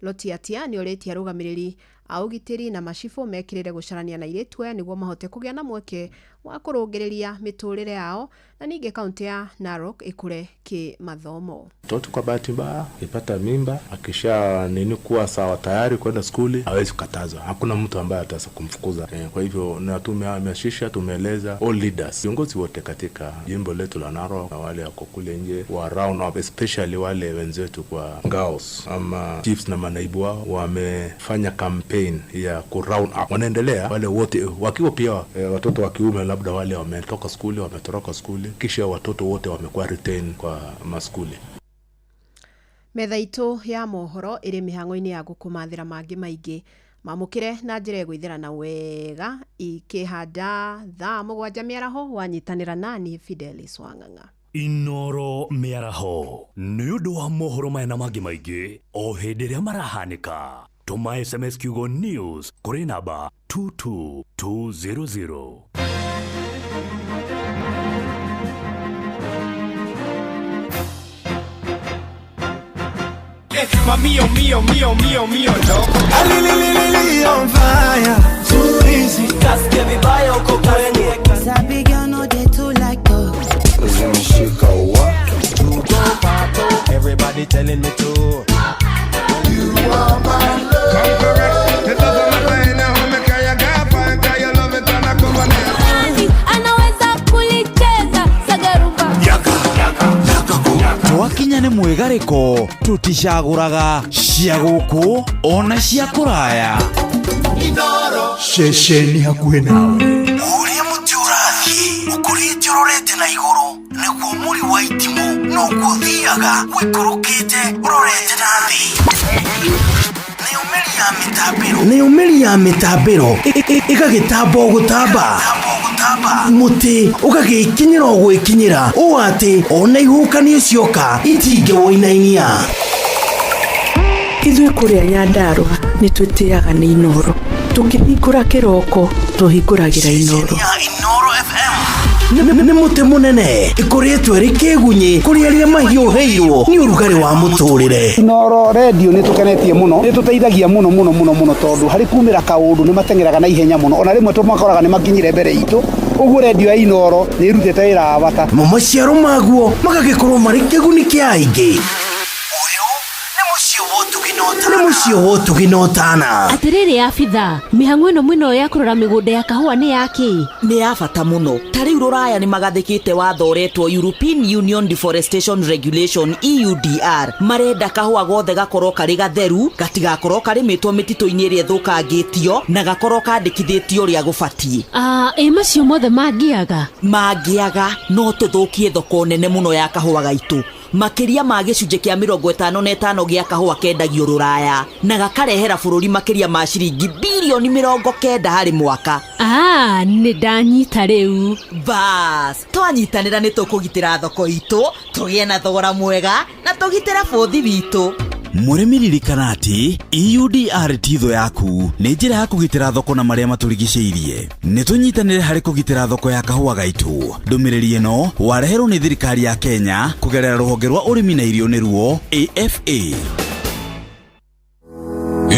Lotiatia nĩ ũrĩtie arũgamĩrĩri a ũgitĩri na macibũ mekĩrĩre gũcarania na airĩtu aya nĩguo mahote kũgĩa na mweke wa kũrũngĩrĩria mĩtũrĩre yao na ningĩ kaunti ya Narok ĩkũre kĩmathomo. Mtoto kwa bahati mbaya akipata mimba akisha nini kuwa sawa tayari kwenda skuli hawezi kukatazwa, hakuna mtu ambaye ataweza kumfukuza. Kwa hivyo na tumehamasisha, tumeeleza all leaders, viongozi wote katika jimbo letu la Narok na wale wako kule nje wa round up, especially wale wenzetu kwa girls ama chiefs na manaibu wao, wamefanya campaign ya ku round up. Wanaendelea wale wote wakiwa pia watoto wa kiume labda wale wametoka skuli, wametoroka skuli, kisha watoto wote wamekuwa retain kwa maskuli. Metha itũ ya mohoro ĩrĩ mĩhang'o-inĩ ya gũkũmathĩra mangĩ maingĩ mamũkĩre na njĩra ĩgũithĩrana wega ikĩhanda thaa 7 mĩaraho wanyitanĩra nani Fidelis Wang'ang'a. Inooro mĩaraho nĩ ũndũ wa mohoro maya na mangĩ maingĩ o hĩndĩ ĩrĩa marahanĩka. Tũma SMS kiugo news kũrĩ namba 22200. Mio, mio, mio, mio, mio, no. Ali on fire. Too easy. Kasikia vibaya uko kwenye. Sabi girl no dey too like talk. Zimeshika wa. Everybody telling me to. You are my love. Come correct. It doesn't matter any how me carry a guy fine, 'cause you love it and I come on it. Anaweza kulicheza sagarumba. Yaka, yaka, yaka. Twakinya nĩ mwĩgarĩko tũticagũraga cia gũkũ ona cia kũraya. Ceceni hakuhĩ nawe. Ũrĩa mũtĩ ũrathiĩ ũkũrĩte ũrorete na igũrũ nĩguo mũri wa itimũ noguo ũthiaga ũikũrũkĩte ũrorete na thĩ. Nayo mĩri ya mĩtambĩro ĩgagĩtamba o gũtamba, mũtĩ ũgagĩkinyĩra o gwĩkinyĩra ũũ atĩ ona ihuhũkanio cioka itingĩwũinainia. Ithuĩ kũrĩa Nyandarũa nĩ twĩtĩaga nĩ Inooro. Tũkĩhingũra kĩroko tũhingũragĩra Inooro. Nĩ mũtĩ mũnene ĩkũrĩtwo ĩrĩ kĩgunyĩ kũrĩ arĩa mahiũhĩirwo nĩ ũrugarĩ wa mũtũrĩre. Inooro redio nĩ tũkenetie mũno, nĩ tũteithagia mũno mũno mũno mũno tondũ harĩ kumĩra kaũndũ nĩ mateng'eraga na ihenya mũno, ona rĩmwe tũmakoraga nĩ makinyire mbere itũ. Ũguo redio ya Inooro nĩ ĩrutĩte wĩra wa bata. Mo maciaro maguo magagĩkorwo marĩ kĩguni kĩa aingĩ. Nĩ mũciĩ wa ũtugi na ũtana. Atĩrĩrĩ abitha, mĩhang'o ĩno mwĩnayo ya kũrora mĩgũnda ya kahũa nĩ ya kĩ? Nĩ ya bata mũno. Ta rĩu rũraya nĩ magathĩkĩte watho ũretwo European Union Deforestation Regulation EUDR. Marenda kahũa gothe gakorwo karĩ gatheru, gatigakorwo karĩmĩtwo mĩtitũ-inĩ ĩrĩa ĩthũkangĩtio na gakorwo kandĩkithĩtio ũrĩa gũbatiĩ. Ĩ macio mothe mangĩaga? Mangĩaga no tũthũkie thoko nene mũno ya kahũa gaitũ. Makĩria ma gĩcunjĩ kĩa 55 gĩa kahũa kendagio rũraya na gakarehera bũrũri makĩria ma ciringi birioni 90 harĩ mwaka. Ah, nĩ ndanyita rĩu. Bas, twanyitanĩra nĩ tũkũgitĩra thoko itũ, tũgĩe na thogora mwega na tũgitĩre bũthi witũ. Mũrĩmi ririkana atĩ EUDR ti thũ yaku, nĩ njĩra ya kũgitĩra thoko na marĩa matũrigicĩirie. Nĩ tũnyitanĩre harĩ kũgitĩra thoko ya kahũa gaitũ. Ndũmĩrĩri ĩno wareherwo nĩ thirikari ya Kenya kũgerera rũhonge rwa ũrĩmi na irio nĩruo AFA.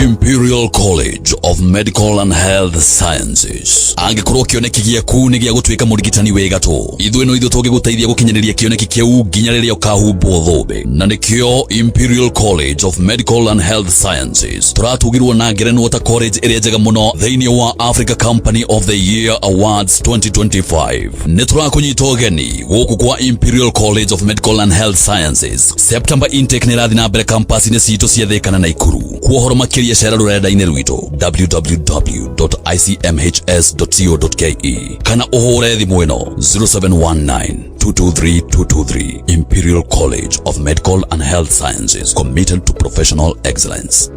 Imperial College of Medical and Health Sciences. Angĩkorwo kĩoneki gĩaku nĩ gĩa gũtuĩka mũrigitani wĩ gatũ, ithuĩ no ithuĩ tũngĩgũteithia gũkinyanĩria kĩoneki kĩu nginya rĩrĩa ũkahumbwo thũmbĩ. Na nĩkĩo Imperial College of Medical and Health Sciences tũratugirwo na ngerenwa ta college ĩrĩa njega mũno thĩinĩ wa Africa Company of the Year Awards 2025. Nĩ tũrakũnyita ũgeni gũkũ kwa Imperial College of Medical and Health Sciences. September intake nĩ ĩrathiĩ na mbere campus-inĩ citũ cia Thĩka na Naikuru. Kwa ũhoro makĩria cera rũrenda-inĩ rwitũ www.icmhs.co.ke kana ũhũre thimũ ĩno 0719 223 223. Imperial College of Medical and Health Sciences, committed to professional excellence.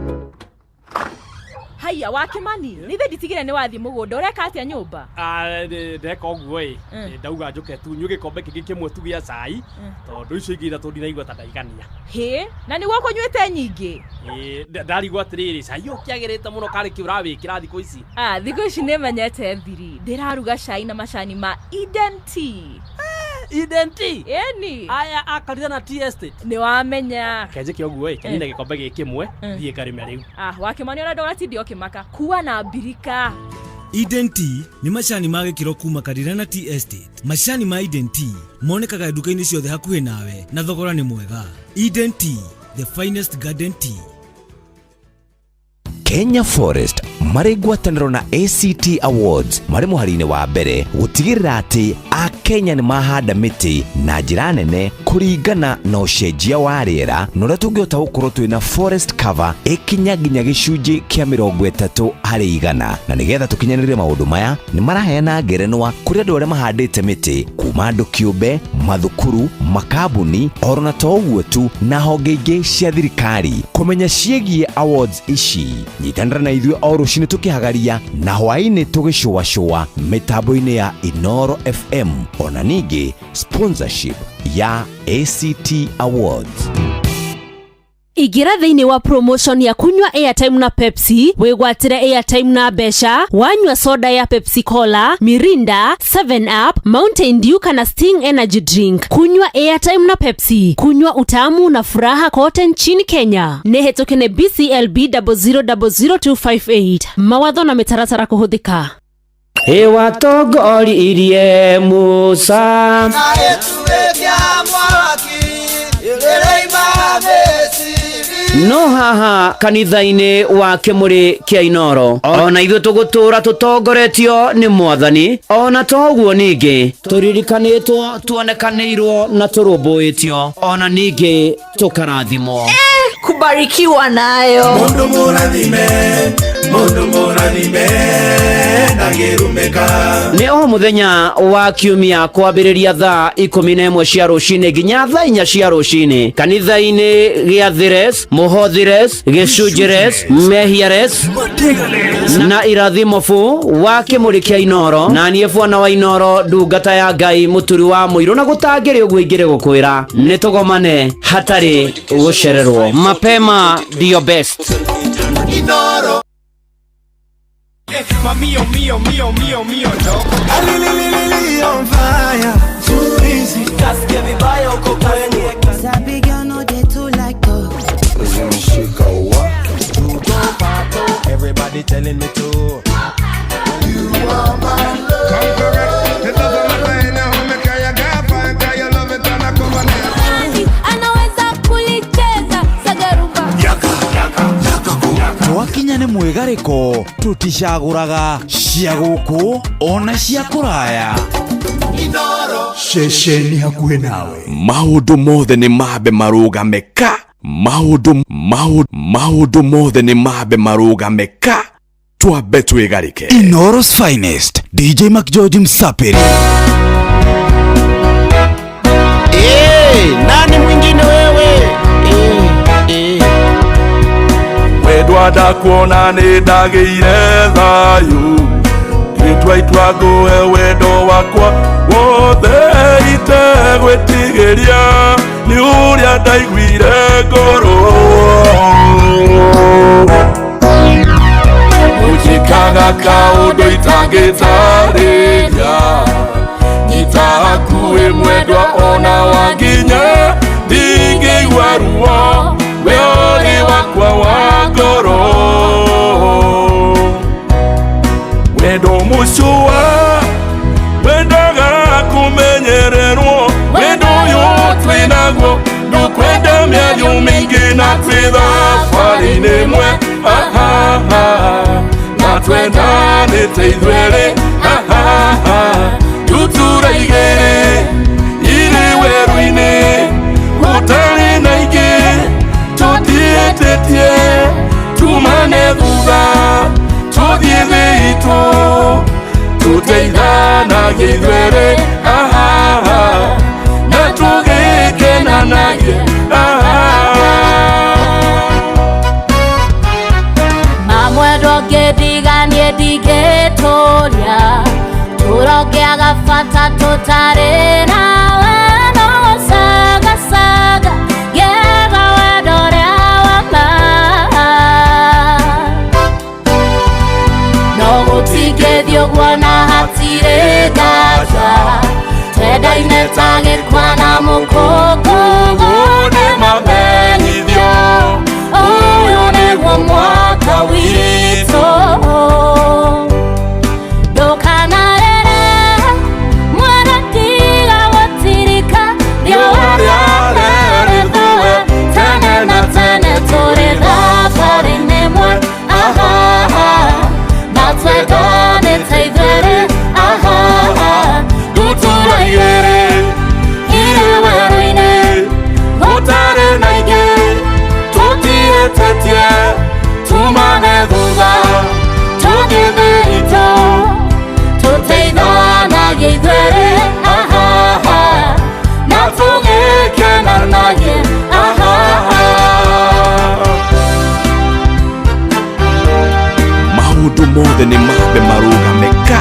Haiya wa Kimani, nĩ ithe nditigire nĩ wathiĩ mũgũnda, ũreka atĩa nyũmba? Ah, ndeka ũguo ĩ, ndauga njũke tu nyue gĩkombe kĩngĩ kĩmwe tu gĩa cai, tondũ icio ingĩ ithatũ ndinaigua ta ndaigania. Hĩ, na nĩguo ũkũnyuĩte nyingĩ? Ĩ, ndarigwo atĩrĩrĩ, cai ũyũ ũkĩagĩrĩte mũno karĩ kĩ ũrawĩkĩra thikũ ici? Ah, thikũ ici nĩ menyete thiri, ndĩraruga cai na macani ma Eden Tea. Eden Tea? Ĩni. Aya a na Tea Estate. Nĩ wamenya. Kenjĩke ũguo ĩ, kenine gĩkombe gĩkĩ kĩmwe, thiĩ ngarĩme rĩu. Ah, wa Kimani ona ndũgatinde ũkĩmaka, kua na mbirika. Eden Tea nĩ macani ma gĩkĩro kuma Karirana Tea Estate. Macani ma Eden Tea monekaga nduka-inĩ ciothe hakuhĩ nawe na thogora nĩ mwega. Eden Tea, the finest garden tea. Kenya Forest marĩ ngwatanĩro na ACT Awards marĩ mũhari-inĩ wa mbere gũtigĩrĩra atĩ Akenya nĩ mahanda mĩtĩ na njĩra nene kũringana na ũcenjia wa rĩera na ũrĩa tũngĩhota gũkorwo twĩna forest cover ĩkinya nginya gĩcunjĩ kĩa 30%. Na nĩgetha tũkinyanĩrie maũndũ maya, nĩ maraheana ngerenwa kũrĩ andũ arĩa mahandĩte mĩtĩ kuma andũ kĩũmbe, mathukuru, makambuni, oro na to ũguo tu na honge ingĩ cia thirikari. Kũmenya ciĩgiĩ awards ici, nyitanĩra na ithuĩ o rũcinĩ tũkĩhagaria na hwaĩ-inĩ tũgĩcũacũa mĩtambo-inĩ ya Inoro FM, ona ningĩ sponsorship ya ACT Awards. Ingĩra thĩinĩ wa promotion ya kunywa airtime na Pepsi, wĩgwatĩre airtime na mbeca wanyua soda ya Pepsi Cola, Mirinda, 7 Up, Mountain Dew kana Sting Energy Drink. Kunywa airtime na Pepsi, kunywa utamu na furaha kote nchini Kenya. Nĩ hetũke nĩ BCLB 0000258. Mawatho na mĩtaratara kũhũthĩka. Ĩwatongoririe Musa Na ĩtuĩkia mwaki ĩrĩima Misiri. No haha kanitha-inĩ wa Kĩmũrĩ kĩa Inoro, ona ithuĩ tũgũtũra tũtongoretio nĩ Mwathani. Ona to ũguo ningĩ tũririkanĩtwo, tuonekanĩirwo na tũrũmbũĩtio, ona ningĩ tũkarathimwo. Kubarikiwa nayo. Mundu mũrathime, mundu mũrathime ndangĩrumĩka. Nĩ o mũthenya wa kiumia kwambĩrĩria thaa 11 cia rũcinĩ nginya thaa 4 cia rũcinĩ kanitha-inĩ gĩa Thires, Mũhothires, Gĩcunjĩres, Mehiares na Irathimo bu wa Kĩmũrĩ kĩa Inoro. Na niĩ bwana wa Inoro, ndungata ya Ngai, mũturi wa mũirũ, na gũtangĩrĩ ũguo ingĩrĩ gũkwĩra nĩ tũgomane hatarĩ gũcererwo. Mapema ndio best. Inoro. Mamio, mio, mio, mio, mio, no. Alililili on fire. Too easy. Kasikia vibaya uko kwenye. Sabi girl no dey too like talk. Zimeshika wa. Everybody telling me to. You are my love. Come correct. It doesn't matter anyhow. Me carry girl fine, 'cause you love it and I come on it. Anaweza kulicheza sagarumba. Twakinya nĩ mwĩgarĩko, tũticagũraga cia gũkũ ona cia kũraya. Ceceni hakuhĩ nawe. Maũndũ mothe nĩ mambe marũgame ka maũndũ maũndũ maũndũ mothe nĩ mambe marũgame ka twambe twĩgarĩke. Inoro's finest, DJ McGeorge Msapiri. Nani mwingine Kuma ndakuona nĩ ndagĩire thayũ. Ngĩtua itua ngũhe wendo wakwa wothe itegwĩtigĩria nĩ ũrĩa ndaiguire ngoro. Ũnjĩkaga kaũndũ itangĩtarĩria, nyita hakuhĩ mwendwa ona wanginya ndingĩigua ruo, we ũrĩ wakwa wa ngoro. Wendo mũcũa wendaga kũmenyererwo, wendo ũyũ twĩnaguo ndũkwenda mĩario mĩingĩ na twĩ thabarĩ-inĩ ĩmwe, na twendanĩte ithuerĩ, ndutura igĩrĩ irĩ werũ-inĩ gũtarĩ na ingĩ tũtiĩtĩtie tumane thutha tũthiĩ thĩ itũ tũteithanagie ithuerĩ, na tũgĩkenanagie. Mamwendwa ngĩndiganie ndingĩtũria tũrongĩaga bata tũtarĩ nawe no gũcagacaga ngĩaga wendo ũrĩa wa ma no gũtingĩthiĩ ũguo na hatirĩ nganja twendaine ta gĩkwa na mũkũngũgũ nĩ mamenyithio ũyũ nĩguo mwaka witũ. Ndũkanarĩre mwana tiga gũtirika riũa rĩarĩrĩthũe tene na tene tũrĩ thabarĩ-inĩ ĩmwe, na twendanĩte ithuerĩ, ndutura igĩrĩ irĩ werũ-inĩ gũtarĩ na ingĩ tũtiĩtĩtie tumane thutha tũthiĩ thĩ itũ tũteithanagie ithuerĩ, na tũgĩkenanagie. Maũndũ mothe nĩ mambe marũgame ka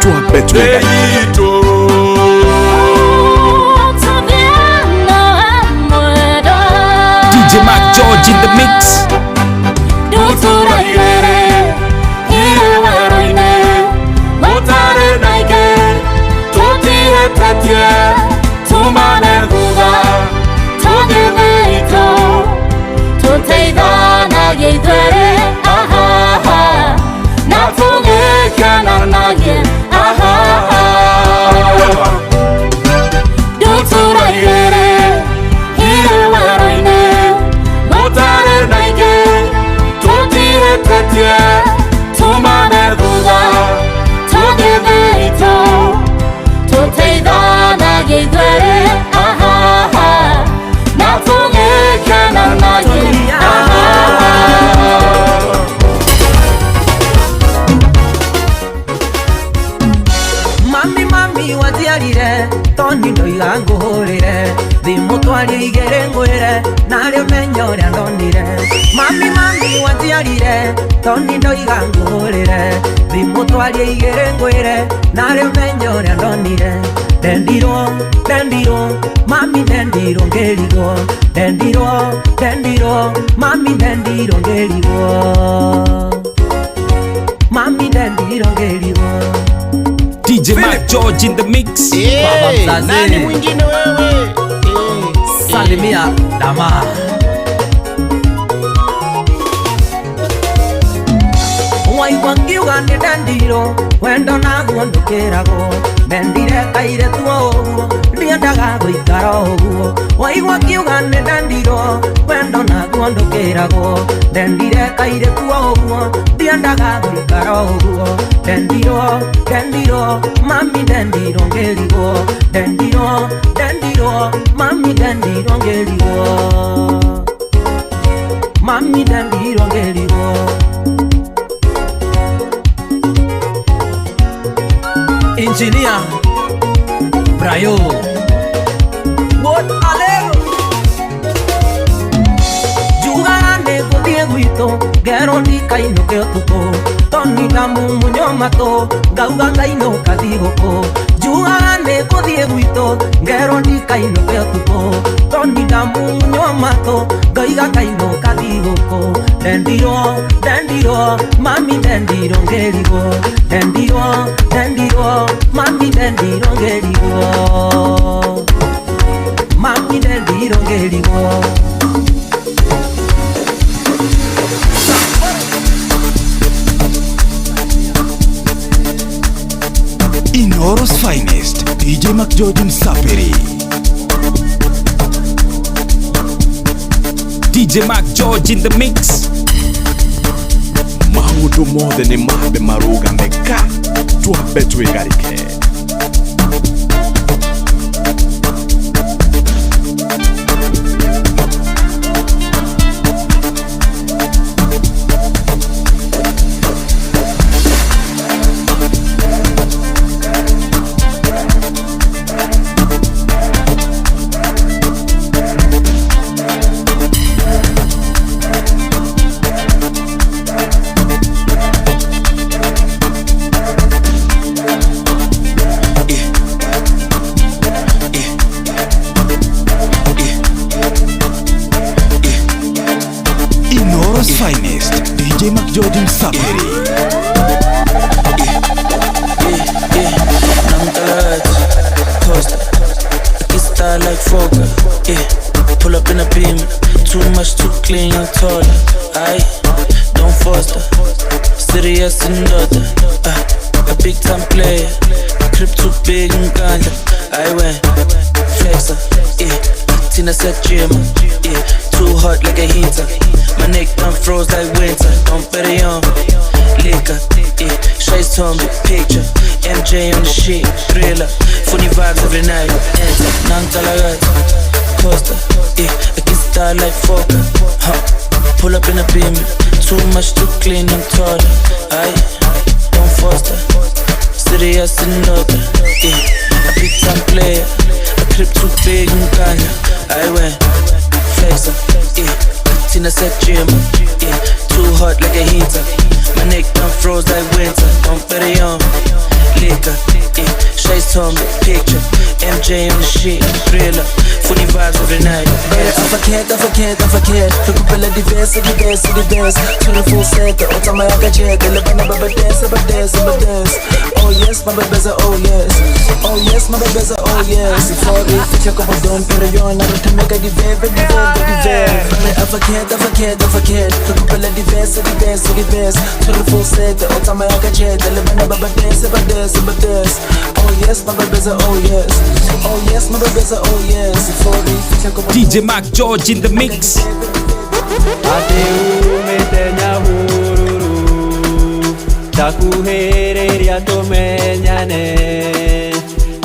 twambe twendane. DJ Mark George in the mix. Ndutura igĩrĩ irĩ werũ-inĩ gũtarĩ na ingĩ tũtiĩtĩtie tumane thutha tũthiĩ thĩ itũ tũteithanagie ithuerĩ, na tũgĩkenanagie. Ndutura igĩrĩ irĩ werũ-inĩ gũtarĩ na ingĩ tũtiĩtĩtie tumane thutha tũthiĩ thĩ itũ tũteithanagie ithuerĩ, na tũgĩkenanagie. Mami mami wajiarire toni ndoiga ngũhũrĩre thimũ twarie igĩrĩ ngwĩre narĩo menya ũrĩa ndonire. Mami mami wajiarire toni ndoiga ngũhũrĩre thimũ twarie igĩrĩ ngwĩre narĩo menya ũrĩa ndonire. Ndendirwo ndendirwo mami ndendirwo ngĩrigwo ndendirwo ndendirwo mami ndendirwo ngĩrigwo mami ndendirwo ngĩrigwo. DJ Mark George in the mix. Baba mzazi. Nani mwingine wewe? Salimia dama. Waigua ngiuga nĩ ndendirwo wendo naguo ndũkĩragwo ndendire kairĩtu o ũguo ndiendaga gũikara o ũguo. Waigua ngiuga nĩ ndendirwo wendo naguo ndũkĩragwo ndendire kairĩtu o ũguo ndiendaga gũikara o ũguo. Ndendirwo ndendirwo mami ndendirwo ngĩrigwo ndendirwo ndendirwo mami ndendirwo ngĩrigwo mami ndendirwo ngĩrigwo. Engineer Brayo What alego Jugaga nĩ ngũthiĩ gwitũ ngerwo matũ ngauga ngainũka thigũkũ njugaga nĩ ngũthiĩ gwitũ ngerwo ndikainũke ũtukũ tondũ ndamunywo matũ ngoiga ngainũka thigũkũ ndendirwo ndendirwo mami ndendirwo ngĩrigwo ndendirwo ndendirwo mami ndendirwo ngĩrigwo mami ndendirwo ngĩrigwo. Inoro's finest, DJ McGeorge Msafiri. DJ Mac George in the mix. Maũndũ mothe nĩ mambe marũgame ka twambe twĩgarĩke. Inoro's finest, DJ McGeorge Msafiri. Costa, I style like Fokker. Yeah, pull up in a beam, too much, too clean, I'm taller. I don't foster, serious and daughter. A big time player, crib too big and ganja. I went flexer, yeah. Tina said gym, yeah. Too hot like a heater. My neck done froze like winter. Don't bet it on liquor, yeah. Shades Tombi, picture. MJ on the shit, thriller. Funny vibes every night. Enter, Nantalagat, Costa, yeah. I get style like Fokker, huh. Pull up in a beam, too much, too clean, I'm taller. I don't foster, serious and daughter, yeah. A big time player, a crib too big and ganja. I went flexer, yeah. Tina said gym, yeah. Too hot like a heater. My neck done froze like winter. Don't bet it on liquor, yeah. Shades Tombi, picture. MJ on the shit, thriller. Funny vibes every night. If I can't, if I can't, if I can't. Recupera di verse, di verse, di verse. 24/7, o tama ya gadget. Le bana baba dance, baba dance, baba dance. Oh yes, my baby's a oh yes. Oh yes, my baby's a oh yes. Before we fit your couple don't put it on. I'm to make a di verse, di verse, di verse. If I can't, if I can't, if I can't. Recupera di verse, di verse, di verse. 24/7, o tama ya gadget. Le bana baba dance, baba dance, baba dance. Oh yes, my baby's a oh yes. Oh yes, my baby's a oh yes. Before we fit your couple. DJ Mac George in the mix. Ate umete Nyahururu takuhĩrĩria tũmenyane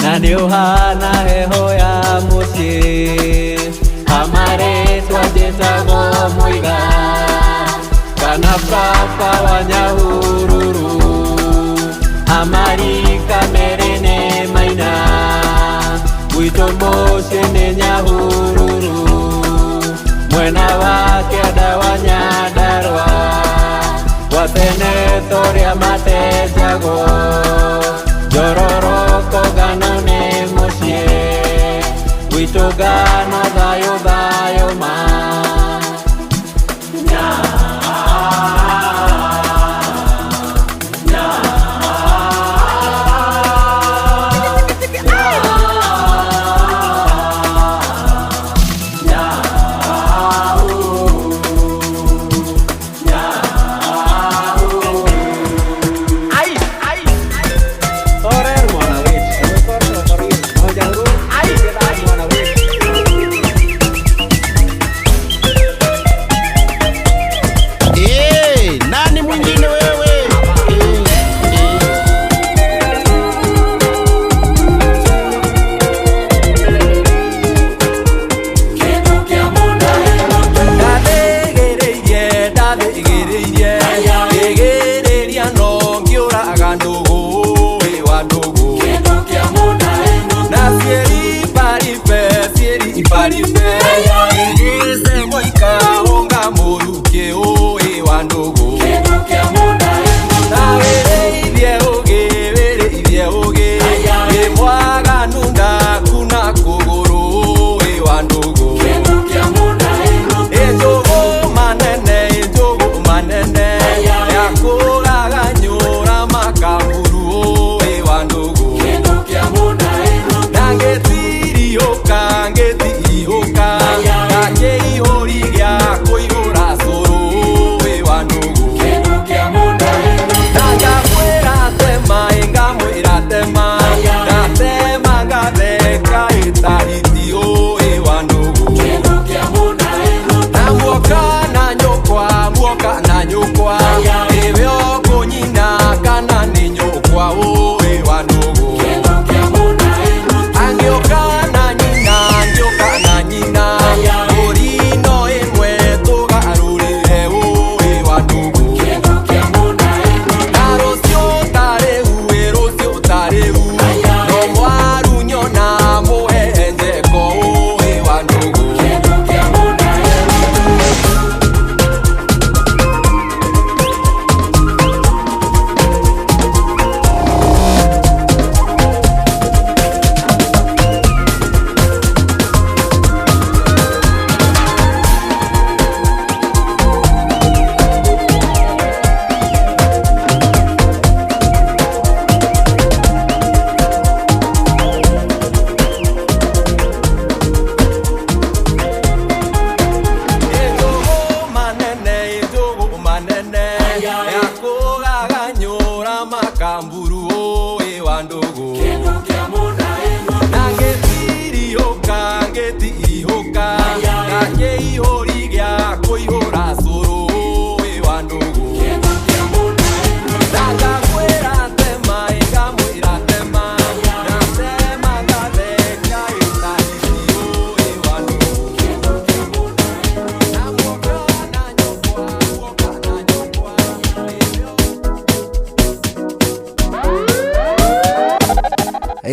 na nĩ ũhana heho ya mũciĩ amarĩtwa njĩtagwo mũiga kana baba wa Nyahururu amarika merĩ nĩ maina gwitũ mũciĩ nĩ Nyahururu mwena wa kĩanda wa Nyandarua gwa tene tũrĩa matenjagwo njororoko ngano nĩ mũciĩ gwitũ ngano thayũ thayũ ma.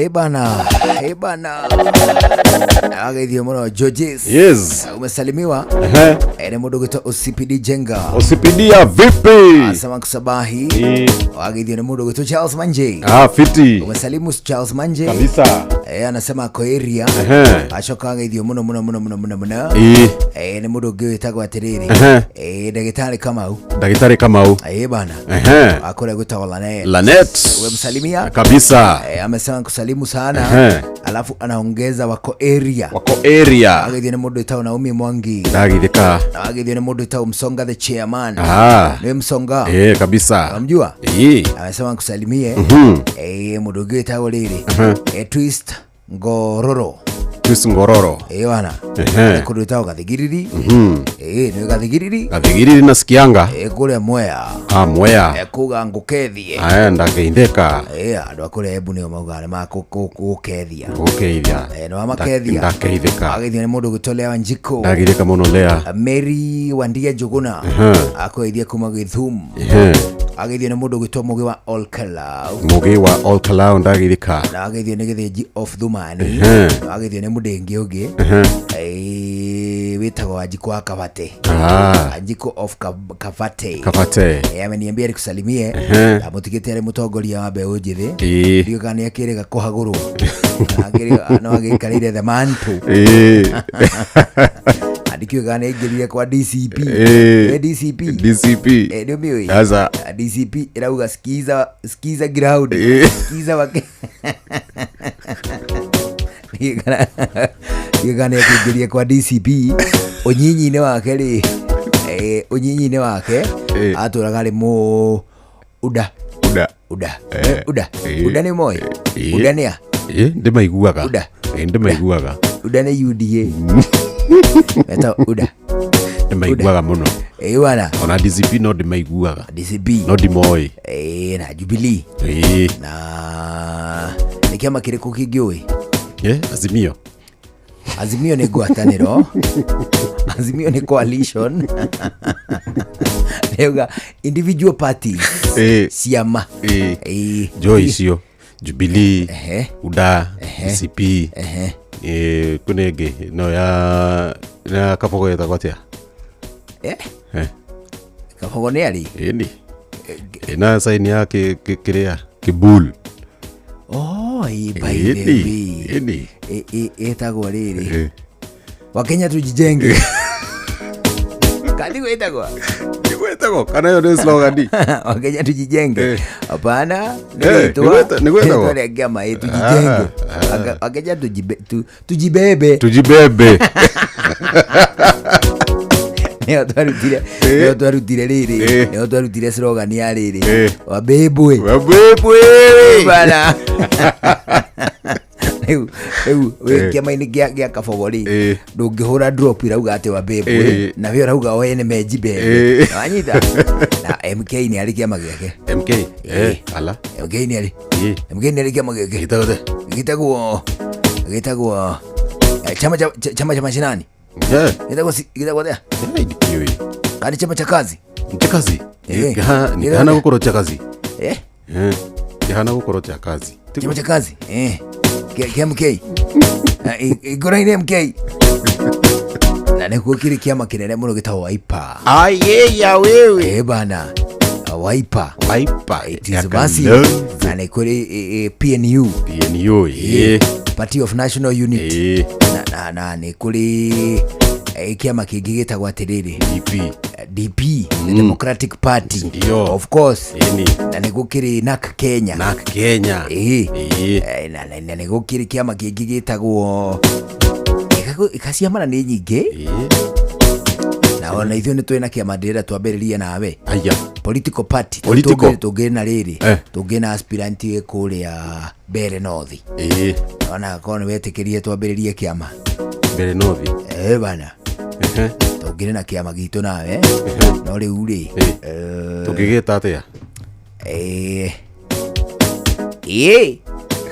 Bana, bana. Ageithio muno Georges. Yes. Umesalimiwa. Ehe. Nĩ mũndũ ũgwĩtwo OCPD Jenga. OCPD ya vipi? Asema kusabahi. Eh. Wageithio nĩ mũndũ ũgwĩtwo Charles Manje. Ah, fiti. Umesalimu Charles Manje. Kabisa. Anasema ako area. Ehe. Acoka ageithio muno muno muno muno muno muno. Eh. Nĩ mũndũ ũngĩ wĩtagwo atĩrĩrĩ. Ehe. Ndagĩtarĩ Kamau. Ndagĩtarĩ Kamau. Bana. Ehe. Akũrĩa gwĩtagwo Lanet. Lanet. Umemsalimia? Kabisa. Amesema kusalimu sana. Ehe. Alafu anaongeza wako area. Wako area. Ageithio nĩ mũndũ wĩtagwo Naomi Mwangi. Ndagithika. Na ageithio nĩ mũndũ wĩtagwo Msonga the chairman. Ah. Nĩ Msonga. Kabisa. Unamjua? Eh. Amesema nikusalimie. Mhm. Mũndũ ũngĩ wĩtagwo rĩrĩ. Ehe. Twist Ngororo. Twist Ngororo. Bana. Ehe. Nĩ kũndũ wĩtagwo Gathigiriri. Mhm. Nĩ Gathigiriri. Gathigiriri nasikianga. Kũrĩa Mwea. Ah, Mwea. Kuga ngũkethie. Aya ndageithĩka. Andũ a kũrĩa Embu nĩo maugaga nĩ makũgũkethia. Gũkeithia. Nĩ wamakethia. Ndakeithĩka. Ageithio nĩ mũndũ ũgwĩtwo Lea Wanjikũ. Ndageithĩka mũno Lea. Mary Wandia Njuguna. Ehe. Akũgeithia kuma Gĩthumo. Ehe. Ageithio nĩ mũndũ ũgwĩtwo Mũgĩ wa Olkalau. Mũgĩ wa Olkalau ndageithĩka. Na ageithio nĩ Gĩthĩnji of Thumani. Ehe. Na ageithio nĩ mũndĩngi ũngĩ. Ehe. Wĩtagwo Wanjikũ wa Kabate. Ah. Wanjikũ of Kabate. Kabate. Ameniambia nikusalimie. Ehe. Amũtigĩte arĩ mũtongoria wa mbeũ njĩthĩ. Ĩĩ. Ndiũĩ kana nĩakĩrĩga kũhagũrwo. No agĩikarĩire the mantle. Ĩĩ. Andikĩũĩ kana nĩaingĩrire kwa DCP. Ĩĩ. Nĩ DCP. DCP. Nĩ ũmĩũĩ? Sasa. DCP ĩrauga skiza skiza ground. Ĩĩ. Skiza wake. Ndiũĩ kana nĩakĩingĩrire kwa DCP. Ũnyinyi-inĩ wake rĩ, ũnyinyi-inĩ wake atũraga arĩ mũ UDA. UDA. UDA. Eh. UDA. Ĩĩ. UDA nĩ moĩ? Ĩĩ. UDA nĩ a? Ĩĩ, ndĩmaiguaga. UDA. Ĩĩ, ndĩmaiguaga. UDA nĩ UDA. Metagwo UDA. Ndĩmaiguaga mũno. Ĩĩ bwana. Ona DCP no ndĩmaiguaga. DCP. No ndimoĩ. Ĩĩ, na Jubilee. Ĩĩ. Na nĩ kĩama kĩrĩkũ kĩngĩ ũĩ? Azimio. Azimio nĩ ngwatanĩro. Azimio nĩ coalition. Nĩuga individual parties. Ciama. Ĩĩ. Njũĩ icio. Jubilee. UDA. DCP. Kwĩna ĩngĩ no ya ya Kabogo ĩtagwo atĩa? Kabogo nĩ arĩ? Ĩni. Ĩna saini ya kĩrĩa kĩbul. Oh, ĩ, by the way. Ĩni. Ĩtagwo rĩrĩ. Wakenya tujijenge. Kandi gwĩtagwo? Gwĩtagwo kana ĩyo nĩ slogan? Wakenya tujijenge. Hapana, Nĩ gwĩtagwo? rĩtwa rĩa kĩama ĩ tujijenge. Wakenya tujibebe. Tujibebe. Nĩyo twarutire, nĩyo twarutire rĩrĩ, nĩyo twarutire slogan ya rĩrĩ. Wabebwe. Wabebwe. Bana. Rĩu rĩu wĩ kĩama-inĩ gĩa Kabogo rĩ, ndũngĩhũra drop irauga atĩ wabebwe, na we ũrauga o ene mejibebe. Wanyita? Na MK nĩ arĩ kĩama gĩake. MK? Ala. MK nĩ arĩ. MK nĩ arĩ kĩama gĩake. Gĩtagwo Gĩtagwo chama cha mashinani. Gĩtagwo gĩtagwo atĩa? Ndikiũĩ. Kana chama cha kazi? Cha kazi? Kĩhana gũkorwo cha kazi. Kĩhana gũkorwo cha kazi. Chama cha kazi? Kĩa MK. Ngoro-inĩ MK. Na nĩkuo kĩrĩ kĩama kĩnene mũno gĩtagwo Wiper. Ayeya wewe. Bana. Wiper. Wiper. It is massive. Na nĩ kũrĩ PNU. PNU. Party of National Unity. Na nĩ kũrĩ kĩama kĩngĩ gĩtagwo atĩrĩrĩ. DP. DP, the Democratic Party. Ndio. Of course. Na nĩ gũkĩrĩ NAC Kenya. NAC Kenya. Na nĩ gũkĩrĩ kĩama kĩngĩ gĩtagwo ikaciamana nĩ nyingĩ. Na ona ithuĩ nĩ twĩna kĩama ndĩrenda twambĩrĩrie nawe. Aya. Political party. Political. Tũngĩ na rĩrĩ. Tũngĩ na aspirant kũrĩa Mbere North. Ona korwo nĩ wetĩkĩrie twambĩrĩrie kĩama. Mbere North. Bana. Tũngĩrĩ na kĩama gitũ nawe. No rĩu rĩ. Tũngĩgĩta atĩa?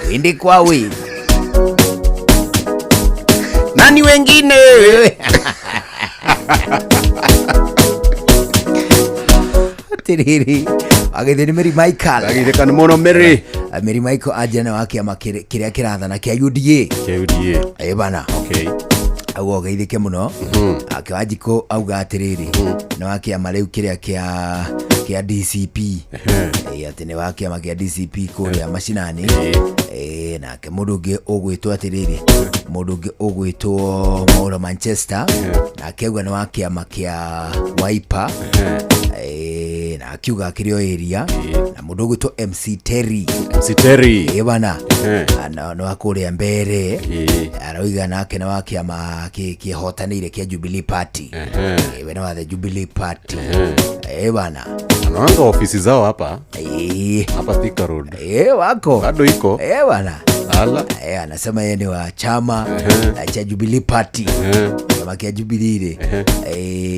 Windi kwa wi. Nani wengine? Atiriri. Agithĩ nĩ Mary Michael. Agithĩ kana mũno Mary. Mary Michael anjĩra nĩ wa kĩama kĩrĩa kĩrathana kĩa UDA. Kĩa UDA. Ĩ bana. Okay. Auga ũgeithĩke mũno. Ake Wanjikũ auga atĩrĩrĩ, nĩ wa kĩama rĩu kĩrĩa kĩa DCP. Ĩ, atĩ nĩ wa kĩama kĩa DCP kũrĩa macinani. Ĩ, nake mũndũ ũngĩ ũgwĩtwo atĩrĩrĩ, mũndũ ũngĩ ũgwĩtwo Maura Manchester, nake auga nĩ wa kĩama kĩa Wiper. Ĩ, na akiuga akĩrĩ o area na mũndũ ũgwĩtwo MC Terry. MC Terry. Ĩ bana. Nĩ wa kũrĩa mbere aroiga nake nĩ wa kĩama kĩhotanĩire kĩa Jubilee Party. We nĩ wa the Jubilee Party. Ĩ bana. Anaanga ofisi zao hapa hapa Thika Road. Wako bado iko. Bana. Ala. Anasema yeye ni wa chama cha Jubilee Party. Chama kia Jubilee rĩ.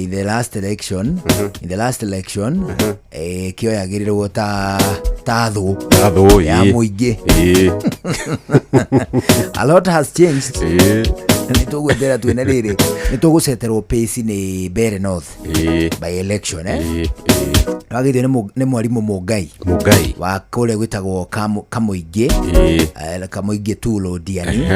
In the last election, in the last election, kĩoyagĩrĩrwo ta thũ Ta thũ, ya ĩĩ. mũingĩ. Ĩĩ. A lot has changed. Ĩĩ. Nĩ tũgwetera twĩna rĩrĩ, nĩ tũgũceterwo pace nĩ Mbeere North Ĩĩ. by election, eh? Ĩĩ. Wagĩthio nĩ mwarimũ Mũngai. Mũngai. Wa kũrĩa gwĩtagwo Kamũingĩ. Ĩĩ. Kamũingĩ tu Londiani.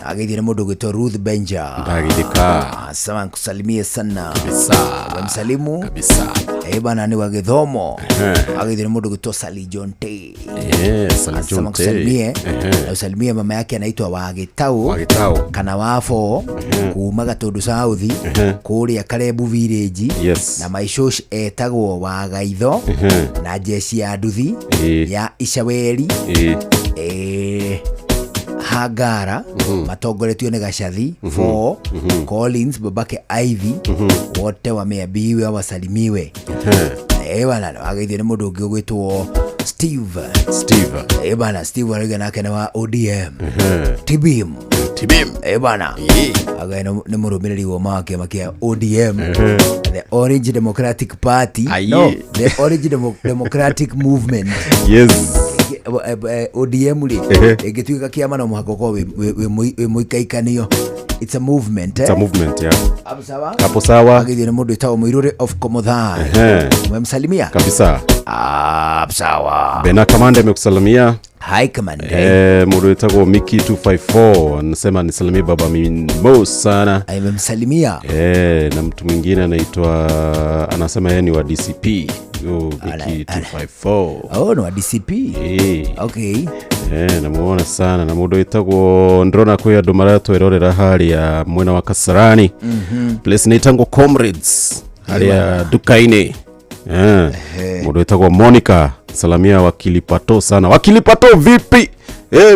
Agĩthio nĩ mũndũ ũgwĩtwo Ruth Benja. Ndagĩthĩka. Asema nikusalimie sana. Kabisa. Umemsalimu. Kabisa. Bana ni wa gĩthomo. Agĩthio nĩ mũndũ ũgwĩtwo Sally John Tay. Sally Asema John Tay. nikusalimie. Na usalimie mama yake anaitwa Wagĩtaũ. Wagĩtaũ. Kana Wafo. Kuma Gatũndũ South. Kũrĩa Karebu Village. Yes. Na maishosh etagwo Wagaitho. Na jeshi ya nduthi. Ya Icaweri. Hagara matongoretio nĩ Gacathi 4 Collins babake Ivy wote wameambiwe wasalimiwe. Bana wageithio nĩ mũndũ ũngĩ ũgwĩtwo Steve. Steve. Bana Steve arauga nake nĩ wa ODM. Tibim. Tibim. Bana. Aga nĩ mũrũmĩrĩri wa kĩama kĩa ODM. The Orange Democratic Party. Aye. No, the Orange Democratic Movement. Yes. ODM rĩ, ĩngĩtuĩka kĩama no mũhaka ũkorwo wĩ mũikaikanio. It's a movement, eh? It's a movement, yeah. Hapo sawa? Hapo sawa. Agithio nĩ mũndũ wĩtagwo Mũirũrĩ of Komothai. Umemsalimia? Kabisa. Hapo sawa. Bena Kamande amekusalimia. Hi Kamande. Mũndũ wĩtagwo Miki 254 anasema nisalimie baba Mimo sana. Amemsalimia. Na mtu mwingine anaitwa, anasema yeye ni wa DCP. Yo, Miki 254. Oh, ni wa DCP. Okay. Namuona sana. Na mũndũ wĩtagwo ndĩrona kwĩ andũ maratwĩrorera harĩa mwena wa Kasarani. Place nĩtagwo Comrades harĩa duka-inĩ. Mũndũ wĩtagwo Monica, salamia wakili Pato sana. Wakili Pato vipi?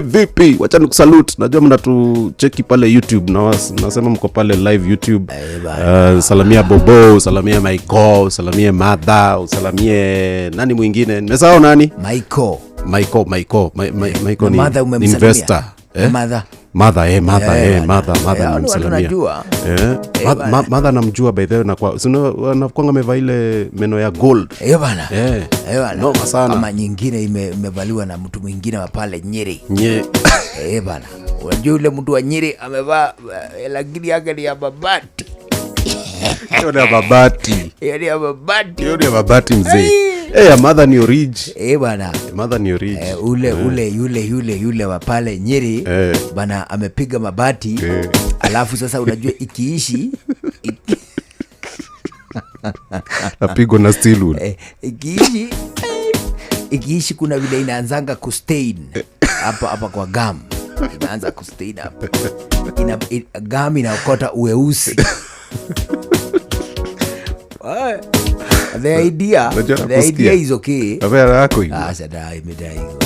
Vipi? Wacha nikusalute. Najua mnatucheki pale YouTube na nasema mko pale live YouTube. Salamia Bobo, salamia Michael, salamia Mother, salamie nani mwingine? Nimesahau nani? Michael. Michael, Michael, Michael ni Mother umemsalimia. investor. Mother. Mother, mother, mother, mother namsalimia. Mother namjua by the way, na kwa sio anakuanga amevaa ile meno ya gold. Bana. Bana. Noma sana. Kama nyingine imevaliwa na mtu mwingine wa pale Nyeri. Nyeri. Bana. Unajua yule mtu wa Nyeri amevaa lakini yake ni ya mabati. Hiyo ni ya mabati. Hiyo ni ya mabati. Hiyo ni ya mabati mzee. Mother ni origi. Bana. Mother ni origi. Ule ule yule yule yule wa pale Nyeri bana amepiga mabati. Alafu sasa unajua ikiishi apigwa na steel wool. Ikiishi kuna vile inaanzanga kustain hapa hapa kwa gum. Inaanza kustain hapa. Gum inaokota uweusi. The idea, the idea is okay. Aca imedaigo.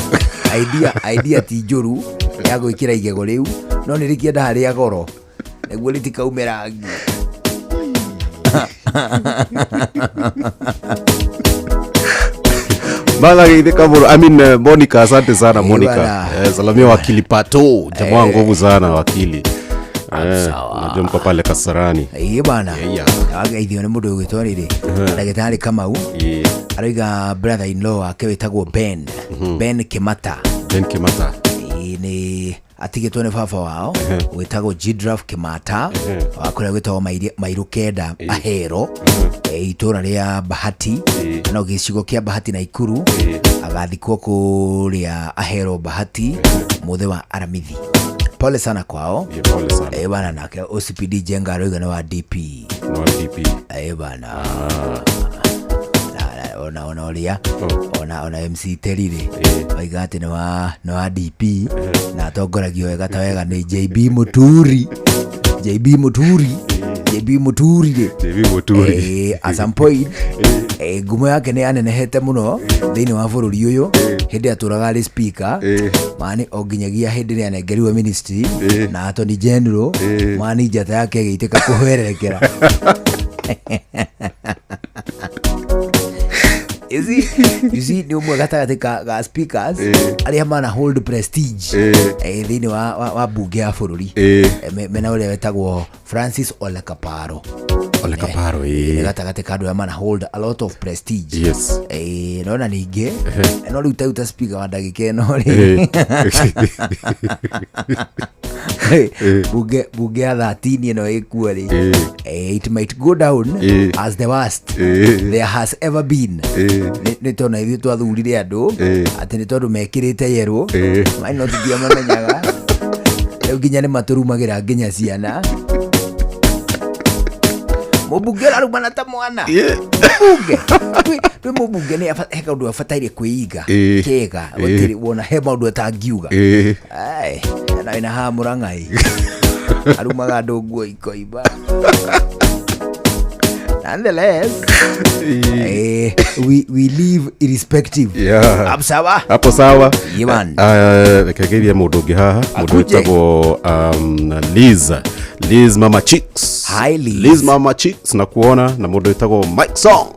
Idea ti njũru ya gwĩkĩra igego rĩu, no nĩ rĩkĩenda harĩa goro nĩguo rĩtikaume rangi. Mala geithĩka mũno. I mean, Monica, asante sana Monica. Salamia wakili Pato, jamaa nguvu sana wakili. Unajua mko pale Kasarani. Bana. Ageithio nĩ mũndũ ũgwĩtwo rĩrĩ, ndagĩtarĩ Kamau. Arauga brother in law wake wĩtagwo Ben. Ben Kimata. Ben Kimata. Nĩ atigĩtwo nĩ baba wao wĩtagwo Gidraf Kimata wa kũrĩa gwĩtagwo Mairu Kenda Ahero, itũra rĩa Bahati no gĩcigo kĩa Bahati na Ikuru. Agathikwo kũrĩa Ahero Bahati mũthĩ wa Aramithi. Pole sana kwao. Pole sana. Bana, nake OCPD Jenga aroiga nĩ wa DP. No DP. Bana. Ona ũrĩa ona MC Terry rĩ oiga atĩ nĩ wa DP na atongoragio wega ta wega nĩ JB Muturi, JB Muturi, JB Muturi rĩ. JB Muturi. At some point ngumo yake nĩ yanenehete mũno thĩinĩ wa bũrũri ũyũ hĩndĩ atũraga arĩ speaker mani, o nginyagia hĩndĩ ĩrĩa anengerirwo ministry na attorney general mani, njata yake ĩgĩitĩka kũhwererekera. You see, nĩ ũmwe gatagatĩ ga speakers arĩa mana hold prestige thĩinĩ wa bunge ya bũrũri. Mena ũrĩa wetagwo Francis Ole Kaparo. Ole Kaparo. Nĩ gatagatĩ ka andũ arĩa mana hold a lot of prestige. Nona ningĩ no rĩu ta speaker wa ndagĩka ĩno rĩ, bunge ya 13 ĩno ĩkuo rĩ, it might go down as the worst there has ever been. Nĩ tondũ na ithuĩ twathurire andũ atĩ nĩ tondũ mekĩrĩte yerũ mai no tũtiamamenyaga. Rĩu nginya nĩ matũrumagĩra nginya ciana. Mũmbunge ũrarumana ta mwana mũmbunge. Twĩ mũmbunge nĩ he kaũndũ abataire kwĩiga kega. Gũtirĩ wona he maũndũ atangiuga. Ai, na wĩna haha Mũrang'ai arumaga andũ nguo ikoimba. Nonetheless, we live irrespective. Hapo sawa. Hapo sawa. Yeah, man. Reke ngeithie mũndũ ũngĩ haha, mũndũ Akuje. wĩtagwo Liz, Liz Mama Chicks. Hi, Liz. Liz Mama Chicks na kuona na mũndũ wĩtagwo Mike Song.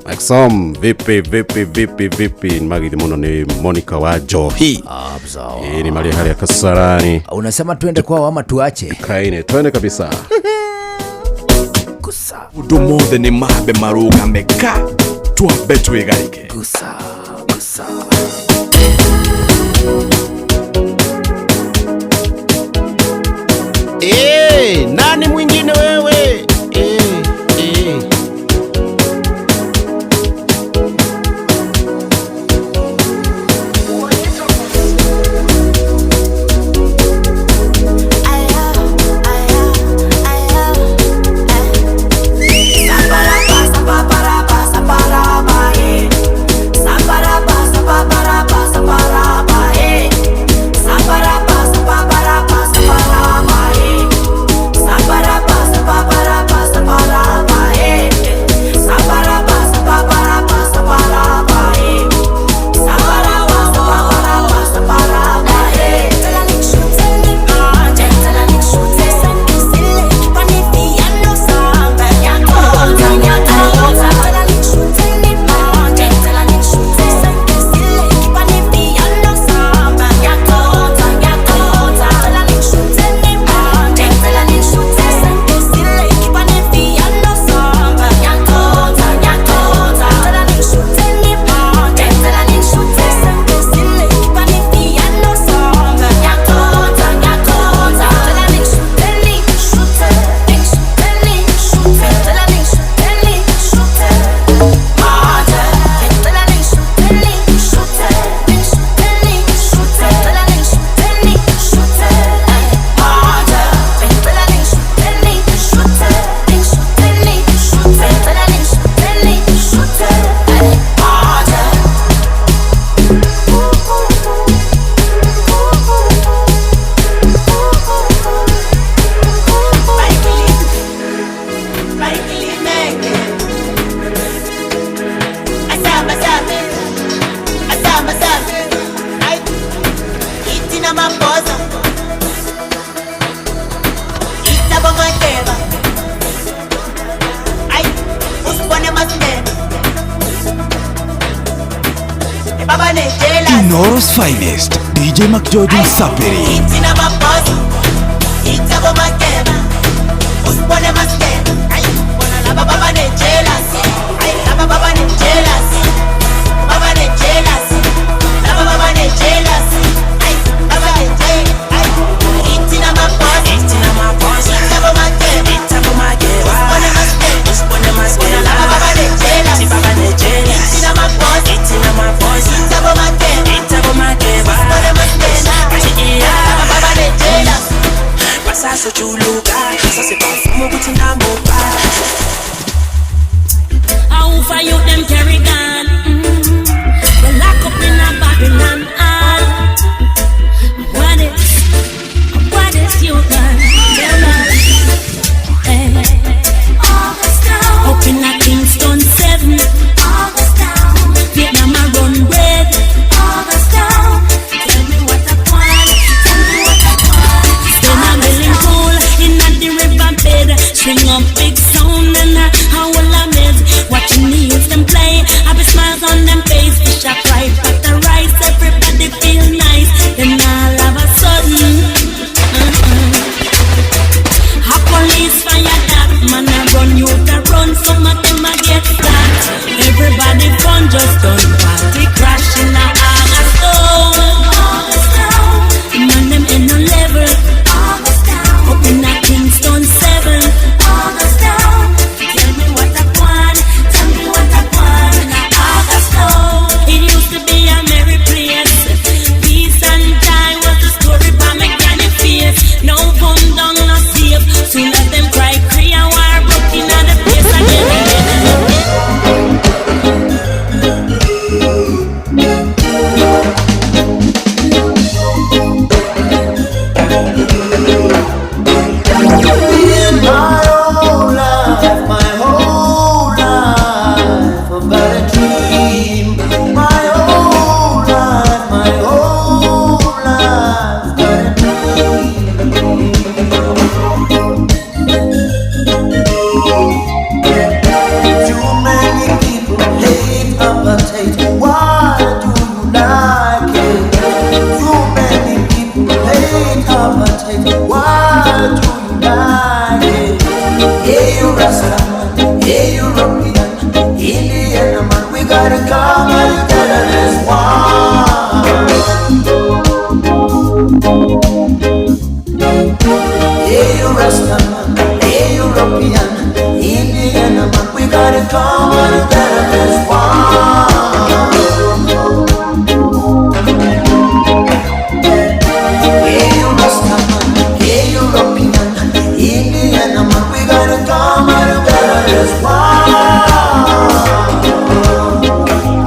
Mike Song, vipi vipi vipi vipi? Nĩ magithi mũno nĩ Monica wa Johi. Hapo sawa. Nĩ marĩ harĩa Kasarani. Unasema twende kwao ama tuache? Kaine twende kabisa. Gusa. Ũndũ mothe nĩ mambe marũgame ka twambe twĩgarike. Gusa gusa. Nani mwingine wewe? Eh. Inoro's finest, DJ McGeorge Msafiri. Sasojuluka sasebafuma ukuthi nambopha. How far you them carry gun? They lock up in a Babylon. What is you done? Tell us. Hey. Up in a Kingston 7. Vietnam a run red. Tell me what I want. Tell me what I want. Then a milling pool in a the river bed. String up big sound and a howl a meds. Watching the youths them play. Happy smiles on them face. Fish a fry, pot the rice. Everybody feel nice. Then all of a sudden, a police fire that man a run, you a run. Some of them a get shot. Everybody fun just done party crash in a August town. Man them in no level. Up in a Kingston 7. Tell me what I want. Tell me what I want. August town. It used to be a merry place. Peace and joy was the story by my granny face. Now boom down no safe. Soon as them cry, cry and war broke in the place again. In my whole life, I've got a dream. My whole life, got a dream. Too many people hate apartheid. Why do you like it? Too many people hate apartheid. Why do you like it? Hey, you Rasta man, hey, European, Indian man, we gotta come together as one. Hey, you Rasta man, hey, European, Indian man, we gotta come together as one. Hey, you Rasta man, hey, European, Indian man, we gotta come together as one.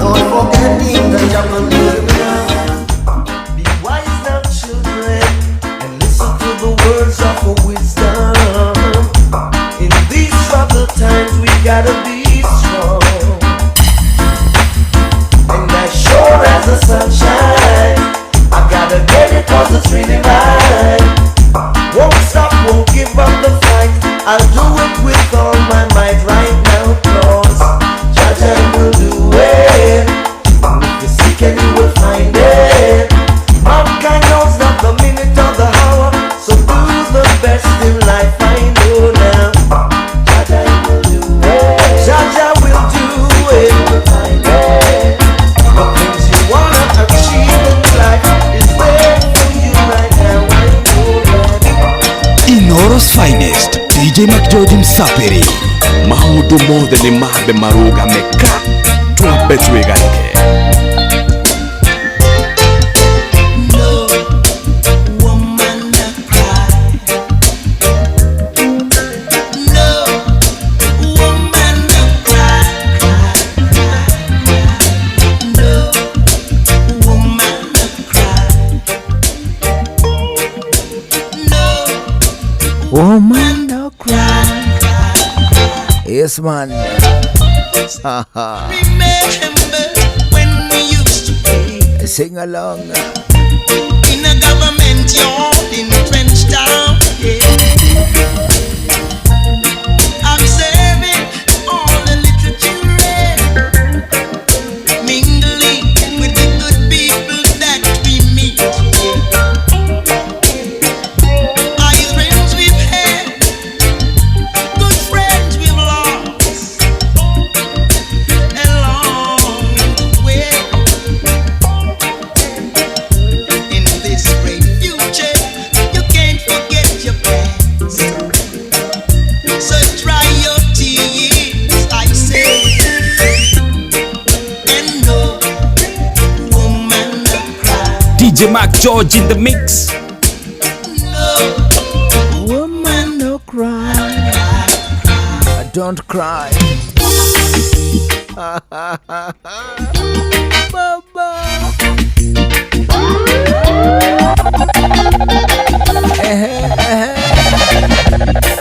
Don't forgetting the Japanese. Be wise now, children, and listen to the words of wisdom. In these troubled times, we gotta be strong. And as sure as the sunshine, I gotta get it 'cause it's really mine. Won't stop, won't give up the fight. I'll do it with all my might right now, 'cause Jah Jah will do it. And if you seek and you will find it. Mankind knows not the minute or the hour, so do the best in life, I know now. Jah Jah will do it. Jah Jah will do it. The things you wanna achieve in life is there for you right now, I know that. Inoro's finest DJ McGeorge Msapiri maundu mothe nĩ mambe marũgame ka twambe twĩganĩke. No woman a cry. No woman a cry, cry, cry, cry. No woman a cry. No Woman no cry. Yes man. Remember when we used to play Sing along. in a government yard in Trench Town. Yeah. Observing all the little children, mingling with the good people that we meet. Yeah. High friends we've had, good friends we've lost along the way. In this great future, you can't forget your past. So dry your tears, I say, and no woman a cry. DJ Mark George in the mix. No Don't cry. Baba.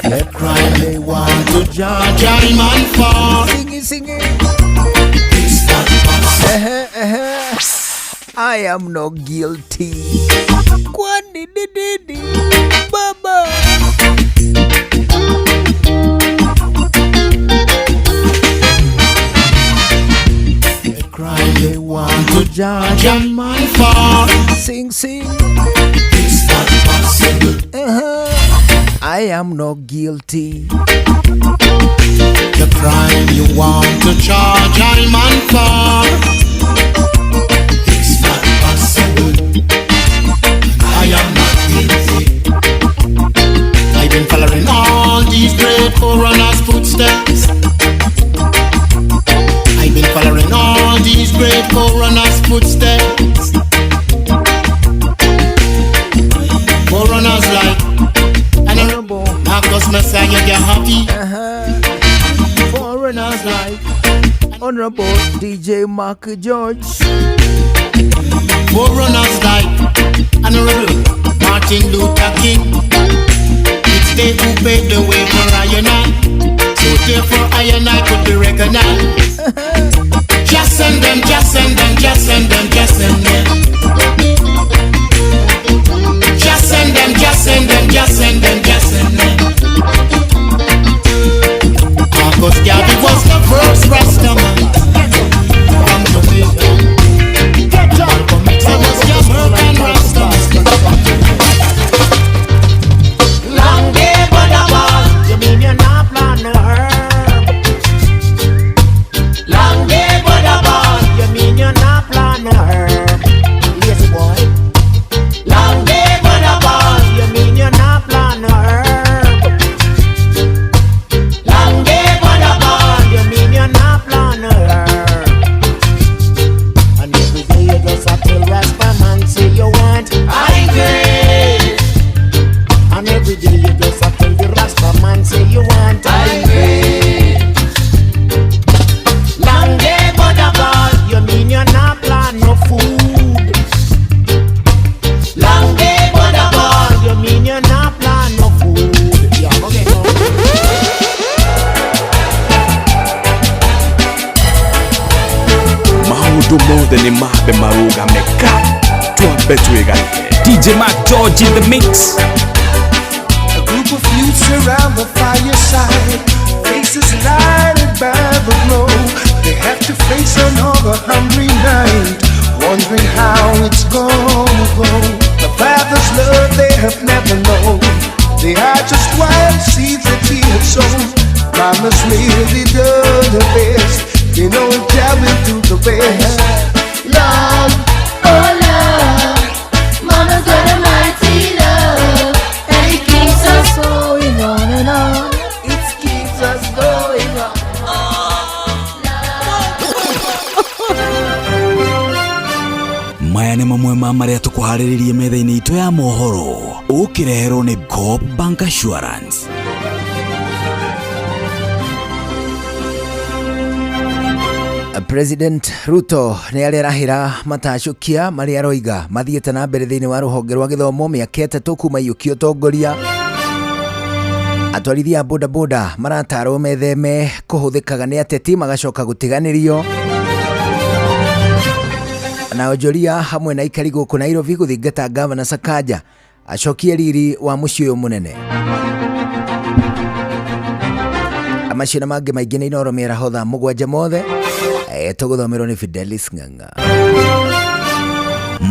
The crime they want to judge I man for. Sing it, sing it. It's not possible. I am not guilty. Kwani dididi baba. The crime they want to judge a man for. Sing, sing. It's not possible. I am not guilty. The crime you want to charge a man for. It's not possible. I am not guilty. I've been following all these great forerunners' footsteps. I've been following all these great forerunners' footsteps. Forerunners like Honorable Marcus Messiah Garvey. Foreigners like Honorable DJ Mark George. Forerunners like Honorable Martin Luther King. It's they who paved the way for I and I, so therefore I and I could be recognized. Just send them, just send them, just send them, just send them. Just send them, just send them, just send them, just send them. Marcus Garvey was the first Rasta man from Jamaica. Malcolm X was Jamaican Rasta man. Long day but a ball, you mean you're not plant no herb? Long day but a ball, you mean you're not plant no herb? Lazy boy. Long day but a ball, you mean you're not plant no herb? Long day but a ball, you mean you're not plant no herb? And every day you just a tell Rasta man say you want high grade. And every day you just a tell the Rasta man say you want high grade. Long day but a ball, you mean you're not plant no food? Long day but a ball, you mean you're not plant no food? Yeah, okay. Maũndũ mothe nĩ mambe marũgame ka twambe twĩgarike. DJ Mark George in the mix. A group of youths around the fireside, faces lighted by the glow. They have to face another hungry night, wondering how it's gonna go. The father's love they have never known. They are just wild seeds that he had sown. Mama's really done her best. They know it will do the rest. Love, oh love, Mama's got a mighty love, and it keeps us going on and on. It keeps us going on. Maya nĩ mamwe ma marĩa tũkũharĩrĩrie metha-inĩ itũ ya mohoro ũkĩreherwo nĩ Coop Bank Assurance. President Ruto nĩ arerahĩra matacũkia marĩa aroiga mathiĩte na mbere thĩinĩ wa rũhonge rwa gĩthomo mĩaka 3 kuma iyũkia ũtongoria. Atwarithia a bodaboda maratarwo metheme kũhũthĩkaga nĩ ateti magacoka gũtiganĩrio. Na onjoria hamwe na aikari gũkũ Nairobi gũthingata Gavana Sakaja acokie riri wa mũciĩ ũyũ mũnene. Macio na mangĩ maingĩ nĩ Inooro mĩaraho thaa 7 mothe. Tũgũthomerwo nĩ Fidelis Ng'ang'a.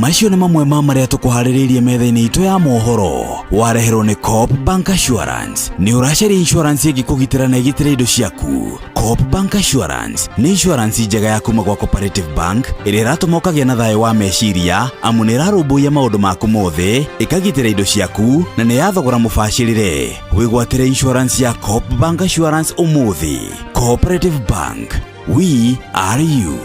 Macio nĩ mamwe ma marĩa tũkũharĩrĩirie metha-inĩ itũ ya mohoro wareherwo nĩ Coop Bank Assurance. Nĩ ũracaria insurance ĩngĩkũgitĩra na ĩgitĩre indo ciaku? Coop Bank Assurance nĩ insurance njega ya kuma gwa Cooperative Bank ĩrĩa ĩratũma ũkagĩa na thayũ wa meciria amu nĩ ĩrarũmbũiya maũndũ maku mothe, ĩkagitĩra indo ciaku na nĩ ya thogora mũbacĩrĩre. Wĩgwatĩre insurance ya Coop Bank Assurance ũmũthĩ. Cooperative Bank, we are you.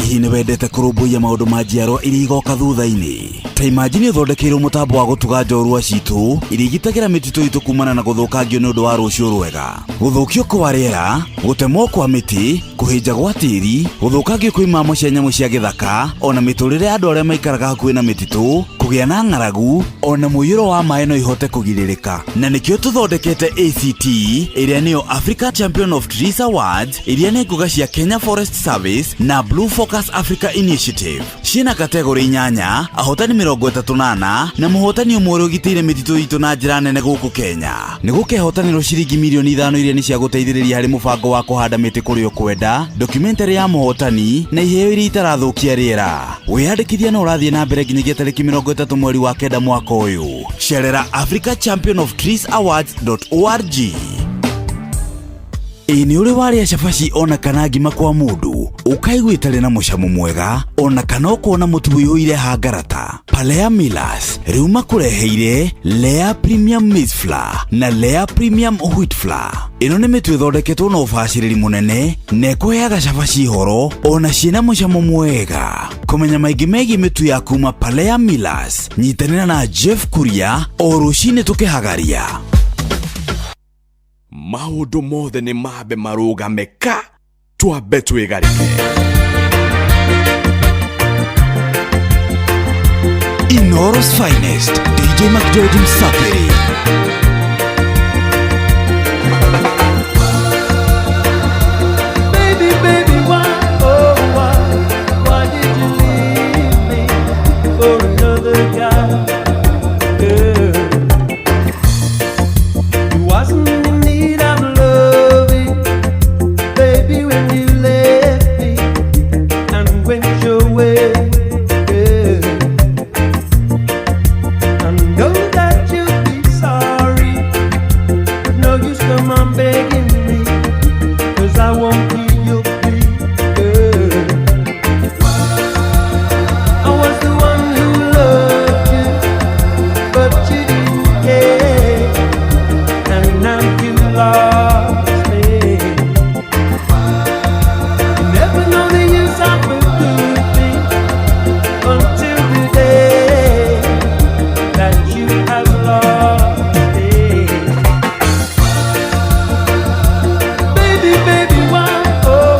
Hihi nĩ wendete kũrũmbũiya maũndũ ma njiarwa iria igoka thutha-inĩ? Ta imagine ũthondekeirwo mũtambo wa gũtuga njorua citũ iria igitagĩra mĩtitũ itũ kumana na gũthũkangio nĩ ũndũ wa rũciũ rwega. Gũthũkio kwa rĩera, gũtemwo kwa mĩtĩ, kũhĩnja gwa tĩri, gũthũkangio kwa imamo cia nyamũ cia gĩthaka, ona mĩtũrĩre ya andũ arĩa maikaraga hakuhĩ na mĩtitũ, kũgĩa na ng'aragu, ona mũiyũro wa maĩ no ihote kũgirĩrĩka. Na nĩkĩo tũthondekete ACT ĩrĩa nĩyo Africa Champion of Trees Awards, iria nĩ ngũga cia Kenya Forest Service na Blue Focus Africa Initiative. Ciĩna kategori inyanya, ahotani 34 na mũhotani ũmwe ũrĩa ũgitĩire mĩtitũ itũ na njĩra nene gũkũ Kenya. Nĩ gũkehotanĩrwo ciringi mirioni 5 iria nĩ cia gũteithĩrĩria harĩ mũbango wa kũhanda mĩtĩ kũrĩa ũkwenda, documentary ya mũhotani na iheo iria itarathũkia rĩera. Wĩyandĩkithia no ũrathiĩ na mbere nginyagia tarĩki 30 mweri wa 9 mwaka ũyũ. Cerera Africa Champion of Trees Awards.org. Ĩ nĩ ũrĩ warĩa cabaci ona kana ngima kwa mũndũ ũkaigua ĩtarĩ na mũcamo mwega ona kana ũkona mũtu ũiyũire hangarata? Palea Millers rĩu makũreheire Lea Premium Maize Flour na Lea Premium Wheat Flour. Ĩno nĩ mĩtu ĩthondeketwo na ũbacĩrĩri mũnene na ĩkũheaga cabaci horo ona ciĩna mũcamo mwega. Kũmenya maingĩ megiĩ mĩtu ya kuma Palea Millers, nyitanĩra na Jeff Kuria o rũcinĩ tũkĩhagaria. Maũndũ mothe nĩ mambe marũgame ka twambe twĩgarĩke. Inoro's finest, DJ McGeorge Msapiri. Baby, baby, why, oh, why did you leave me for another guy? Girl, you wasn't in need of loving, baby, when you left me and went your way. Girl, I know that you'll be sorry, but no use come on begging me, 'cause I won't hear your plea, girl. I was the one who loved you, but you didn't care, and now you lost me. You never know the use of a good thing until the day that you have lost it. Baby, baby, why, oh,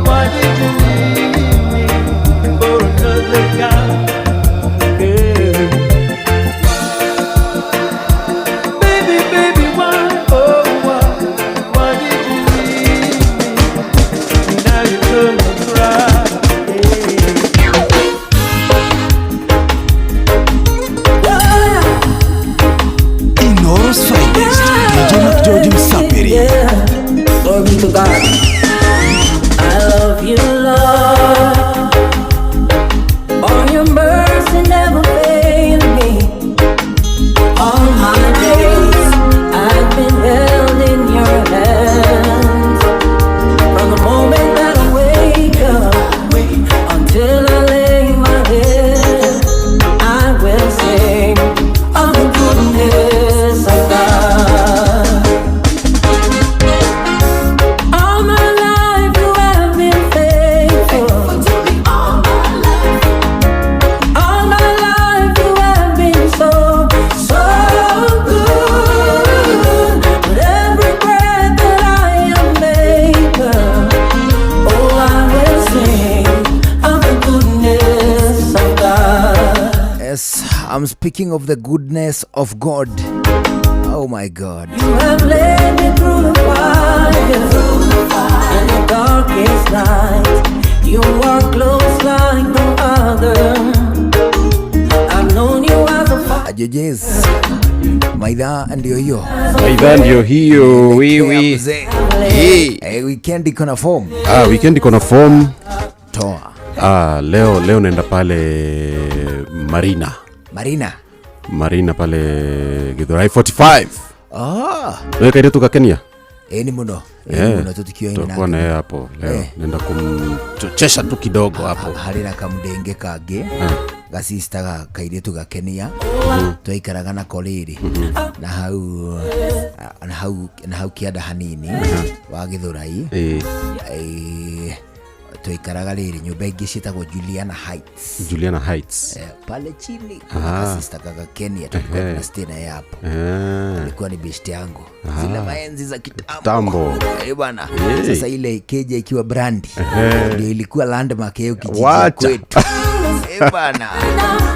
why did you leave me for another guy? Girl. Baby, baby, why, oh, why did you leave me? Now you come and cry. Inoro's finest, DJ McGeorge Msapiri. Glory be to God. I love you, Lord. All your mercy never failed me. All my days I've been held in your hands. From the moment that I wake up until I lay my head, I will sing of the goodness of God. All my life you have been faithful. All my life you have been so, so good. With every breath that I am able, oh, I will sing of the goodness of God. Yes, I'm speaking of the goodness of God. Oh my God. You have led me through the fire, in the darkest night. You are close like no other. I've known you as a father. Ajejes. Maidha ndio hiyo. Maidha ndio hiyo, wiwi. Mzee. Eh. Eh, weekend iko na form. Ah, weekend iko na form. Toa. Ah, leo naenda pale Marina. Marina. Marina pale Githurai 45. Ah. Wewe kaida tukakenia? Ni muno. Ni muno tutikio Tutakuwa na yeye hapo leo. Nenda kumchochesha tu kidogo hapo. Harĩ na kamudenge kangĩ gasista ga kairĩtu gakenia twaikaraga nako rĩrĩ na hau na hau na hau kĩanda hanini wa Gĩthũrai. Twaikaraga rĩrĩ nyũmba ingĩ ciĩtagwo Juliana Heights. Juliana Heights. Eh, pale chini kuna kasista kaka Kenya tulikuwa tuna stay na yeye hapo. Alikuwa ni best yangu. Zile maenzi za kitambo. Kitambo. Eh, bwana. Hey. Sasa ile keja ikiwa brandi ndio ilikuwa landmark ya hiyo kijiji ya Wacha. kwetu. Eh, bwana.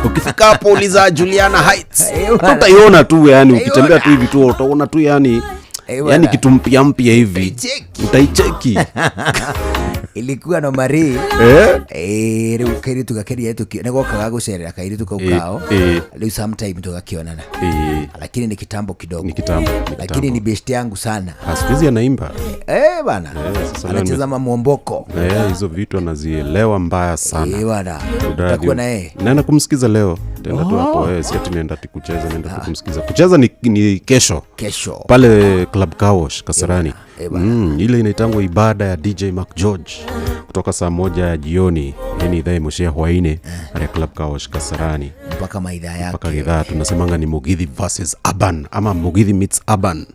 Ukifika hapo uliza Juliana Heights. Eh, bwana. Utaiona tu yani, ukitembea tu hivi tu utaona tu yani Eh, bwana. yani kitu mpya mpya hivi. Utaicheki. Ilikuwa no mari. Eh? Eh, rĩu kairĩtu gakeria nĩ gokaga gũcerera kairĩtu kau Eh, kao. eh. Rĩu sometime tũgakĩonana. Eh. Lakini ni kitambo kidogo. Ni kitambo. Ni Lakini kitambo. ni best yangu sana. Ah, siku hizi anaimba. Eh, bana. Eh, sasa leo Anacheza mamwomboko. Eh, hizo vitu anazielewa mbaya sana. Eh, bana. Udadi. Utakuwa na yeye. Naenda kumsikiza leo. Tenda tu hapo Oh. eh, si ati naenda ati kucheza, naenda tu kumsikiza. Kucheza ni kesho. Kesho. Pale Club Carwash Kasarani. Eh, bana. Ile inaitangwa ibada ya DJ Mark George kutoka saa 1 ya jioni, yani idhaa imushia hwaine ya Club Carwash Kasarani mpaka maidhaa yake. Mpaka idhaa tunasemanga ni Mugithi versus Urban ama Mugithi meets Urban.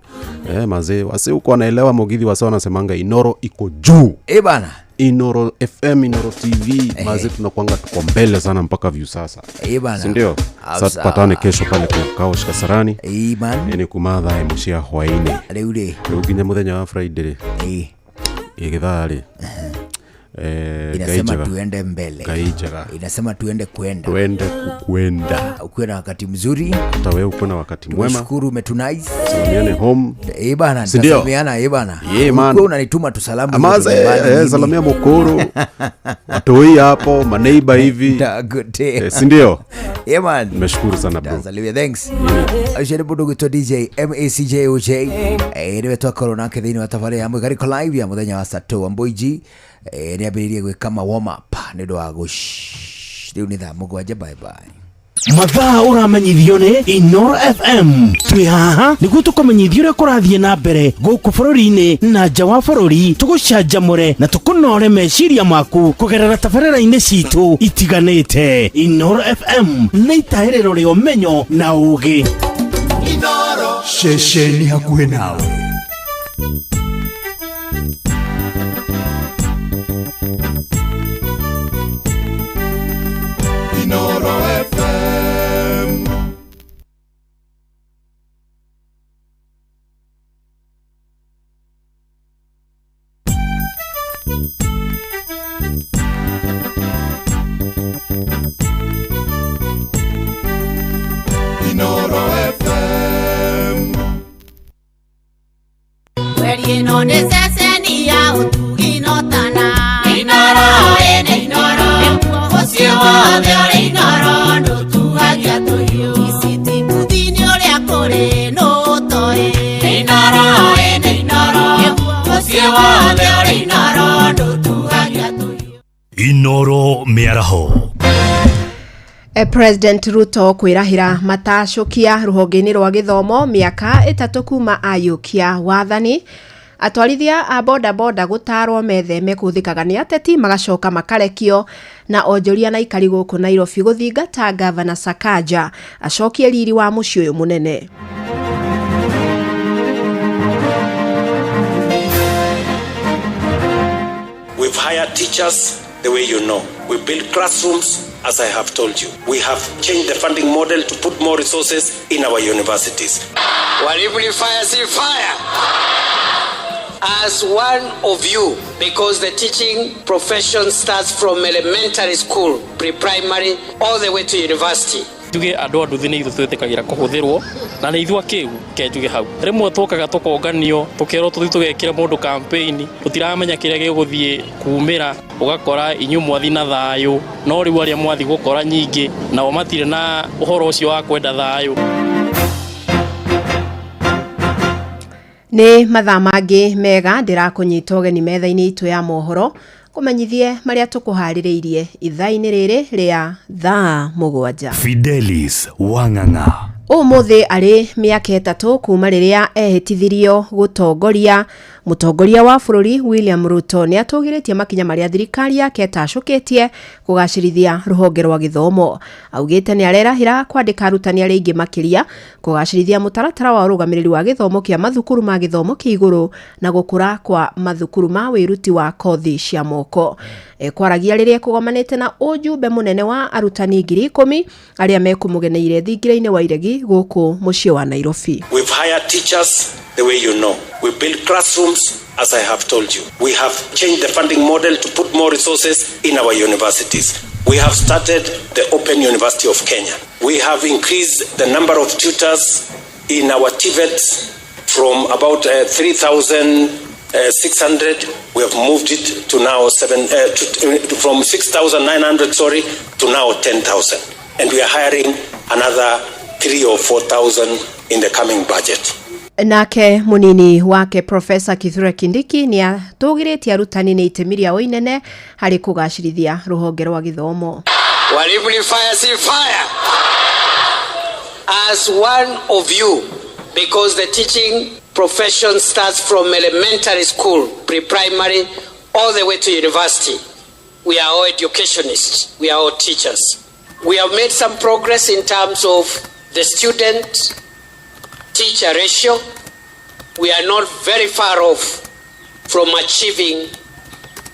Eh, mazee wase huko wanaelewa Mugithi, wase wanasemanga Inoro iko juu. Eh, bana. Inoro FM, Inoro TV, mazee tunakuanga tuko mbele sana mpaka view sasa. Eh, bana. Si ndio? Sasa tupatane kesho pale Club Carwash Kasarani. Eh, man. Ni kumatha imushia hwaine. Rĩu rĩ. Rĩu nginya mũthenya wa Friday rĩ. Eh. Gĩthaa rĩ. Eh, Inasema Ngai njega. tuende mbele. Ngai njega. Inasema tuende kwenda. Tuende kukwenda. Ukuwe na wakati mzuri. Hata wewe ukuwe na wakati mwema. Tumeshukuru umetunice. Salimiane home. Eh, bana, Si ndio? nitasalimiana eh, bana. Yeah, man. Ukuwe unanituma tu salamu. Amaze, huko nyumbani eh, mimi. salamia Mokoro. Watoi hapo, maneiba hivi. Ndagotea. Eh, si ndio? Yeah, man. Nimeshukuru sana bro. Ndasalimia, thanks. Acio nĩ mũndũ ũgwĩtwo DJ MACJOJ. Eh, nĩwe twakorwo nake thĩinĩ wa tabarĩra ya Mũikarĩko Live ya mũthenya wa Sato wa Mboiji. Eh, nĩ ambĩrĩirie gwĩka ma warm up nĩ ũndũ wa rĩu nĩ thaa 7. Bye bye. Mathaa ũramenyithio nĩ Inoro FM. Twĩ haha nĩguo tũkũmenyithia ũrĩa kũrathiĩ na mbere gũkũ bũrũri-inĩ na nja wa bũrũri, tũgũcanjamũre na tũkũnore meciria maku kũgerera tabarĩra-inĩ citũ itiganĩte. Inoro FM nĩ itahĩrĩro rĩa ũmenyo na ũgĩ. Ceceni hakuhĩ nawe. Inoro FM. Inoro FM. Mweri ĩno nĩ ceceni ya ũtugi no tana. Inoro ĩnĩ Inoro. Mũciĩ wothe ũrĩ Inoro ndũtugagia tũhiũ. Iciti mbuthi-inĩ ũrĩa kũrĩ nũtoĩ. Inoro ĩnĩ Inoro. Mũciĩ wothe ũrĩ Inoro ndũtugagia tũhiũ. Inoro mĩaraho. President Ruto kwĩrahĩra matacũkia rũhonge-inĩ rwa gĩthomo mĩaka 3 kuma ayũkia wathani. Atwarithia a boda boda gũtarwo metheme kũhũthĩkaga nĩ ateti magacoka makarekio, na onjoria na aikari gũkũ Nairobi gũthingata Gavana Sakaja acokie riri wa mũciĩ ũyũ mũnene. We've hired teachers the way you know. We build classrooms, as I have told you. We have changed the funding model to put more resources in our universities. Walimu ni fire, si fire. As one of you, because the teaching profession starts from elementary school, pre-primary, all the way to university. Njuge andũ a nduthi nĩ ithuĩ twĩtĩkagĩra kũhũthĩrwo na nĩ ithuĩ akĩgu ke njuge hau rĩmwe tũkaga tũkonganio tũkerwo tũthiĩ tũgekĩre mũndũ campaign tũtiramenya kĩrĩa gĩgũthiĩ kumĩra ũgakora inyuĩ mwathi na thayũ no rĩu arĩa mwathi gũkora nyingĩ nao matirĩ na ũhoro ũcio wa kwenda thayũ. Nĩ mathaa mangĩ mega ndĩrakũnyita ũgeni metha-inĩ itũ ya mohoro kũmenyithie marĩa tũkũharĩrĩirie ithaa-inĩ rĩrĩ rĩa thaa 7. Fidelis Wang'ang'a. Ũmũthĩ arĩ mĩaka 3 kuma rĩrĩa ehĩtithirio gũtongoria Mũtongoria wa bũrũri William Ruto nĩ atũgĩrĩtie makinya marĩa thirikari yake ĩtacũkĩtie kũgacĩrithia rũhonge rwa gĩthomo. Augĩte nĩ arerahĩra kwandĩka arutani arĩa aingĩ makĩria, kũgacĩrithia mũtaratara wa ũrũgamĩrĩri wa gĩthomo kĩa mathukuru ma gĩthomo kĩa igũrũ na gũkũra kwa mathukuru ma wĩruti wa kothi cia moko. Ekwaragia rĩrĩa ekũgomanĩte na ũjumbe mũnene wa arutani 10,000 arĩa mekũmũgeneire thingira-inĩ wa Iregi gũkũ mũciĩ wa Nairobi. We've hired teachers the way you know. We build classrooms, as I have told you. We have changed the funding model to put more resources in our universities. We have started the Open University of Kenya. We have increased the number of tutors in our TVETs from about 3,600. We have moved it to now from 6,900, sorry, to now 10,000. And we are hiring another 3 or 4,000 in the coming budget. Nake munini wake Profesa Kithure Kindiki nĩ atũgĩrĩtie arutani nĩ itemi rĩao inene harĩ kũgacĩrithia rũhonge rwa gĩthomo. Walimu ni fire, si fire. As one of you, because the teaching profession starts from elementary school, pre-primary, all the way to university. We are all educationists. We are all teachers. We have made some progress in terms of the student-teacher ratio. We are not very far off from achieving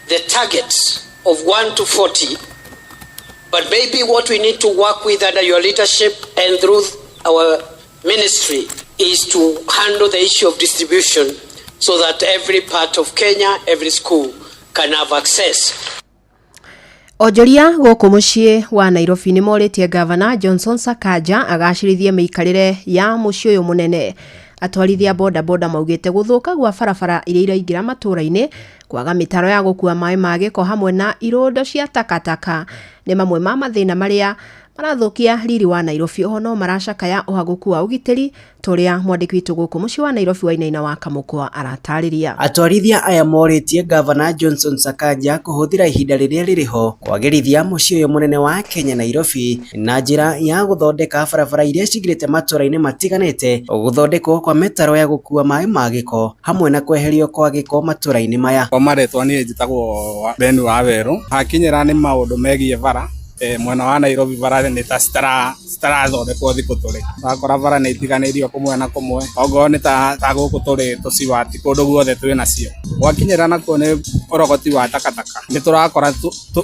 the target of 1 to 40. But maybe what we need to work with under your leadership and through our ministry is to handle the issue of distribution so that every part of Kenya, every school can have access. Onjoria gũkũ mũciĩ wa Nairobi nĩ morĩtie Gavana Johnson Sakaja agacĩrithie mĩikarĩre ya mũciĩ ũyũ mũnene. Atwarithia boda boda maugĩte gũthũka gwa barabara iria iraingĩra matũũra-inĩ, kwaga mĩtaro ya gũkua maĩ ma gĩko hamwe na irũndo cia takataka nĩ mamwe ma mathĩna marĩa marathũkia riri wa Nairobi. Oho no maracakaya ũhagũku wa ũgitĩri ta ũrĩa mwandĩki witũ gũkũ mũciĩ wa Nairobi Wainaina wa Kamũkwa aratarĩria. Atwarithia aya morĩtie Gavana Johnson Sakaja kũhũthĩra ihinda rĩrĩa rĩrĩ ho kwagĩrithia mũciĩ ũyũ mũnene wa Kenya Nairobi na njĩra ya gũthondeka barabara iria cingĩrĩte matũũra-inĩ matiganĩte, gũthondekwo kwa mĩtaro ya gũkua maĩ ma gĩko hamwe na kweherio kwa gĩko matũũra-inĩ maya. Kwa marĩtwa niĩ njĩtagwo Ben Wawerũ. Hakinyĩra nĩ maũndũ megiĩ bara, mwena wa Nairobi bara nĩ ta citarathondekwo thikũ tũrĩ. Ũrakora bara nĩ itiganĩirio kũmwe na kũmwe, ongorwo nĩ ta gũkũ tũrĩ tũciwati kũndũ guothe twĩ nacio. Gwakinyĩra nakuo nĩ ũrogoti wa takataka, nĩ tũrakora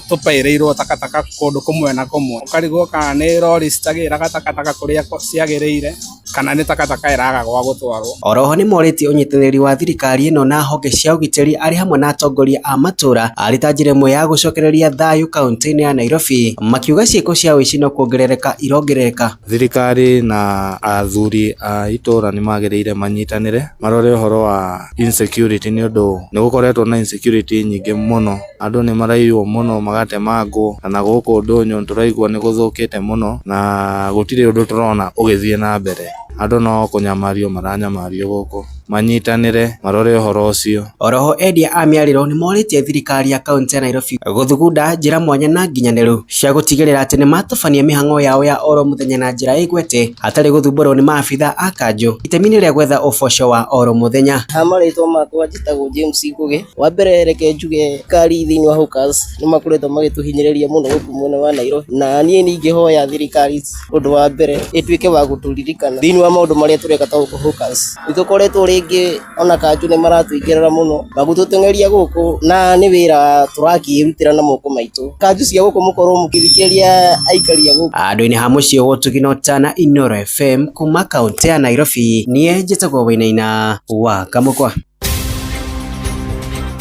tũpairĩirwo takataka kũndũ kũmwe na kũmwe, ũkarigwo kana nĩ rori citagĩraga takataka kũrĩa ciagĩrĩire kana nĩ takataka ĩraga gwa gũtwarwo. Oroho nĩ morĩtie ũnyitanĩri wa thirikari ĩno na honge cia ũgitĩri arĩ hamwe na atongoria a matũũra arĩ ta njĩra ĩmwe ya gũcokereria thayũ kaunti-inĩ ya Nairobi, makiuga ciĩko cia ũici no kuongerereka irongerereka. Thirikari na athuri a itũũra nĩ magĩrĩire manyitanĩre marore ũhoro wa insecurity nĩ ũndũ nĩ gũkoretwo na insecurity nyingĩ mũno, andũ nĩ maraiywo mũno magatemangwo, na gũkũ ndũnyũ tũraigua nĩ gũthũkĩte mũno na gũtirĩ ũndũ tũrona ũgĩthiĩ na mbere. Andũ no kũnyamario maranyamario gũkũ, manyitanĩre marore ũhoro ũcio. Oroho endia a mĩarĩro nĩ morĩtie thirikari ya kaunti ya Nairobi gũthugunda njĩra mwanya na nginyanĩru cia gũtigĩrĩra atĩ nĩ matabania mĩhang'o yao ya oro mũthenya na njĩra ĩgwete hatarĩ gũthumbũrwo nĩ maabitha a kanjũ itemi-inĩ rĩa gwetha ũboco wa oro mũthenya. Ha marĩtwa makwa njĩtagwo James Ngũgĩ. Wa mbere reke njuge thirikari thĩinĩ wa hawkers nĩ makoretwo magĩtũhinyĩrĩria mũno gũkũ mwena wa Nairobi, na niĩ ningĩhoya thirikari ũndũ wa mbere ĩtuĩke wa gũtũririkana thĩinĩ wa maũndũ marĩa tũreka ta gũkũ hawkers. Nĩ tũkoretwo rĩngĩ ona kanjũ nĩ maratũingĩrĩra mũno magũtũteng'eria gũkũ, na nĩ wĩra tũrakĩrutĩra na moko maitũ. Kanjũ cia gũkũ mũkorwo mũkĩthikĩrĩria aikari a gũkũ. Andũ-inĩ ha mũciĩ gũtugino Tana Inooro FM kuma kaunti ya Nairobi, niĩ njĩtagwo Wainaina wa Kamũkwa.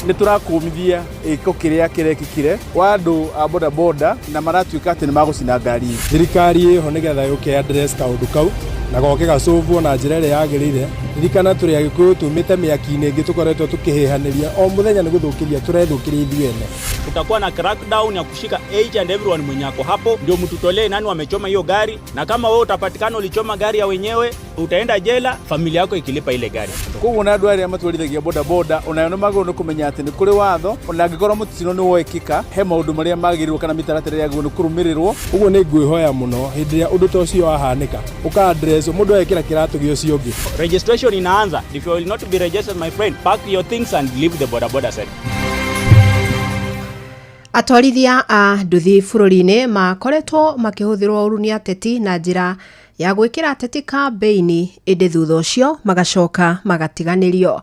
Nĩ tũrakũmithia gĩko kĩrĩa kĩrekĩkire wa andũ a boda boda na maratuĩka atĩ nĩ magũcina ngari. Thirikari ĩho nĩgetha yũke address kaũndũ kau na goke gacũvwo na njĩra ĩrĩa yagĩrĩire. Ririkana tũrĩ Agĩkũyũ tumĩte mĩaki-inĩ ĩngĩ tũkoretwo tũkĩhĩhanĩria o mũthenya nĩ gũthũkĩria tũrethũkĩria ithuĩ ene. Tutakuwa na crackdown ya kushika each and everyone mwenye ako hapo, ndio mtutolee nani wamechoma hiyo gari, na kama wewe utapatikana ulichoma gari ya wenyewe utaenda jela, familia yako ikilipa ile gari. Koguo na andũ arĩa matwarithagia boda boda onayo nĩ magĩrĩirwo nĩ kũmenya atĩ nĩ kũrĩ watho, ona angĩkorwo mũtino nĩ wekĩka he maũndũ marĩa magĩrĩirwo kana mĩtaratara ĩrĩa yagĩrĩirwo nĩ kũrũmĩrĩrwo. Ũguo nĩ ngwĩhoya mũno hĩndĩ ĩrĩa ũndũ ta ũcio wahanĩka ũka address Jesu mũndũ agekĩra kĩratũ gĩa ũcio ũngĩ. Registration inaanza. If you will not be registered, my friend, pack your things and leave the boda boda sector. Atwarithia a nduthi bũrũri-inĩ makoretwo makĩhũthĩrwo ũru nĩ ateti na njĩra ya gwĩkĩra ateti kambĩini, ĩndĩ thutha ũcio magacoka magatiganĩrio.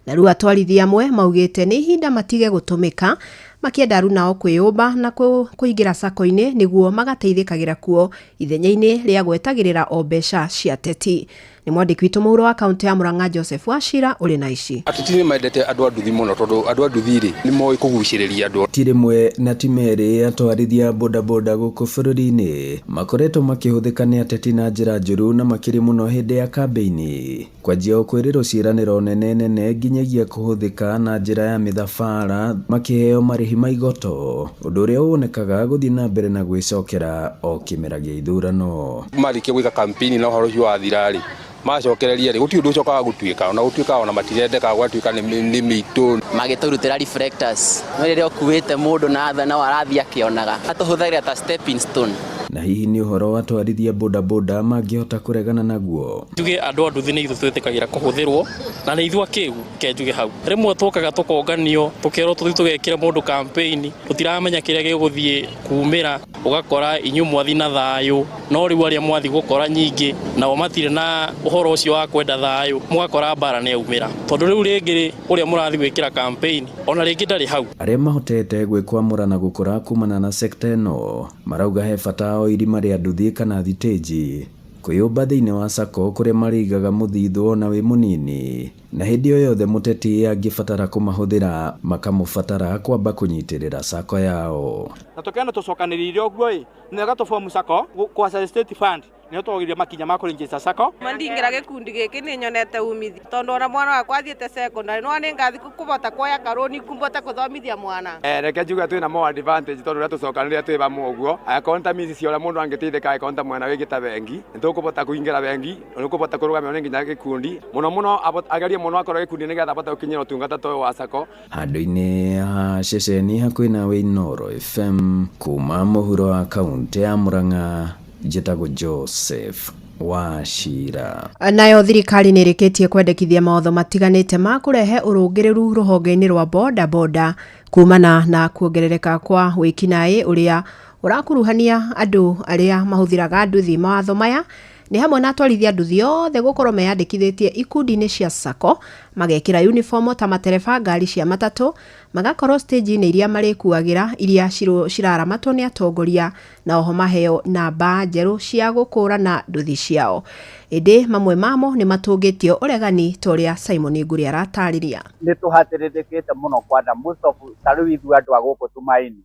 Na rĩu atwarithia amwe maugĩte nĩ ihinda matige gũtũmĩka, makĩenda arunao kwĩyũmba na kũingĩra sako-inĩ nĩguo magateithĩkagĩra kuo ithenya-inĩ rĩa gwetagĩrĩra o mbeca cia ateti. Nĩ mwandĩki witũ mũhuro wa kaũntĩ ya Murang'a Joseph Wachira ũrĩ na ici. Ateti nĩ mendete andũ a nduthi mũno tondũ andũ a nduthi rĩ nĩ moĩ kũgucĩrĩria andũ. Ti rĩmwe na ti merĩ atwarithia bodaboda gũkũ bũrũri-inĩ makoretwo makĩhũthĩka nĩ ateti na njĩra njũru na makĩria mũno hĩndĩ ya kambĩini, kwanjia o kwĩrĩrwo ciĩranĩro nene nene nginyagia kũhũthĩka na njĩra ya mĩthabara makĩheo marĩhi ma igoto, ũndũ ũrĩa wonekaga gũthiĩ na mbere na gwĩcokera o kĩmera gĩa ithurano. Marĩkia gwĩka campaign na ũhoro ũcio wathira rĩ, macokereria rĩ gũtirĩ ũndũ ũcokaga gũtuĩka, ona gũtuĩka ona matirendeka, gwatuĩka nĩ mĩitũ. Magĩtũrutĩra reflectors no rĩrĩa ũkuĩte mũndũ na tha no arathiĩ akĩonaga, atũhũthagĩra ta stepping stone. Na hihi nĩ ũhoro atwarithia bodaboda mangĩhota kũregana naguo? Njuge andũ a nduthi nĩ ithuĩ twĩtĩkagĩra kũhũthĩrwo na nĩ ithuĩ akĩgu, ke njuge hau. Rĩmwe tũkaga tũkonganio tũkerwo tũthiĩ tũgekĩre mũndũ campaign, tũtiramenya kĩrĩa gĩgũthiĩ kumĩra, ũgakora inyuĩ mwathi na thayũ, no rĩu arĩa mwathi gũkora nyingĩ nao matirĩ na ũhoro ũcio wa kwenda thayũ, mũgakora mbara nĩ yaumĩra, tondũ rĩu rĩngĩ rĩ ũrĩa mũrathiĩ gwĩkĩra campaign ona rĩngĩ ndarĩ hau. Arĩa mahotete gwĩkwamũra na gũkũra kumana na sekta ĩno marauga he bata o irima rĩa nduthi kana thitĩnji kwĩyũmba thĩinĩ wa sako kũrĩa marĩigaga mũthithũ ona wĩ mũnini, na hĩndĩ o yothe mũteti angĩbatara kũmahũthĩra makamũbatara kwamba kũnyitĩrĩra sako yao. Na tũkĩona tũcokanĩrĩire ũguo ĩ nĩwega tũbomu sako kwa state fund nĩho twagĩrĩire makinya ma kũregister sako. Ndingĩra gĩkundi gĩkĩ nĩ nyonete umithio tondũ ona mwana wakwa athiĩte secondary no nĩ ngathi kũbota kuoya karũni kũbota kũthomithia mwana. Reke njuge twĩna more advantage tondũ ũrĩa tũcokanĩrĩire twĩ hamwe ũguo, angĩkorwo nĩ ta mici cia ũrĩa mũndũ angĩteithĩka, angĩkorwo nĩ ta mwena wĩngĩ ta bengi nĩ tũkũbota kũingĩra bengi, nĩ ũkũbota kũrũgamĩrwo nĩ nginya gĩkundi mũno mũno, agerie mũno akorwo gĩkundi nĩgetha abote gũkinyĩra ũtungata ta ũyũ wa sako. Handũ-inĩ ha ceceni hakuhĩ nawe Inooro FM kuma mũhuro wa kaũntĩ ya Murang'a, njĩtagwo Joseph Wachira. Nayo thirikari nĩ ĩrĩkĩtie kwendekithia mawatho matiganĩte ma kũrehe ũrũngĩrĩru rũhonge-inĩ rwa boda boda kumana na kuongerereka kwa wĩkinaĩ ũrĩa ũrakuruhania andũ arĩa mahũthĩraga nduthi. Mawatho maya nĩ hamwe na atwarithia nduthi othe gũkorwo meyandĩkithĩtie ikundi-inĩ cia sako, magekĩra uniform ta matereba ngari cia matatũ, magakorwo stage-inĩ iria marĩkuagĩra iria ciraramatwo nĩ atongoria, na oho maheo namba njerũ cia gũkũrana nduthi ciao. Ĩndĩ mamwe mamo nĩ matũngĩtio ũregani ta ũrĩa Simon Ngũri aratarĩria. Nĩ tũhatĩrĩrĩkĩte mũno kwanda most of ta rĩu ithuĩ andũ a gũkũ Tumaini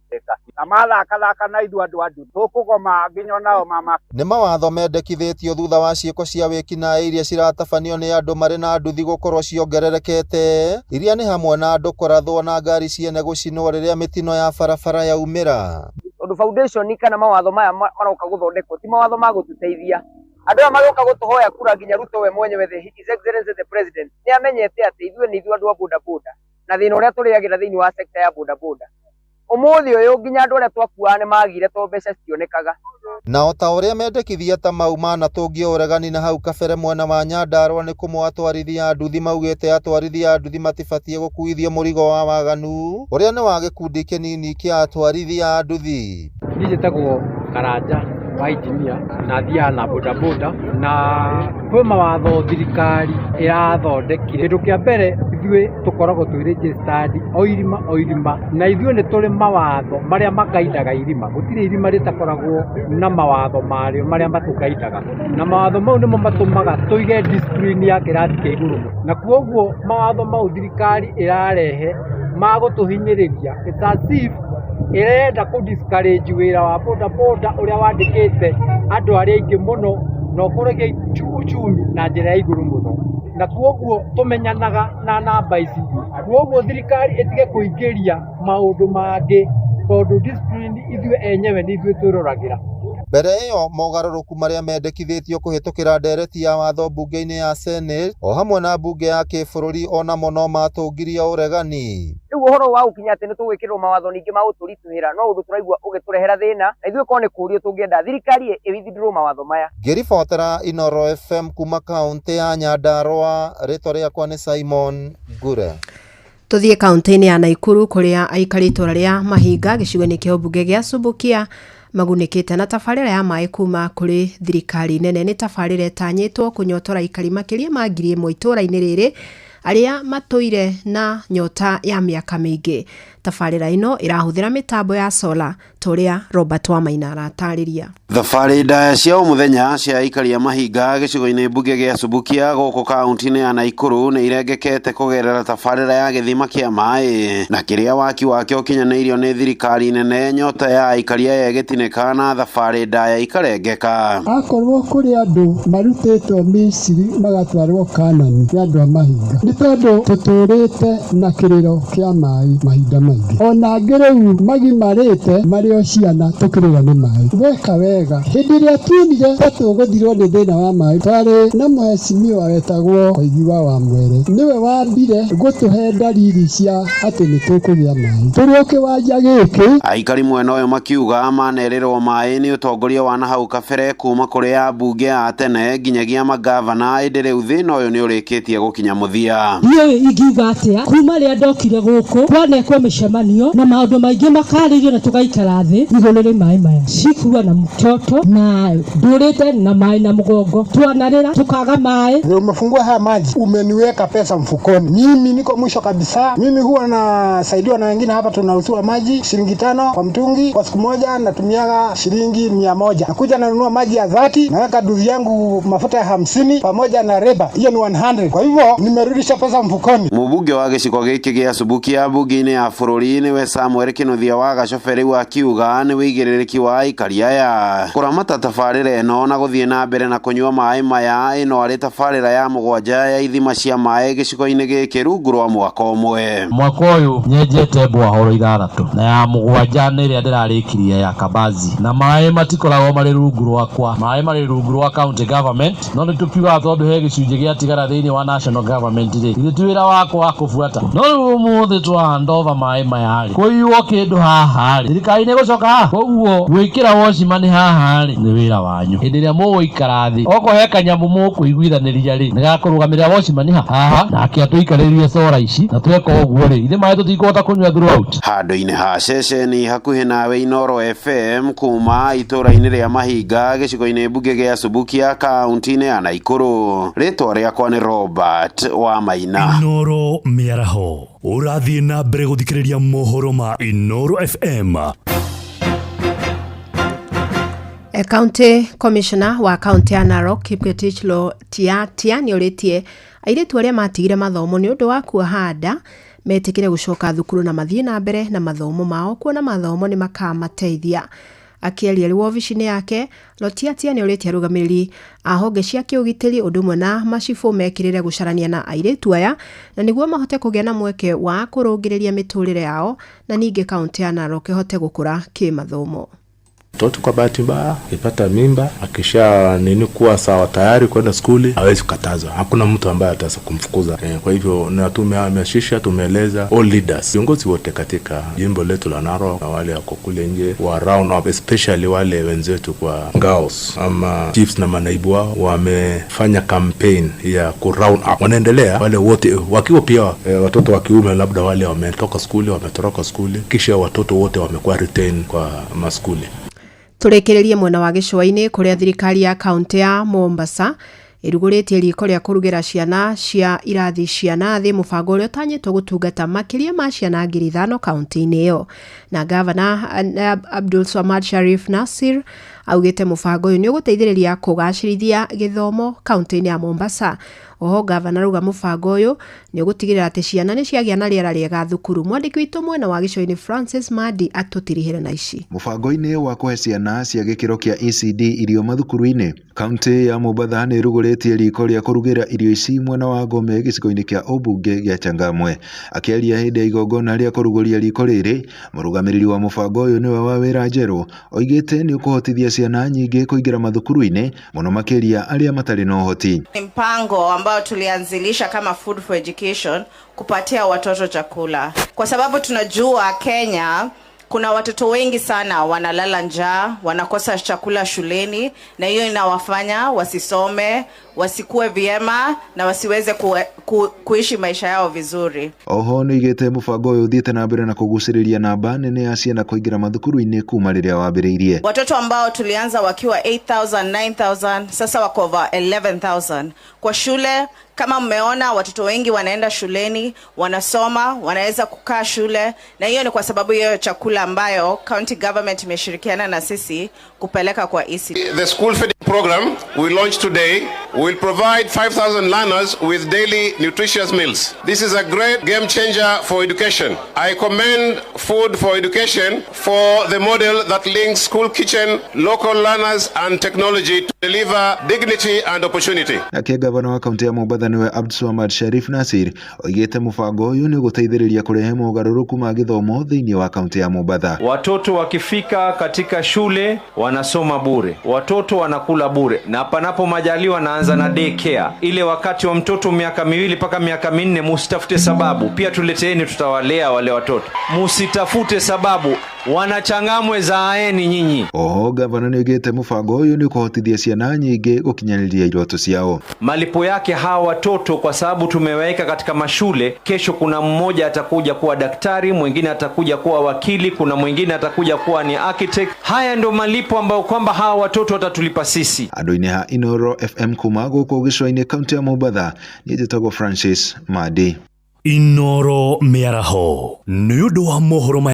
na mathakathaka na ithuĩ andũ a nduthi tũkũgoma nginya nao mama. Nĩ mawatho mendekithĩtio thutha wa ciĩko cia wĩkinaĩ iria ciratabanio nĩ andũ marĩ na nduthi gũkorwo ciongererekete, iria nĩ hamwe na andũ kũrathwo na ngari ciene gũcinwo rĩrĩa mĩtino ya barabara yaumĩra. Tondũ foundation kana mawatho maya maroka gũthondekwo ti mawatho ma gũtũteithia. Andũ aya maroka gũtũhoya kura nginya Ruto we mwenyewe, the His Excellency the President nĩ amenyete atĩ ithuĩ nĩ ithuĩ andũ a boda boda na thĩna ũrĩa tũrĩagĩra thĩinĩ wa sector ya boda boda. Ũmũthĩ ũyũ nginya andũ arĩa twakuaga nĩ magire tondũ mbeca citionekaga. Na o ta ũrĩa mendekithia ta mau manatũngio ũregani na hau kabere mwena wa Nyandarua nĩ kũmwe atwarithia a nduthi maugĩte atwarithia a nduthi matibatiĩ gũkuithio mũrigo wa waganu ũrĩa nĩ wa gĩkundi kĩnini kĩa atwarithia a nduthi. Niĩ njĩtagwo Karanja wa engineer na thiaga na boda boda, na kwĩ mawatho thirikari ĩrathondekire. Kĩndũ kĩa mbere ithuĩ tũkoragwo twĩ registered o irima o irima, na ithuĩ nĩ tũrĩ mawatho marĩa makaindaga irima. Gũtirĩ irima rĩtakoragwo na mawatho marĩo marĩa matũkaindaga, na mawatho mau nĩmo matũmaga tũige discipline ya kĩrathi kĩa igũrũ mũno. Na koguo mawatho mau thirikari ĩrarehe magũtũhinyĩrĩria, it's as if ĩrenda kũ discourage wĩra wa boda boda ũrĩa wandĩkĩte andũ arĩa aingĩ mũno na ũkũragia uchumi na njĩra ya igũrũ mũno. Na koguo tũmenyanaga na namba ici, koguo thirikari ĩtige kũingĩria maũndũ mangĩ tondũ discipline ithuĩ enyewe nĩ ithuĩ twĩroragĩra. Mbere ĩyo mogarũrũku marĩa mendekithĩtio kũhĩtũkĩra ndereti ya watho mbunge-inĩ ya Senate o hamwe na mbunge ya kĩbũrũri onamo no matũngirie ũregani. Rĩu ũhoro wa gũkinya atĩ nĩ tũgwĩkĩrĩrwo mawatho ningĩ ma gũtũritũhĩra no ũndũ tũraigua ũgĩtũrehera thĩna, na ithuĩ korwo nĩ kũũrio tũngĩenda thirikari ĩ withdraw mawatho maya. Ngĩribotera Inooro FM kuma kaũntĩ ya Nyandarua, rĩtwa rĩakwa nĩ Simon Ngure. Tũthiĩ kaũntĩ-inĩ ya Naikuru kũrĩa aikari itũra rĩa Mahinga gĩcigo-inĩ kĩa ũmbunge gĩa Subukia magunĩkĩte na tabarĩra ya maĩ kuma kũrĩ thirikari nene. Nĩ tabarĩra ĩtanyĩtwo kũnyotora aikari makĩria ma 1000 itũra-inĩ rĩrĩ arĩa matũire na nyota ya mĩaka mĩingĩ. Tabarĩra ĩno ĩrahũthĩra mĩtambo ya sola ta ũrĩa Robert Wamaina aratarĩria. Thabarĩ ndaya cia o mũthenya cia aikari a Mahinga gĩcigo-inĩ mbunge gĩa Subukia gũkũ kaũntĩ-inĩ ya Naikuru nĩ irengekete kũgerera tabarĩra ya gĩthima kĩa maĩ na kĩrĩa waki wakĩo ũkinyanĩirio nĩ thirikari nene. Nyota ya aikari aya ĩgĩtinĩka na thabarĩ ndaya ikarengeka. Akorwo kũrĩ andũ marutĩtwo Misiri magatwarwo Kanani nĩ andũ a Mahinga, nĩ tondũ tũtũrĩte na kĩrĩro kĩa maĩ mahinda maingĩ. Ona angĩ rĩu magimarĩte marĩ o ciana tũkĩrĩrwo nĩ maĩ. Weka wega, hĩndĩ ĩrĩa tuonire ta tũgũthirwo nĩ thĩna wa maĩ, twarĩ na mheshimiwa wetagwo Koigi wa Wamwere, nĩwe wambire gũtũhe ndariri cia atĩ nĩ tũkũgĩa maĩ. Tũrĩ o kĩwanja gĩkĩ. Aikari mwena ũyũ makiuga manerĩrwo maĩ nĩ ũtongoria wa nahau kabere kuma kũrĩ ambunge a tene nginyagia magavana, ĩndĩ rĩu thĩna ũyũ nĩ ũrĩkĩtie gũkinya mũthia. Ndiũĩ ingiuga atĩa kuma rĩrĩa ndokire gũkũ, twanekwo mĩcemanio na maũndũ maingĩ makarĩrio na tũgaikara thĩ igũrũ rĩ maĩ maya. Sikuwa na mtoto na ndũrĩte na maĩ na mũgongo, twanarĩra tukaga maĩ. Umefungua haya maji, umeniweka pesa mfukoni. Mimi niko mwisho kabisa. Mimi huwa nasaidiwa na wengine hapa, tunauziwa maji shilingi 5 kwa mtungi. Kwa siku moja natumiaga shilingi 100. Nakuja nanunua maji ya 30, naweka duzi yangu mafuta ya 50 pamoja na reba, hiyo ni 100. Kwa hivyo nimerudisha pesa mfukoni. Mũmbunge wa gĩcigo gĩkĩ gĩa Subukia mbunge-inĩ ya bũrũri nĩwe Samuel Kĩnuthia wa Gacobe rĩu akiuga nĩ wĩigĩrĩrĩki wa aikari aya kũramata tabarĩra ĩno na gũthiĩ na mbere na kũnyua maĩ maya. Ĩno arĩ tabarĩra ya 7 ya ithima cia maĩ gĩcigo-inĩ gĩkĩ rungu rwa mwaka ũmwe. Mwaka ũyũ nyenjete mbwahoro 6 na ya 7 nĩ ĩrĩa ndĩrarĩkirie ya Kabazi, na maĩ matikoragwo marĩ rungu rwakwa, maĩ marĩ rungu rwa county government, no nĩ tũkiugaga tondũ he gĩcunjĩ gĩatigara thĩinĩ wa national government rĩ, ithuĩ ti wĩra wakwa wa kũbuata. No rĩu ũmũthĩ twa hand over maĩ maya rĩ, kũiywo kĩndũ haha rĩ, thirikari nĩ ĩgũcoka haha, koguo gwĩkĩra wocimani haha rĩ nĩ wĩra wanyu. Hĩndĩ ĩrĩa mũgũikara thĩ, okorwo he kanyamũ mũkũiguithanĩria rĩ, nĩgakũrũgamĩrĩra wocimani haha, nake atũikarĩrie cora ici, na tweka ũguo rĩ, ithuĩ maĩ tũtikũhota kũnyua throughout. Handũ-inĩ ha ceceni hakuhĩ nawe Inooro FM kuma itũra-inĩ rĩa Mahinga gĩcigo-inĩ mbunge gĩa Subukia kaũntĩ-inĩ ya Naikuru. Rĩtwa rĩakwa nĩ Robert Wamaina. Inooro mĩaraho ũrathiĩ na mbere gũthikĩrĩria mohoro ma Inooro FM. County Commissioner wa kaunti ya Narok Kipngetich Lotiatia nĩ orĩtie airĩtu arĩa matigire mathomo nĩ ũndũ wa kuoha nda metĩkĩre gũcoka thukuru na mathiĩ na mbere na mathomo mao kuona mathomo nĩ makamateithia. Akĩaria arĩ wobici-inĩ yake, Lotiatia nĩ orĩtie arũgamĩrĩri a honge cia kĩũgitĩri ũndũ ũmwe na macibũ mekĩrĩre gũcarania na airĩtu aya na nĩguo mahote kũgĩa na mweke wa kũrũngĩrĩria mĩtũrĩre yao na ningĩ kaunti ya Narok ĩhote gũkũra kĩmathomo. Mtoto kwa bahati mbaya akipata mimba, akisha nini kuwa sawa tayari kwenda skuli, hawezi kukatazwa. Hakuna mtu ambaye ataweza kumfukuza. Kwa hivyo na tumehamasisha, tumeeleza all leaders, viongozi wote katika jimbo letu la Narok na wale wako kule nje wa round up, especially wale wenzetu kwa girls ama chiefs na manaibu wao, wamefanya campaign ya ku round up. Wanaendelea wale wote wakiwa pia watoto wa kiume, labda wale wametoka skuli, wametoroka skuli, kisha watoto wote wamekuwa retain kwa maskuli. Tũrĩkĩrĩrie mwena wa gĩcũa-inĩ kũrĩa thirikari ya kaũntĩ ya Mombasa ĩrugũrĩtie riko rĩa kũrugĩra ciana cia irathi cia nathĩ, mũbango ũrĩa ũtanyĩtwo gũtungata makĩria ma ciana 5,000 kaũntĩ-inĩ ĩyo. Na gavana Abdul Swamad Sharif Nasir augĩte mũbango ũyũ nĩ ũgũteithĩrĩria kũgacĩrithia gĩthomo kaũntĩ-inĩ ya Mombasa. Oho gavana arauga mũbango ũyũ nĩ ũgũtigĩrĩra atĩ ciana nĩ ciagĩa na rĩera rĩega thukuru. Mwandĩki witũ mwena wa gĩcũa-inĩ Francis Madi atũtirihĩre na ici. Mũbango-inĩ wa kũhe ciana cia gĩkĩro kĩa ECD irio mathukuru-inĩ, kaunti ya Mombatha nĩ ĩrugũrĩtie riko rĩa kũrugĩra irio ici mwena wa Gome gĩcigo-inĩ kĩa ũmbunge gĩa Changamwe. Akĩaria hĩndĩ ya igongona rĩa kũrugũria riko rĩrĩ, mũrũgamĩrĩri wa mũbango ũyũ nĩwe Wawĩra Njerũ oigĩte nĩ ũkũhotithia ciana nyingĩ kũingĩra mathukuru-inĩ mũno makĩria arĩa matarĩ na ũhoti. Ni mpango ambao tulianzilisha kama Food for Education kupatia watoto chakula, kwa sababu tunajua Kenya kuna watoto wengi sana wanalala njaa, wanakosa chakula shuleni, na hiyo inawafanya wasisome, wasikue vyema na wasiweze kuishi maisha yao vizuri. Oho nĩoigĩte mũbango ũyũ ũthiĩte na mbere na kũgucĩrĩria namba nene ya ciana kũingĩra mathukuru-inĩ kuma rĩrĩa wambĩrĩirie. Watoto ambao tulianza wakiwa 8000, 9000, sasa wako over 11000 kwa shule. Kama mmeona watoto wengi wanaenda shuleni, wanasoma, wanaweza kukaa shule, na hiyo ni kwa sababu hiyo chakula ambayo county government imeshirikiana na sisi kupeleka kwa ECD. The school feeding program we launched today will provide 5,000 learners with daily nutritious meals. This is a great game changer for education. I commend Food for Education for the model that links school kitchen, local learners and technology to deliver dignity and opportunity. Nake gavana wa kaunti ya Mombatha nĩwe Abdulswamad Sharif Nasir oigĩte mũbango ũyũ nĩ ũgũteithĩrĩria kũrehe mogarũrũku ma gĩthomo thĩinĩ wa kaunti ya Mombatha. Watoto wakifika katika shule wanasoma bure, watoto wanakula bure, na panapo majaliwa naanza na daycare. Ile wakati wa mtoto miaka 2 mpaka miaka 4, musitafute sababu. Pia tuleteeni, tutawalea wale watoto. Musitafute sababu, wanachangamwe zaaeni nyinyi. Oho gavana nĩoigĩte mũbango ũyũ nĩ ũkũhotithia ciana nyingĩ gũkinyanĩria iroto ciao. Malipo yake hawa watoto, kwa sababu tumeweka katika mashule, kesho kuna mmoja atakuja kuwa daktari, mwingine atakuja kuwa wakili, kuna mwingine atakuja kuwa ni architect. Haya ndio malipo ambayo kwamba hawa watoto watatulipa sisi. Andũ-inĩ ha Inoro FM kuma gũkũ gĩcũa-inĩ kaunti ya Mombatha, niĩ njĩtagwo Francis Madi. Inoro mĩaraho nĩ ũndũ wa mohoro.